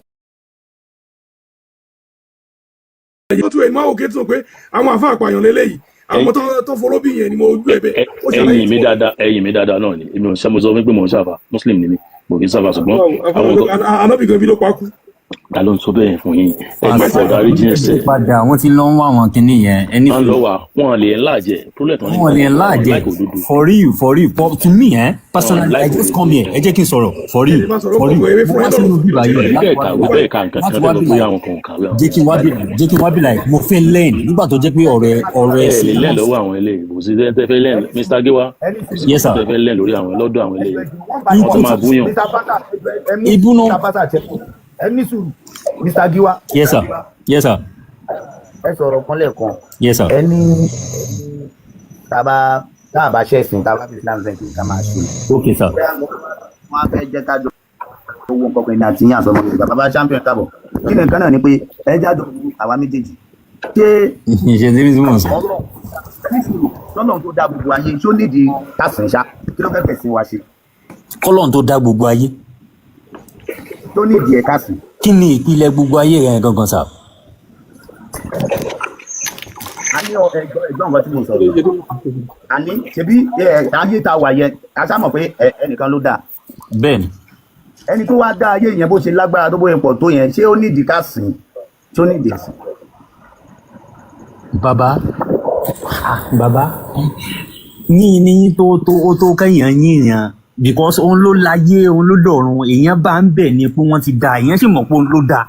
Ó tún ẹ̀ máa òkè tó pé àwọn àfa àpàyàn lélẹ́yìí, àwọn tó foró bí yẹn ni mo ojú ẹ bẹ́ẹ̀ ó ṣàlàyé. Ẹ̀yin mi dáadáa, ẹ̀yin mi dáadáa náà ni. Èmi ò ń ṣe, mo sọ fún pé mò ń ṣàfà, muslim ni mí, mo kì í ṣàfà, ṣùgbọ́n àwọn nǹkan Anábì gan ibi ló pa kú. Ta ló ń sọ bẹ́ẹ̀ fún yín? Ẹni kò dárí jìn ẹsẹ̀. Padà wọ́n ti lọ ń wá àwọn kinní yẹn ẹni. Wọ́n lọ wà, wọ́n lè ńláàjẹ problem tó ní. Wọ́n lè láàjẹ. Láìkò dúdú. For real, for real, for to me, eh, personally, I Like just come here, ẹ jẹ́ kí n sọ̀rọ̀, for real, for real, mo wá sínú bíbá yìí Ẹ̀yin láti bẹ́ẹ̀ wá kàwé bẹ́ẹ̀ ka nǹkan láti kan wá tẹ́lẹ̀ bí bóyá like àwọn kan ò kàwé àwọn. jẹ́ kí n wá bí, jẹ́ kí n wá bí like mo fẹ́ learn nígbà tó jẹ́ pé ọ̀rọ̀ Ẹ ẹ̀sìn lè lẹ́ẹ̀ lọ́wọ́ àwọn eléyìí, kò sí tẹ́ fẹ́ lẹ́ẹ̀, Mr. Giwa, kò sí Yes sir. tẹ́ fẹ́ lẹ́ẹ̀ lórí àwọn lọ́dọ̀ àwọn eléyìí, àwọn tó máa búyàn. Mr. Fata, ẹ mú Ibùnú. Mr. Fata ẹ ní sùúrù, Mr. Giwa. Yes sir, yes sir. Ẹ sọ̀rọ̀ kan lẹ́ẹ̀kan. Yes sir. Ẹ ní tá a bá ṣẹ̀sìn, tá a bá fi Islam fẹ́ kí ká máa ṣe. Okay sir. Bóyá wọ́n á fẹ́ jẹ́ ká jọ owó nǹkan kan ní àti yín àtọmọ Yorùbá. Bàbá champion, káàbọ̀. Kí ni nǹkan náà ni pé ẹ jáde àwa méjèèjì ṣé Ṣe tí mo sọ. Ọlọ́run tó dá gbogbo ayé, ṣó nídìí kásìn ṣá? Kí ló fẹ́ fẹ̀sìn wa ṣe? Kọ́lọ́n tó dá gbogbo ayé. Tó nídìí ẹ̀ kásìn. Kí ni ìpìlẹ̀ gbogbo ayé rẹ̀ gangan sir? A ní ẹ̀gbọ́n, nǹkan tí mo sọ, àní ṣebí ayé tá a wà yẹn, a sá mọ̀ pé ẹnìkan ló dá. Bẹ́ẹ̀ni. Ẹni tó wá dá ayé yẹn, bó ṣe lágbára tó, bóyá pọ̀ tó yẹn, ṣé ó nídìí ká sìn? Ṣé ó nídìí ẹ̀sìn? Bàbá, ah, bàbá ní tó ó tó kẹ́yìn yíyan, because òun ló láyé, òun ló dọ̀run, èèyàn bá ń bẹ̀ ni pé wọ́n ti da, èèyàn sì mọ̀ pé òun ló da.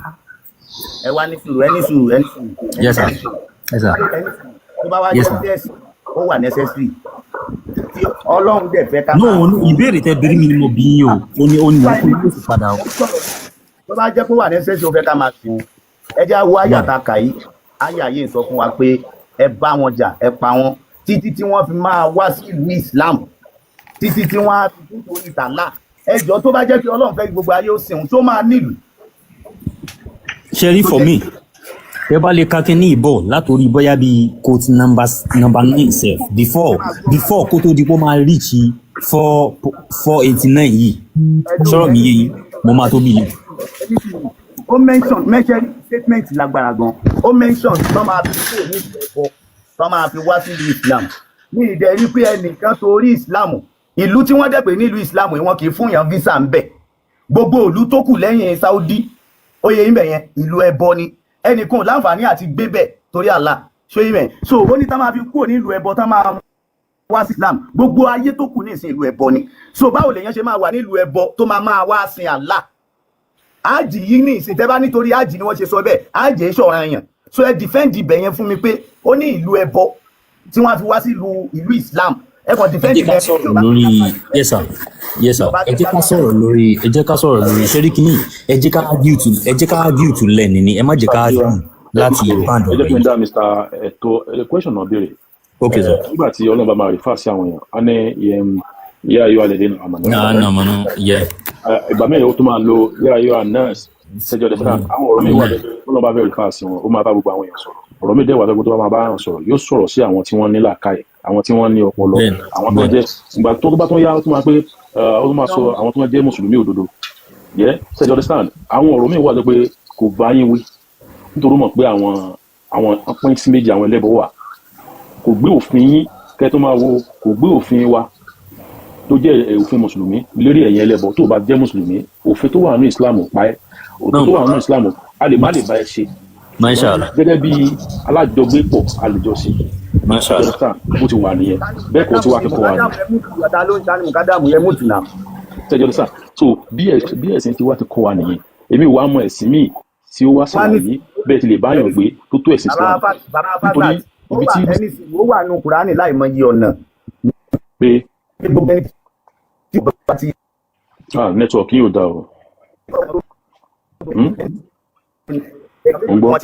Ẹ wá ní sùúrù, ẹ ní sùúrù, ẹ ní sùúrù. Yes sir, yes sir. Tó bá wá Yes, jẹ́ sir. pé ẹ̀sìn ó wà necessary tí Ọlọ́run dẹ̀ fẹ́ ká No, máa no, ìbéèrè tẹ bèrè mi ni mo bí yín o, ó ní mo kú yóò sì padà o. Tó bá jẹ́ pé wà necessary, ó fẹ́ ká máa sìn, ẹ jẹ́ wo àyà tá a kà yìí. Àyà yìí ń sọ fún wa pé ẹ bá wọn jà, ẹ pa wọn títí tí wọ́n fi máa wá sí ìlú Islam, títí tí wọ́n á fi nítorí tàlà. Ẹjọ́, tó bá jẹ́ pé Ọlọ́run fẹ́ kí gbogbo ayé ó sìn òun, tó máa nílùú Ṣe rí, tó for jẹ́ me, ẹ bá lè ka kínní ìbọ̀ látòrí bóyá bíi quote number 9 sef, before kó tó di pé ó máa reach 4 489 yìí, sọ̀rọ̀ mi yé yín, mo máa tó bí yìí. Ó mention statement lágbára gan. Ó mention tó máa fi kúrò ní ìlú ẹ̀kọ́, tó máa fi wá sí ìlú Islam. Ní ìdẹ̀rí pé ẹnìkan torí Islam, ìlú tí wọ́n dẹ̀ pé nílùú Islam yìí, wọn kì í fún yàn visa ń bẹ̀. Gbogbo ìlú tó kù lẹ́yìn Saudi, ó yẹ yín bẹ̀ yẹn, ìlú ẹbọ ni. Ẹnìkan ò láǹfààní àti gbé bẹ̀ torí Allah. Ṣé yín bẹ̀? So ó ní tá máa fi kúrò nílùú ẹbọ, tá máa wá sí Islam. Gbogbo ayé tó kù ní ìsìn, ìlú ẹbọ ni. So báwo lèèyàn ṣe máa wà nílùú ẹbọ tó máa máa wá sin Allah? Ájì yìí ní ìsìn, tẹ́ bá nítorí ájì ni wọ́n ṣe sọ bẹ́ẹ̀, ájì ń ṣọ̀ràn yàn. So ẹ defend ibẹ̀ yẹn fún mi pé ó ní ìlú ẹbọ tí wọ́n á fi wá sí ìlú Islam. Ẹ kàn Ẹ defend jẹ́ ká ibẹ̀ tí ò sọ̀rọ̀ bá lórí, yes sir, yes sir, ẹ jẹ́ ká sọ̀rọ̀ lórí ṣẹ́ríkìní. Ẹ jẹ́ ká argue to learn ni. Ẹ má jẹ́ ká argue láti ban Ẹ jẹ́ ọ̀rọ̀ kí n yìí. dá Mr. Ẹ̀tọ́ ẹ̀ question náà béèrè. Ok sir. Nígbà tí Ọlọ́run bá máa refer sí àwọn èèyàn, á ní yá ayọ́ alẹ́ dínà àmọ́ Na na mo no, yeah. Ìgbà mẹ́rin ó tún máa lo yá ayọ́ anas ṣẹjọ́ dẹ́sán. Àwọn ọ̀rọ̀ mi wà bẹ́ẹ̀, Ọlọ́run bá fẹ́ refer sí wọn, ó máa bá gbogbo àwọn èèyàn sọ̀rọ̀. Ọ̀rọ̀ mi dẹ̀ wà tó bá máa bá àwọn sọ̀rọ̀, yóò sọ̀rọ̀ sí àwọn tí wọ́n ní làákàyè, àwọn tí wọ́n ní ọpọlọ, àwọn tó jẹ́ ìgbà tó bá tó yá, ó tún máa pé ó tún máa sọ àwọn tó jẹ́ mùsùlùmí òdodo yẹ ṣẹjọ́ understand. Àwọn ọ̀rọ̀ mi wà tó pé kò bá yín wí nítorí mọ̀ pé àwọn pín sí méjì, àwọn ẹlẹ́bọ wà. Kò gbé òfin yín kẹ́ tó máa wo, kò gbé òfin wa tó jẹ́ òfin mùsùlùmí lérí ẹ̀yin ẹlẹ́bọ. Tó bá jẹ́ mùsùlùmí, òfin tó wà nínú Islam ò pa ẹ́, òfin tó wà nínú Islam a lè má lè bá ẹ ṣe Mashallah. gẹ́gẹ́ bí alájọgbépọ̀, a lè jọ ṣe. Mashallah. Understand? Bó ti wà nìyẹn, bẹ́ẹ̀ kò tí wàá kíkọ́ wa nìyẹn. Ta ló ń ta ni mùkádàmù yẹn mú tù náà? Tẹ́jọ́ sà, so bí ẹ̀sìn ti wá ti kọ́ wa nìyẹn. Èmi wàá mọ ẹ̀sìn míì tí ó wá ṣàlàyé bẹ́ẹ̀ ti lè báyàn gbé tó tó ẹ̀sìn Islam, Bàbá nítorí Fazat, ó ibi wà tí ẹni sì ó wà nù Kùránì láì mọ iye ọ̀nà pé gbogbo ẹni tí ó bá ti Ah, network yóò dá o. Mo ń gbọ́.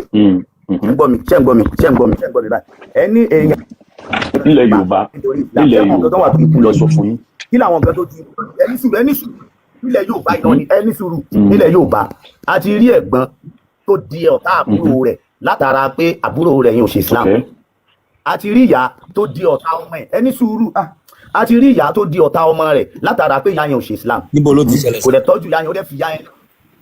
Ń gbọ́ mi? Ṣé ń gbọ́ mi? Ṣé ń gbọ́ mi? Ṣé ń gbọ́ mi báyìí? Ẹni èèyàn Nílẹ̀ Yorùbá, nílẹ̀ ṣé àwọn nǹkan tó wà tó Yorùbá kú lọ lọ sọ fún yín. Kí làwọn nǹkan tó ju ẹni sùúrù, ẹni sùúrù, nílẹ̀ Yorùbá iná ni, ẹni sùúrù. Nílẹ̀ Yorùbá, a ti rí ẹ̀gbọ́n tó di ọ̀tá àbúrò rẹ̀ látara pé àbúrò rẹ̀ yẹn ò ṣe Islam. A ti rí ìyá tó di ọ̀tá ọmọ ẹ̀, ẹni sùúrù, ah, a ti rí ìyá tó di ọ̀tá ọmọ rẹ̀ látara pé ìyá yẹn ò ṣe Islam. Níbo ló ti ṣẹlẹ̀? Kò lè tọ́jú ìyá yẹn, ó dẹ̀ fi ìyá yẹn.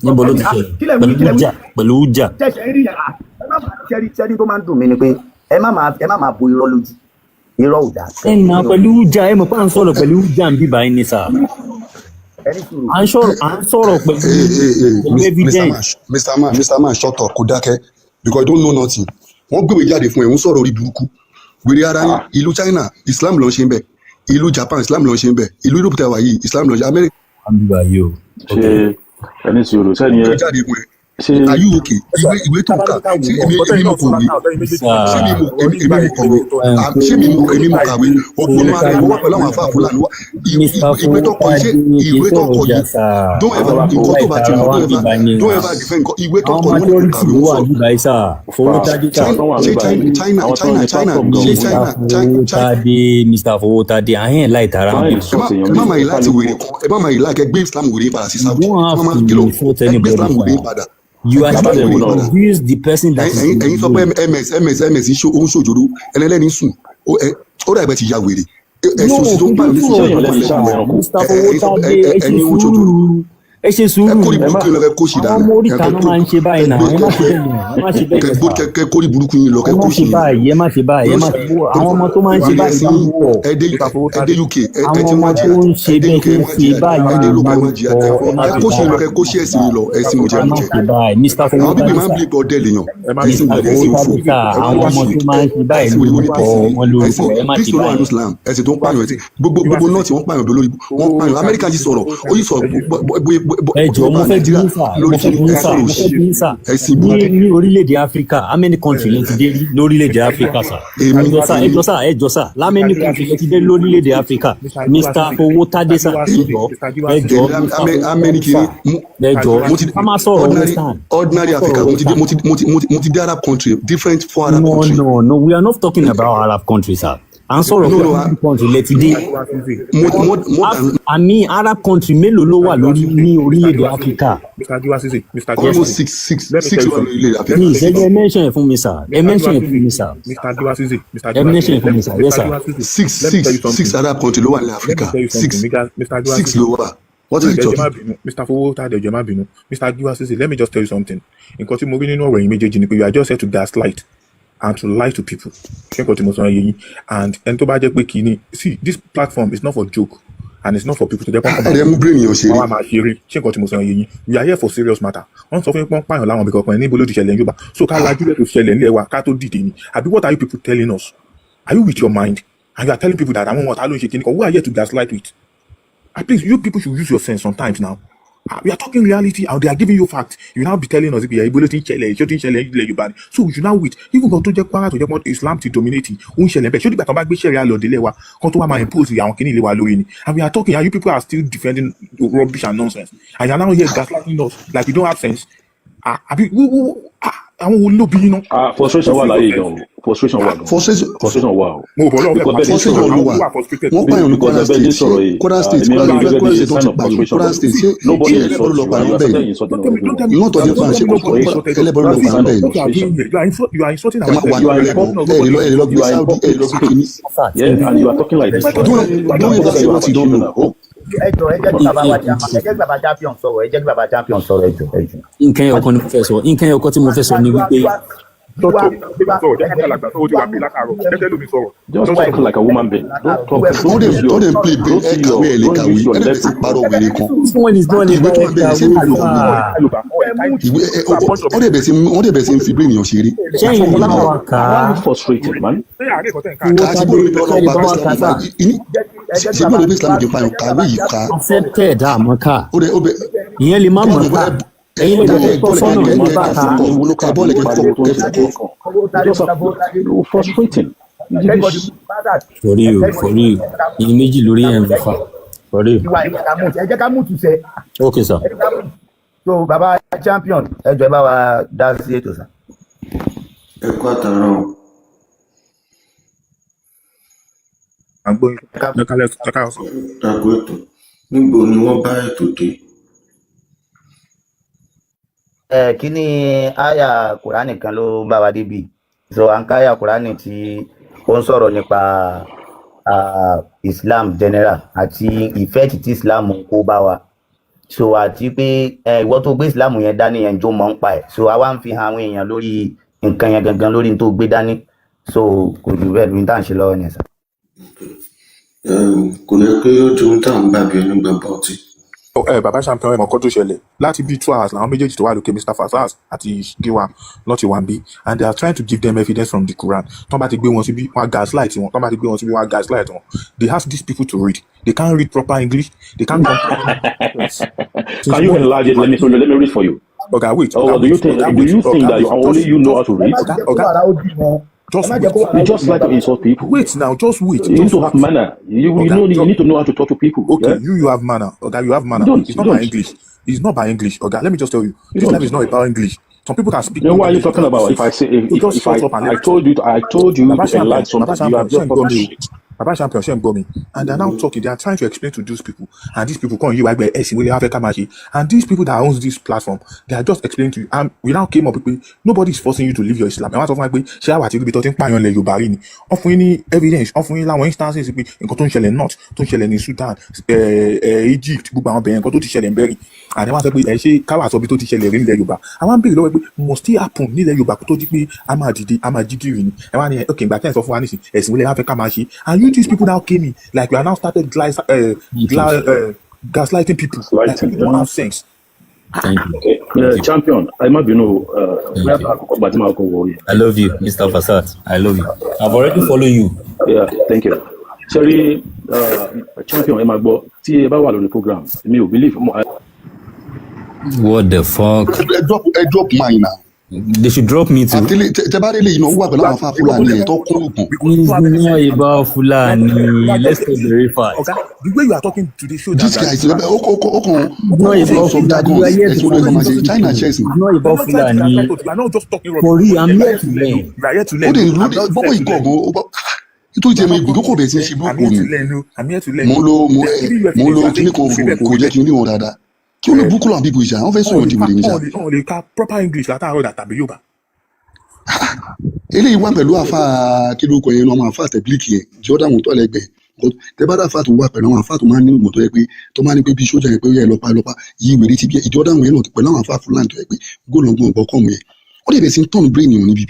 Níbo ló ti Ah, ṣẹlẹ̀? kílẹ̀ wí? Pẹ̀lú Kílẹ̀ wí? ìjà, pẹ̀lú ìjà. Ṣẹ̀ṣẹ̀ rí yẹn, ah, ẹ má máa ṣẹ́rí tó máa ń dùn mí ni pé ẹ má máa bo irọ́ lójú. Irọ́ ò dáa. Ẹ nà pẹ̀lú ìjà, ẹ mọ̀ pé à ń sọ̀rọ̀ pẹ̀lú ìjà ń bíbá yín ni sà. Ẹni sùúrù. À ń sọ̀rọ̀ pẹ̀lú Hey, hey, hey, pẹ̀lú Mr. evidence. Man, Mr. Man, Mr. Man, shut up, kò dákẹ́, because you don't know nothing. Wọ́n gbéwèé jáde fún ẹ̀, ń sọ̀rọ̀ orí burúkú. Wèrè ara yín, ìlú China, Islam ló ń ṣe ń bẹ̀. Ìlú Japan, Islam ló ń ṣe ń bẹ̀. Ìlú Europe tẹwà yìí, Islam ló ń ṣe. America À ń bíbá yìí o. Ṣe ẹni sùúrù sẹ́ni ẹ gbé jáde fún ẹ. Ṣe Are you okay? Ìwé tó kà, ṣé èmi mo kọ̀wé? Ṣé mi mo èmi mo kọ̀wé? Ah, ṣé mi mo èmi mo kàwé? Òpó máa rẹ̀ wọ́n pẹ̀lú àwọn àfáà Fúlàní wá. Mr. Ìwé tó kọ yìí, ṣé Fowótádé kì í ìwé tó sọ̀rọ̀ kọ ìjà yìí, sà. don't ever, Àwọn nǹkan tó bá ti mọ̀, don't ever, don't ever defend nǹkan. Ìwé tó Àwọn kọ yìí, wọ́n ní kò majority kàwé, ló ó wà sọ̀rọ̀. níbàyí sà. Fowótádé sà. China, ṣé China, China, Àwọn tó China, ní China, platform gan ṣé wọ́n China, China, China. Fowótádé, Mr. Fowótádé, ahẹ́n láì tara ń Fáyìn bì. Ẹ má sọ̀tì èèyàn ẹ má méjì máa yìí láti kálukú wèrè kan, ẹ má máa yìí láti ẹ gbé Islam wèrè padà sí You Saudi. don't Ẹ má have máa to kìlọ̀, insult ẹ gbé anybody Islam wèrè sir. padà. You Ẹ are gbé Islam Bàbá wèrè dẹ̀ wò padà. náà. Abuse the person that is Ẹ̀yin in the ẹ̀yin sọ pé room. ms ms ms ṣó ó ń ṣòjòrò ẹlẹ́lẹ́ni sùn ó dà bẹ́ẹ̀ ti ya wèrè. No, Ẹ̀sùn òsì tó ń kí pààyàn ló ní Ṣé sísè èèyàn tó lẹ́nu pààyàn iṣẹ́ àwọn lẹ́nu ẹranko? Mr. Ẹ̀yin sọ Fowótádé, ẹ ṣe ẹni ó ń ṣòjòrò. sùúrù. Ẹ ṣe Ẹ sùúrù. kórìí Ẹ má burúkú yín lọ, kẹ kó sì Àwọn dànù. ọmọ Kẹ oríta kẹ ló kó máa ń ṣe báyìí kẹ náà. gbé Ẹ má kẹ ṣe bẹ́ẹ̀ yẹn. Ẹ má ṣe bẹ́ẹ̀ kẹ yẹn gbó sà. kẹ kẹ kórìí burúkú yín lọ, Ẹ kẹ má kó ṣe sì yín lọ. báyìí. Ẹ má ṣe báyìí. Ẹ má ṣe àwọn ọmọ tó máa ń ṣe Wèrè báyìí ẹ̀sìn ló yín, pọ̀. ẹ dé UK, ẹ Àwọn ti ń ọmọ wá tó jihad, ń ṣe ẹ dé bẹ́ẹ̀ UK ṣe ẹ ń wá ṣe jihad, ẹ dé báyìí Europe ẹ wá jihad, lórúkọ. Ẹ má ẹ ṣe kó sì yín lọ, báyìí. kẹ kó sí ẹ̀sìn yín lọ, ẹ̀sìn Ẹ má mùjẹmùjẹ. ṣe báyìí. Mr. Àwọn bíbí Fowótádé máa ń sà. bí pé ọdẹ lèèyàn, ẹ̀sìn Mr. wèrè, ẹ̀sìn òfò, Fowótádé sà. ẹ wá Àwọn wá ọmọ sí tó máa ń ṣe báyìí ẹ̀sìn wèrè wo ni lórúkọ peace ni wọn lórúkọ. ẹ̀sìn Ẹ má ṣe peace ló wà báyìí. ní Islam, ẹ̀sìn tó ń pààyàn, ẹ̀sìn gbogbo nọ́ọ̀tì wọ́n pààyàn lórí, wọ́n pààyàn. Amẹ́ríkà yìí sọ̀rọ̀, ó yìí sọ̀rọ̀ Ẹ jọ̀ọ́, nípa mo fẹ́ bí Nàìjíríà yín sà, mo lórí fẹ́ kí bí yín sà, ẹ̀sìn mo òṣì, fẹ́ bí yín sà. ẹ̀sìn Ní burúkú. ní orílẹ̀-èdè Áfíríkà, how many country lẹ ti dé rí lórílẹ̀-èdè Áfíríkà sà? Èmi Ẹ jọ̀ọ́ sà, ẹ èmi jọ̀ọ́ sà, ẹ jọ̀ọ́ sà, how many country lẹ ti dé lórílẹ̀-èdè Áfíríkà? Mr. Fowótádé sà, ẹ jọ̀ọ́, ẹ jọ̀ọ́, èmi Mr. Fowótádé amẹ́ni sà, kìíní ẹ jọ̀ọ́, mo ti ká má sọ̀rọ̀ ordinary western, ká ordinary má Africa sọ̀rọ̀ mo ti dé western. mo ti dé Arab country, different four Arab No, country. no, no, we are not talking about Arab countries, sir. À ń sọ̀rọ̀ No, pé no, Arab country lẹ ti dé. More than Àmì Arab country mélòó ló wà lórí ní orílẹ̀-èdè Áfíríkà? Mr. Giwa Sise, Mr. Giwa Almost Sise, six six let me six tell you wà something. lórílẹ̀ Let Áfíríkà. me Please, tell you ẹ something. mention ẹ̀ fún mi sir, ẹ Mr. mention Giwa ẹ̀ fún mi Sise, sir. Mr. Giwa Sise, Mr. Ẹ Giwa mention Sise, ẹ̀ fún mi sir, Mr. yes sir. Giwa Sise, Six let me tell you six six something. Arab country ló wà ní Let me Áfíríkà. tell you Six something, Mr. Giwa six Sise. ló wà. What are you Ẹjọ́ má talking? bínú, Mr. Fowótádé, ẹjọ́ má bínú. Mr. Giwa Sise, let me just tell you something. Nǹkan tí mo rí nínú ọ̀rọ̀ yìí méjèèjì ni pé you are just here to gaslight and to lie to people. Ṣé nǹkan tí mo sọ yé yín? And ẹni tó bá jẹ́ pé kìíní, see, this platform is not for joke and it's not for people to jẹ́ pọ́n kàn máa Ẹ̀rẹ̀ mú brain yàn wọ́n ṣeré. wá máa ṣeré. Ṣé nǹkan tí mo sọ yé yín? We are here for serious matter. Wọ́n sọ fún yín pé wọ́n pààyàn láwọn ibì kankan níbo ló ti ṣẹlẹ̀ ní Yorùbá. So ká lajú lẹ̀ tó ṣẹlẹ̀ nílẹ̀ wa ká tó dìde ni. Àbí what are you people telling us? Are you with your mind? And you are telling people that àwọn ọ̀tá ló ń ṣe kíní kan. Who are here to gaslight with? At least you people should use your sense sometimes now. Ah, we are talking reality and they are giving you facts. You now be telling us if ibo ló ti ń ṣẹlẹ̀, ṣé ó ti ń ṣẹlẹ̀ ilẹ̀ Yorùbá ni. So you should now wait. Even kan tó jẹ́ Kwara tó jẹ́ pé Islam ti dominate, ó ń ṣẹlẹ̀ bẹ́ẹ̀. Ṣé ó dìgbà kan bá gbé ṣẹ̀ríà lọ délé wa, kan tó wá máa impose àwọn kìíní ilé wa lórí ni. And we are talking and you people are still defending rubbish and nonsense. And you are now here gaslighting us like you don't have sense. Ah, àbí ah, àwọn wo ló bí yín ná? Ah, frustration Just wà use láyé your gan sense. o, frustration wà gan, Frustration frustration wà o. Mo bọ̀ lọ́wọ́ fẹ́ Because pa bẹ́ẹ̀ ṣe frustration sọ̀rọ̀ ló àwọn wà. who are frustrated. Wọ́n pààyàn ní Because Kwara bẹ́ẹ̀ ṣe State. Ṣé sọ̀rọ̀ yìí, Kwara ah, State èmi Kwara rí Kwara gẹ́gẹ́ Kwara bí State wọ́n sign ti of pààyàn. frustration Kwara but State ṣé ṣé nobody ẹlẹ́bọ̀rún insult lọ you and pààyàn you are bẹ́ẹ̀ started ni? insulting Don't tell me, don't everyone. tell me, Not ọdẹ don't pa tell ṣé me nobody Kwara insulted us. ẹlẹ́bọ̀rún lọ That's the pààyàn sign of bẹ́ẹ̀ ni? What you are frustration. doing here, you are insulting Ẹ our máa wà You ní are in ẹlẹ́bọ. public Ẹ lè lọ gbé you are in Saudi, ẹ lè public lọ gbé kínní. space. Yeah, and you are talking like this. Don't You don't are ever talking like say you what have you a don't children know. at home. Ẹ jọ, ẹ jẹ́ kí bàbá wa ẹ jẹ́ kí bàbá champion sọ̀rọ̀, ẹ jẹ́ kí bàbá champion sọ̀rọ̀, ẹ jọ, ẹ jọ. Nǹkan ẹyọkan ni mo fẹ́ sọ, nǹkan ẹyọkan tí mo fẹ́ sọ ni Giwa wípé Giwa Shut Giwa up. Giwa Sọ̀rọ̀ jẹ́ kí alàgbà sọ̀rọ̀, ó ti wà pé látàárọ̀. Jẹ́ kẹ́ lómi sọ̀rọ̀. Just Just talk like a woman being. Don't talk. Wọ́n Don't dẹ̀ use wọ́n your dẹ̀ ń play brain don't ẹ see kàwé your ẹ lè don't kàwé use your ẹ dẹ̀ bẹ̀ sí level. parọ́ wèrè kan. This one is not Ìwé about tó wà bẹ́ẹ̀ ṣé ẹ̀kàwé mi ò sir. ìwé ẹ wọ́n dẹ̀ bẹ̀ sí wọ́n dẹ̀ bẹ̀ sí ń fi brain yàn ṣeré. Ṣẹ́yìn lè bá wa kà Why á. are you frustrated, man? Ṣé àárẹ̀ kan tẹ̀ ń ká? Kà á ṣe bóòlù ní ọlọ́pàá Ṣẹ́yìn lè bá pé wa Islam kà pa sir. ìní ṣe bóòlù ní Islam kì í pààyàn kàwé yìí ká. Accepted àmọ́ ká. Ó dẹ̀ ó bẹ̀ Ìyẹn lè má tó bá mọ̀ sọ ká. pé Ẹ̀yin lè ẹ jẹ́ kó bọ́ọ̀lù sọ́nà kẹ mọ́ kẹ bá kẹ ká. fọkọ ẹ bọ́ọ̀lù kẹ fọkọ kẹ fọkọ. You just have you're frustrating. It is For real, for real. Ìyẹn méjì lórí ẹ̀ ń fà. For real. Giwa, ẹ jẹ́ ká mú, ẹ jẹ́ ká mú tùsẹ̀. Okay sir. Ẹ jẹ́ ká mú. So bàbá champion, ẹ jọ, ẹ bá wa dá sí ètò sà. Ẹ kú àtàárọ̀ o. À ń gbọ́ yín. Ẹ kálẹ̀, ẹ káàárọ̀ sọ. Ẹ kú ètò. Níbo ni wọ́n bá ètò dé? Ẹ kíní àyà Kùránì kan ló bá wa débi. So à ń ká àyà Kùránì tí ó ń sọ̀rọ̀ nípa Islam general àti effect tí Islam ń kó bá wa. So àti pé ẹ ìwọ tó gbé Islam yẹn dání yẹn jó mọ̀ ń pa ẹ̀. So àwa ń fi hàn àwọn èèyàn lórí nǹkan yẹn gangan lórí n tó gbé dání. So kò jù bẹ́ẹ̀ lórí tá à ń ṣe lọ́wọ́ ni sà. Kò yẹ kí ó di ohun tá à ń gbàgbé ẹni gbàgbọ́ ọtí. Ẹ bàbá champion, ẹ mọ̀ nǹkan tó ṣẹlẹ̀ láti bíi 2 hours làwọn méjèèjì tó wà lókè, Mr. Fasas àti Giwa, lọ ti wà ń bí, and they are trying to give them evidence from the Quran. Tọ́n bá ti gbé wọn síbí, wọ́n á gaslight wọn. Tọ́n bá ti gbé wọn síbí, wọ́n á gaslight wọn. They ask these people to read, they can't read proper English, they can't comprehend. Can you enlarge it? Let me read for you. Oga, wait. Oh, Oga, do you wait. think Oga, do wait. you think Oga, that wait. only Just you know how to Ẹ read? má Oga, jẹ́ kó Oga, wàrà ó dì wọn. Ẹ just má jẹ́ kó wait. wàrà You ó just dì wọn like to bàbá. insult people. Wait now, just wait. You need Just to have wait. manner. You Oga, know you just need to know how to talk to people. Okay, Yeah? you have manner. Oga, you have You manner. don't. It's You not by don't. English. It's not by English. Oga, let me just tell you. You This life don't. is not about English. Some people can speak Then what are you English. talking about? If I say if So if, just if shut I up and I let told you I told you Baba to enlarge Champion, Baba something, you Champion, have just ṣé ń gbọ́ talked mi o? shit. Baba Champion, ṣé ń gbọ́ mi? And they are now talking, they are trying to explain to those people, and these people come you wá gbẹ ẹ̀sìn wọlé Africa máa ṣe. And these people that owns this platform, they are just explaining to you. And we now came up pé nobody is forcing you to leave your Islam. Ẹ wá sọ fún wa pé ṣé àwa àti ibi tó ti ń pààyàn lẹ̀ Yorùbá rí ni. Wọ́n fún yín ní evidence, wọ́n fún yín láwọn instances pé nǹkan tó ń ṣẹlẹ̀ north, tó ń ṣẹlẹ̀ ní Sudan, Egypt, gbogbo àwọn bẹ̀rẹ̀ nǹkan tó ti ṣẹlẹ̀ ń bẹ̀rẹ̀. And ẹ wá sọ pé ẹ ṣé káwá sọ bí tó ti ṣẹlẹ̀ rí nílẹ̀ Yorùbá. Àwọn ń béèrè lọ́wọ́ pé must it happen nílẹ̀ Yorùbá kó tó di pé a máa dìde, a máa jí gìrì ni? Ẹ wá ní ok, ìgbà tẹ́ ẹ̀ sọ fún wa nísìn, ẹ̀sìn wọlé wá fẹ́ ká máa ṣe? And you these people now came in like you are now started gaslighting people like Lighting, you don't yeah. have sense. Thank you. Okay. Thank you. Champion, I might be no Thank you. but I'm going I love you, Mr. Fasat. I love you. I've already followed you. Yeah, thank you. Sorry, champion, ẹ máa gbọ́ tí ẹ bá wà lórí program, mi ò believe mo What the fuck? Ẹ drop mine now. They should drop me too. Àtẹlẹ tẹ bá rí eléyìí náà, ó wà pẹ̀lú àwọn afá Fúlàní ẹ̀ tó kún ògùn. It's not about Fulani. Let's talk very fast. Oga, the way you are talking today show that This guy is ó kàn It's not ó kàn about sọ Fulani. jargons. We are here to Ẹ̀sùn olóyè kan máa ṣe convince China people. chess ni. It's not you are about not trying to Fulani. gaslight us. You are not just talking For rubbish. real, I'm You are here here to to learn. learn. You are here to Ó learn. dẹ̀ I'm lórí not bọ́bọ̀ here to ikọ̀ learn. gan ó bá Nítorí You tí are mo not ìgùn tó kò coming. bẹ̀rẹ̀ sí í ṣe I'm burúkú here ni. to learn you. I'm here to learn Mo ń you. lo mo Then ẹ even mo if ń lo you are kíní saying kan kò rí fún bẹ́ẹ̀, kò kò rí jẹ́ bẹ́ẹ̀. kí n rí wọn dáadáa. Kí Ẹ olórí burúkú làwọn bíbu ìṣá, wọ́n fẹ́ wọn ò sọ̀rọ̀ lè di ka wèrè níṣà. wọn ò lè ka proper English látàárọ̀ dà tàbí Yorùbá. Eléyìí wà pẹ̀lú àfa kí ló kọ yẹn, àwọn àfa tẹ̀blíkì yẹn, jọ́dá wọn tó lẹ́gbẹ̀ẹ́. Tẹ bá dá àfa tó wà pẹ̀lú àwọn àfa tó máa ń ní ìmọ̀ tó yẹ pé tó máa ń ní pé bí sójà yẹn pé ó yẹ lọ́pa lọ́pa yí wèrè ti bí ìjọ́dá wọn yẹn náà pẹ̀lú àwọn àfa fúlàní tó yẹ pé góòlù ọgbọ̀n ọgbọ̀n kọ̀ọ̀mù yẹn. Ó dẹ̀ bẹ̀ sí ń tọ̀nù brain wọn níbi.